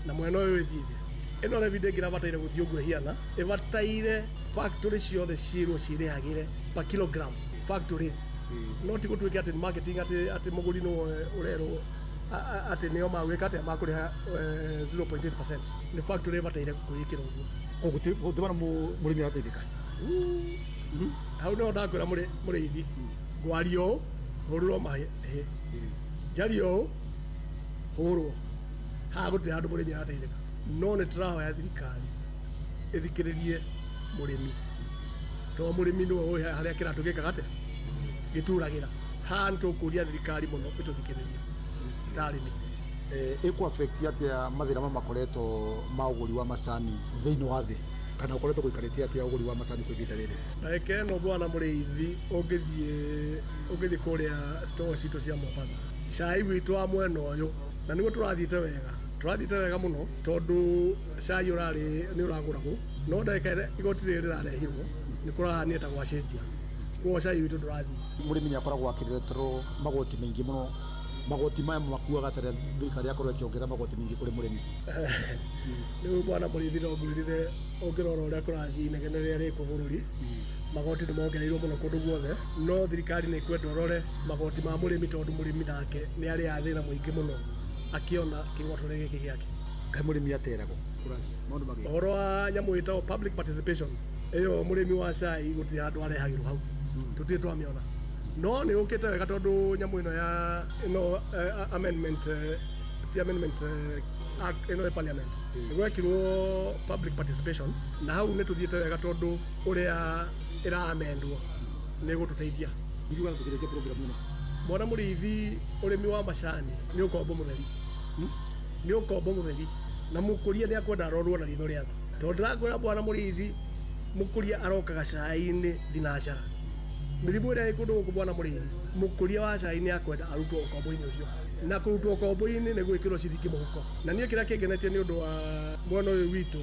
na mwena ũyũ ĩthiĩ thĩ. Ĩno levy ndĩngĩrabataire gũthiĩ ũguo ĩhiana, ĩbataire factory ciothe ciĩrwo ciĩrĩhagĩre per kilogram factory, no ti gũtuĩke atĩ nĩ marketing, atĩ mũgũri nĩwe ũrerwo atĩ nĩo magwĩka atĩa, makũrĩha 0.8%. Nĩ factory ĩbataire kwĩĩkĩra ũguo. Gũtibana mũrĩmi arateithĩka? Hau nĩho ndakwĩra, mũrĩithi, ngwaria ũũ hũrĩrwo mahĩ, njarie ũũ hũrwo, haha gũtirĩ handũ mũrĩmi arateithĩka. No nĩ tũrahoya thirikari ĩthikĩrĩrie mũrĩmi, tondũ mũrĩmi nĩwe ũĩ harĩa kĩratũ gĩkaga atĩa, gĩturagĩra. Haha nĩ tũkũria thirikari mũno ĩtũthikĩrĩrie ta arĩmi. Ĩkũ affect atĩa mathĩna maya makoretwo ma ũgũri wa macani thĩinĩ wa thĩ, kana ũkoretwo gũikarĩtie atĩa ũgũri wa macani kwa ihinda rĩrĩ? Ndagĩka ĩno, bwana Mũrĩithi, ũngĩthiĩ kũrĩa store citũ cia Mombatha Cai witũ wa mwena ũyũ na nĩguo tũrathiĩte wega, tũrathiĩte wega mũno tondũ cai ũrarĩ nĩ ũragũragwo, no ndagĩka ĩrĩa igoti rĩrĩ rĩrarehirwo nĩ kũrahanire ta gwacenjia, koguo cai witũ ndũrathiĩ. Mũrĩmi nĩ akoragwo akĩreterwo magoti maingĩ mũno. Magoti maya makuaga atĩa thirikari yakorwo ĩkĩongerera magoti maingĩ kũrĩ mũrĩmi? Rĩu bwana mũrĩithi, no ngwĩrire ũngĩrora ũrĩa kũrathiĩ, inegene rĩrĩa rĩkuo bũrũri, magoti nĩ mongereirwo mũno kũndũ guothe, no thirikari nĩ ĩkwenda ũrore magoti ma mũrĩmi tondũ mũrĩmi nake nĩ arĩaga thĩna mũingĩ mũno akĩona kĩng'otore gĩkĩ gĩake. Kaĩ mũrĩmi ateragwo kũrathiĩ maũndũ magĩ Ũhoro wa nyamũ ĩtagwo public participation ĩyo, mũrĩmi wa cai gũtirĩ handũ arehagĩrwo hau, tũtirĩ twamĩona, no nĩ ũkĩte wega tondũ nyamũ ĩno ya ĩno amendment, ti amendment, act ĩno ya parliament gwekirwo public participation, na hau nĩ tũthiĩte wega tondũ ũrĩa ĩramendwo nĩ gũtũteithia. Ngiuga tũkĩrĩkia program ĩno, mwana mũrĩithi, ũrĩmi wa macani nĩ ũkombo mũtheri, nĩ ũkombo mũtheri, na mũkũria nĩ akwenda arorwo na ritho rĩa tha, tondũ ndĩrakwĩra bwana mũrĩithi, mũkũria arokaga cai-inĩ thinacara mĩrimũ ĩrĩa ĩ kũndũ gũkũ. Bwana mũrĩithi, mũkũria wa cai nĩ akwenda arutwo ũkombo-inĩ ũcio, na kũrutwo ũkombo-inĩ nĩ gwĩkĩrwo ciringi mũhuko. Na niĩ kĩrĩa kĩngenetie nĩ ũndũ wa mwena ũyũ witũ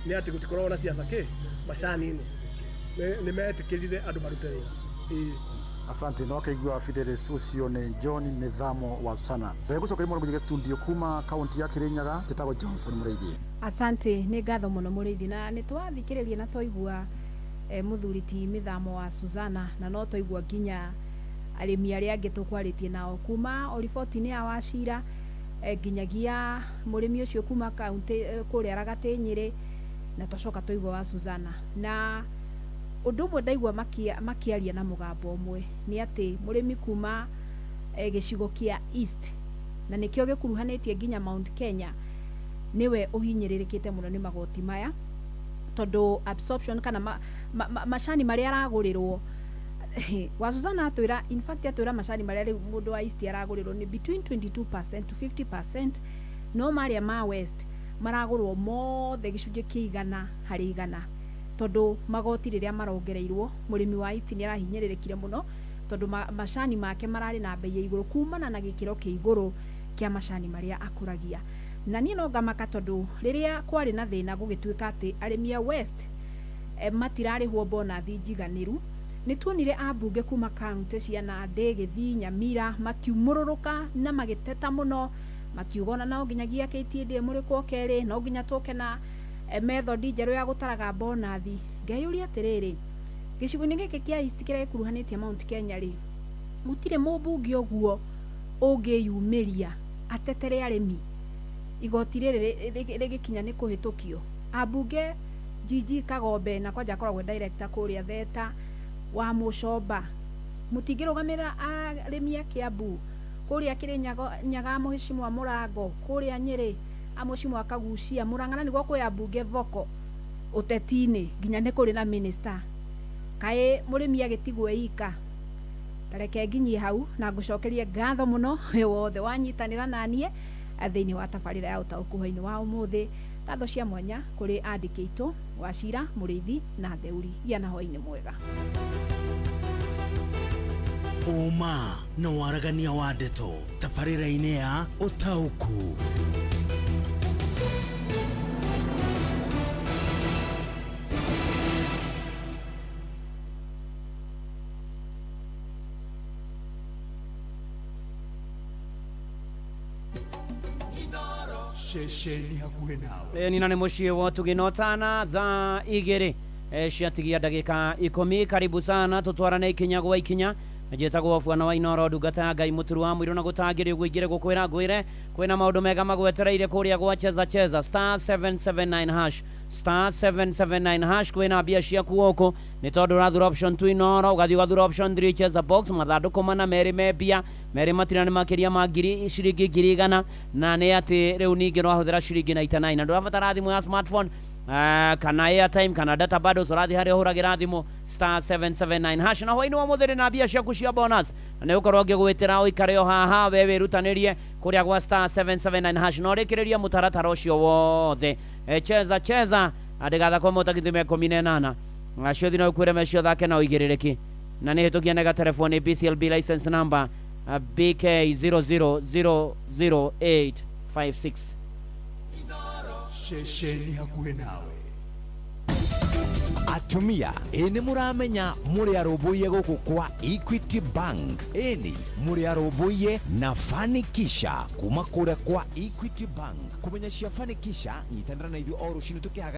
nĩ atĩ gũtikoragwo na ciaca kĩ macani-inĩ, nĩ metĩkĩrire andũ marute wĩra. Ĩĩ. Asante. No akaigua Fidelis, ũcio nĩ John Mĩthamo wa Susana. Regũcokeria mwana mũjige studio kuma kaunti ya Kirinyaga, njĩtagwo Johnson Mũrĩithi. Asante, nĩ ngatho mũno mũrĩithi, na nĩ twathikĩrĩria na twaigua mũthuri ti Mĩthamo wa Susana, na no twaigua nginya arĩmi arĩa angĩ tũkwarĩtie nao kuma o riboti-inĩ ya Wacira, nginyagia mũrĩmi ũcio kuma kaunti kũrĩa Ragatĩ Nyĩrĩ, na twacoka twaigua wa Susana. Na ũndũ ũmwe ndaigua makĩaria na mũgambo ũmwe nĩ atĩ mũrĩmi kuma gĩcigo kĩa East, na nĩkĩo gĩkuruhanĩtie nginya Mount Kenya, nĩwe ũhinyĩrĩrĩkĩte mũno nĩ magoti maya, tondũ absorption kana macani marĩa aragũrĩrwo, wa Susana atwĩra, in fact atwĩra macani marĩa rĩu mũndũ wa East aragũrĩrwo nĩ between 22% to 50%, no marĩa ma West maragũrwo mothe gĩcunjĩ kĩa 100%, tondũ magoti rĩrĩa marongereirwo, mũrĩmi wa East nĩ arahinyĩrĩrĩkire mũno, tondũ macani make mararĩ na bei ya igũrũ kumana na gĩkĩro kĩa igũrũ kĩa macani marĩa akũragia. Na niĩ no ngamaka, tondũ rĩrĩa kwarĩ na thĩna gũgĩtuĩka atĩ arĩmi a West matirarĩhwo bonathi njiganĩru, nĩ tuonire ambunge kuma kaunti cia Nandĩ, Gĩthii, Nyamira makiumũrũrũka na magĩteta mũno, makiuga ona no nginyagia KTDA mũrĩkwo kerĩ, no nginya tũke na method njerũ ya gũtaraga bonathi. Ngeyũria atĩrĩrĩ, gĩcigo-inĩ gĩkĩ kĩa East kĩrĩa gĩkuruhanĩtie Mount Kenya rĩ, gũtirĩ mũmbunge ũguo ũngĩyumĩria atetere arĩmi igoti rĩrĩ rĩgĩkinya nĩ kũhĩtũkio? Ambunge Gigi Kagombe, na kwanja akoragwo director kũrĩa Theta, wa Mũcomba, mũtingĩrũgamĩrĩra arĩmi a Kiambu kũrĩa Kĩrĩnyaga, mũhĩcimu Mũrango kũrĩa Nyĩrĩ, amũcimu Kagucia, Mũrang'a, na nĩguo kwĩ ambunge voko ũteti-inĩ, nginya nĩ kũrĩ na minister. Kaĩ mũrĩmi agĩtigwo ika? Tareke nginyie hau na ngũcokerie ngatho mũno we wothe wanyitanĩra naniĩ thĩinĩ wa tabarĩra ya ũtaũku hwainĩ wa ũmũthĩ. Ngatho cia mwanya kũrĩ andĩki aitũ Wacira Mũrĩithi na Theuri. Gĩa na hwainĩ mwega. Ũma na waragania wa ndeto tabarĩra-inĩ ya ũtaũku. Ceceni hakuhĩ nawe. Nina nĩ mũciĩ wa tũgĩnotana thaa 2 ciatigia ndagĩka 10. Karibu sana, tũtwarane ikinya gwa ikinya. Njĩtagwo bwana wa Inoro, ndungata ya Ngai, mũturu wa mũirũ, na gũtangĩrĩ ũguo ingĩrĩ gũkwĩra ngwĩre kwĩna maũndũ mega magwetereire kũrĩa gwa cheza cheza *779#, *779#. Kwĩna mbia ciaku gũkũ nĩ tondũ ũrathura option 2 Inoro, ũgathiĩ ũgathura option 3 cheza box, mathandũkũ mana merĩ me mbia merĩ matina nĩ makĩria ma ngiri ciringi 100,000, na nĩ atĩ rĩu ningĩ nĩwahũthĩra ciringi 99 na ndũrabatara thimũ ya smartphone kana airtime kana data bundles, ũrathiĩ harĩa ũhũragĩra thimũ *779# na hwainĩ wa mũthĩ na mbia ciaku cia bonus, na nĩ ũkorwo ngĩgwĩtĩra ũikare o haha we wĩrutanĩrie kũrĩa gwa *779# na ũrĩkĩrĩrie mũtaratara ũcio wothe. Cheza cheza ndĩgathakwo mũtagithime 18 acio thina ũkwĩre mecio thake na ũigĩrĩrĩki na nĩ hĩtũkia nega telefoni BCLB license number. BK 0000856. Ceceni hakuhĩ nawe. Atumia ĩ nĩ mũramenya mũrĩ arũmbũiye gũkũ kwa Equity Bank, ĩni mũrĩ arũmbũiye na Fanikisha kuma kũrĩa kwa Equity Bank. Kũmenya cia Fanikisha, nyitanĩra na ithuĩ o rũcinĩ tũkĩhaga.